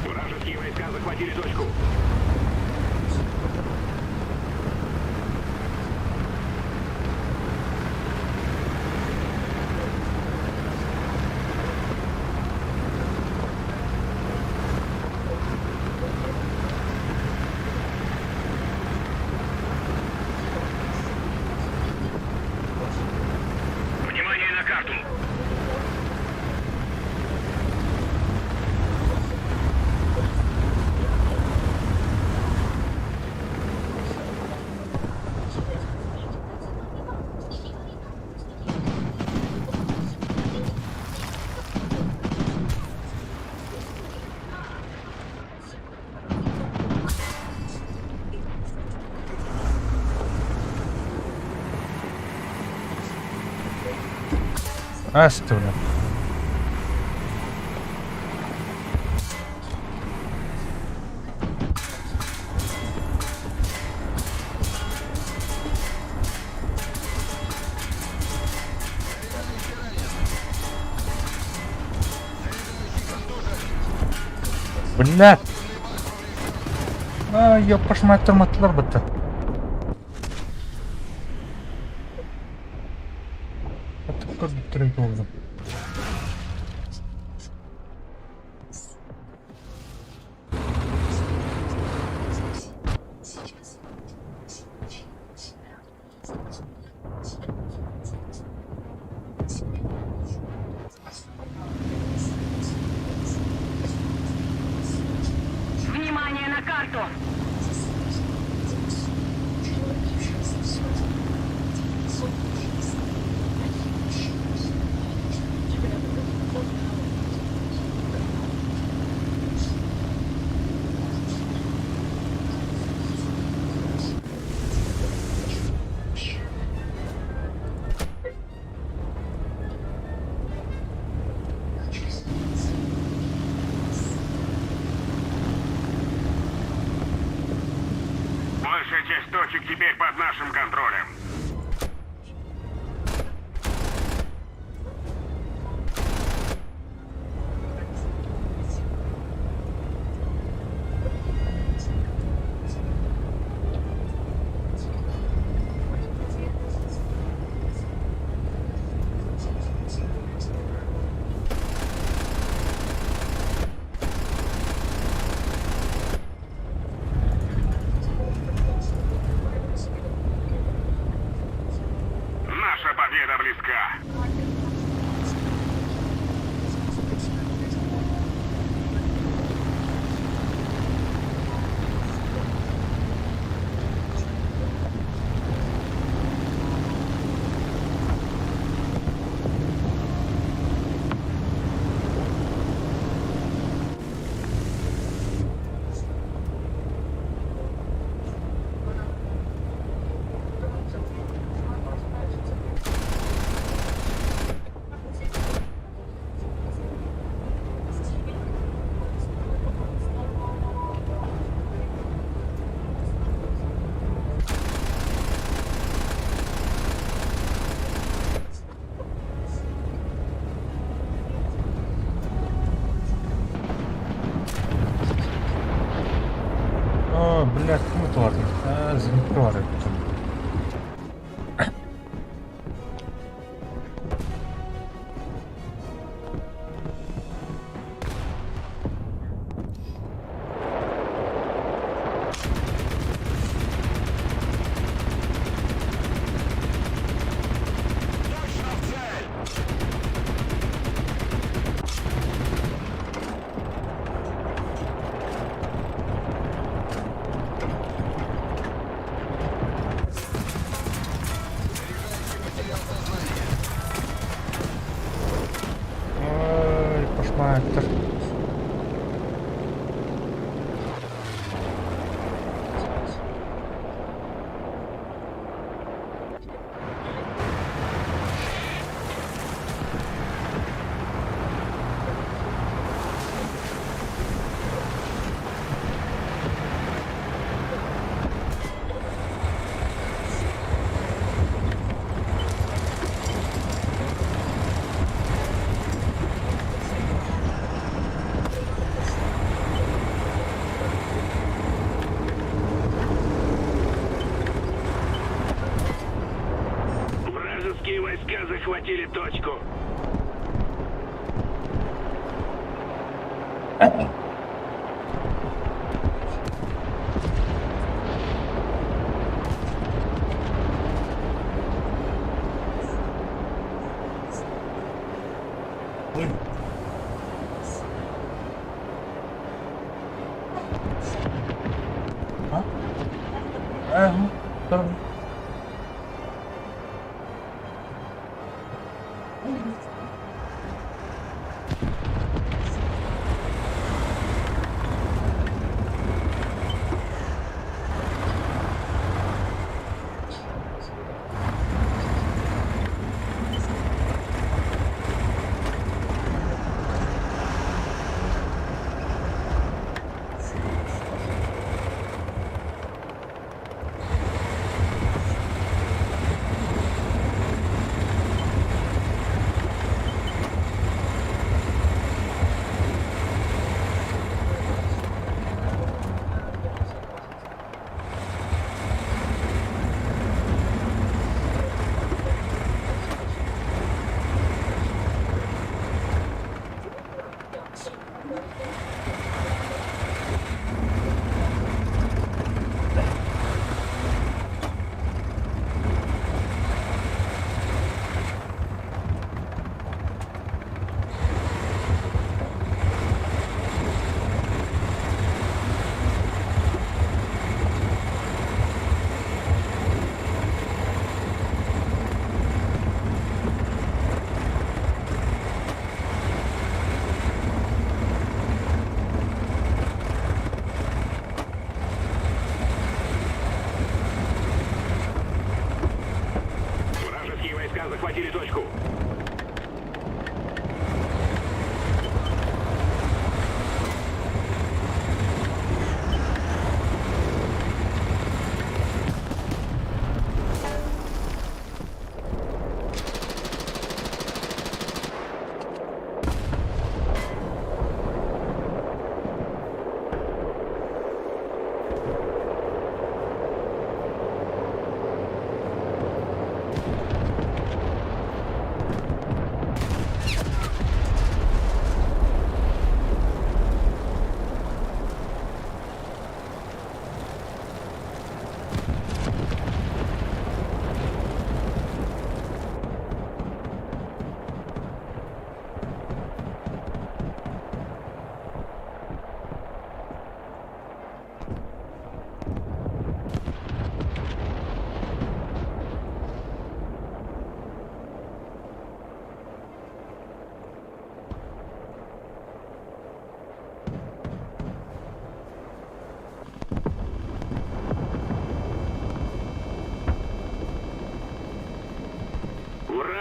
Speaker 6: Вражеские войска захватили точку. Внимание на карту!
Speaker 2: Астына. Блядь! А, ёппаш маттыр бытта. Көрдүттэрин.
Speaker 7: карту. Большая часть точек теперь под нашим контролем. Наша победа близка.
Speaker 2: О, блядь, кому это ладно? А, звонкор это. Ой, пошматтер.
Speaker 6: Вражеские войска захватили точку.
Speaker 2: А? Ага, здорово.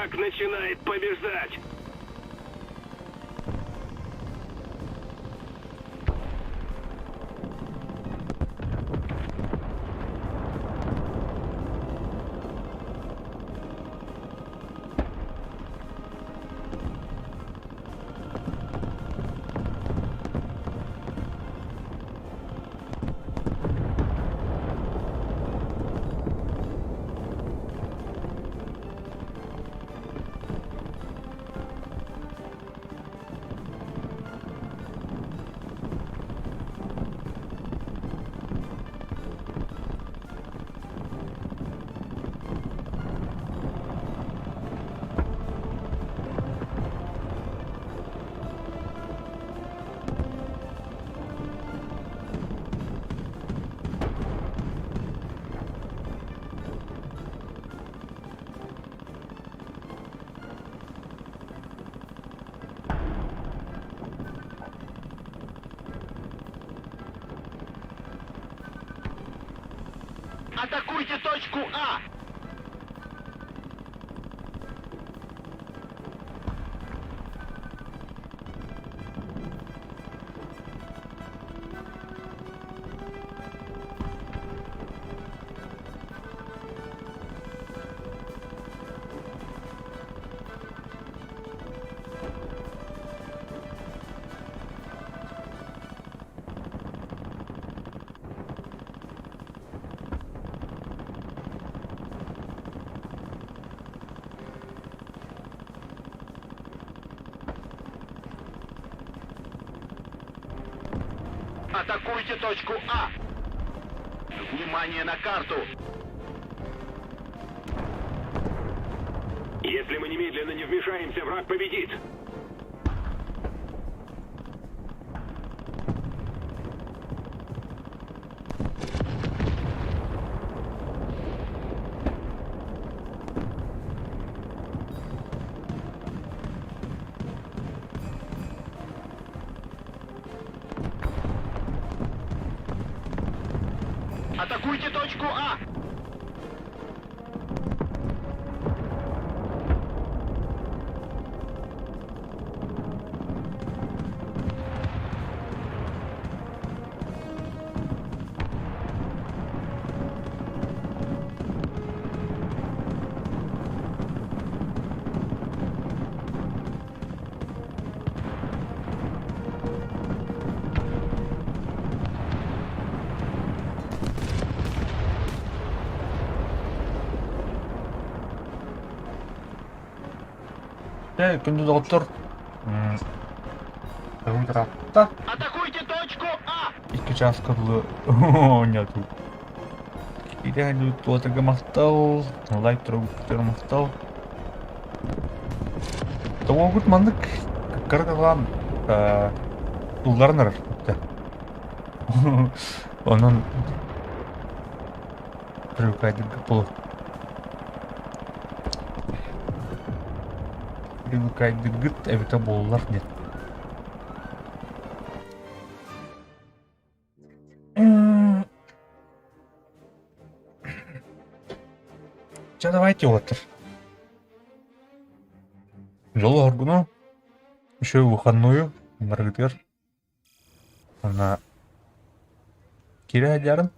Speaker 6: Враг начинает побеждать. Атакуйте точку А! Атакуйте точку А! Внимание на карту! Если мы немедленно не вмешаемся, враг победит! Атакуйте точку А!
Speaker 2: Дьэ, күндү доҕоттор, ыраатта.
Speaker 6: Атакуйте точку А!
Speaker 2: Икки чааска дылы оонньоотубут. Идэһэн туотарга махтал, лайк туругуттар махтал. Тоҕоогут маннык кыргылаан тулларан эрэр. Онон привыкайдырга боло. Привыкайдыргыт эбитэ буоллар диэн. Чэ, давайте уолаттар. Дьолу оргуну, еще выходную, барыгытыгар. Уонна киирэ сылдьарын.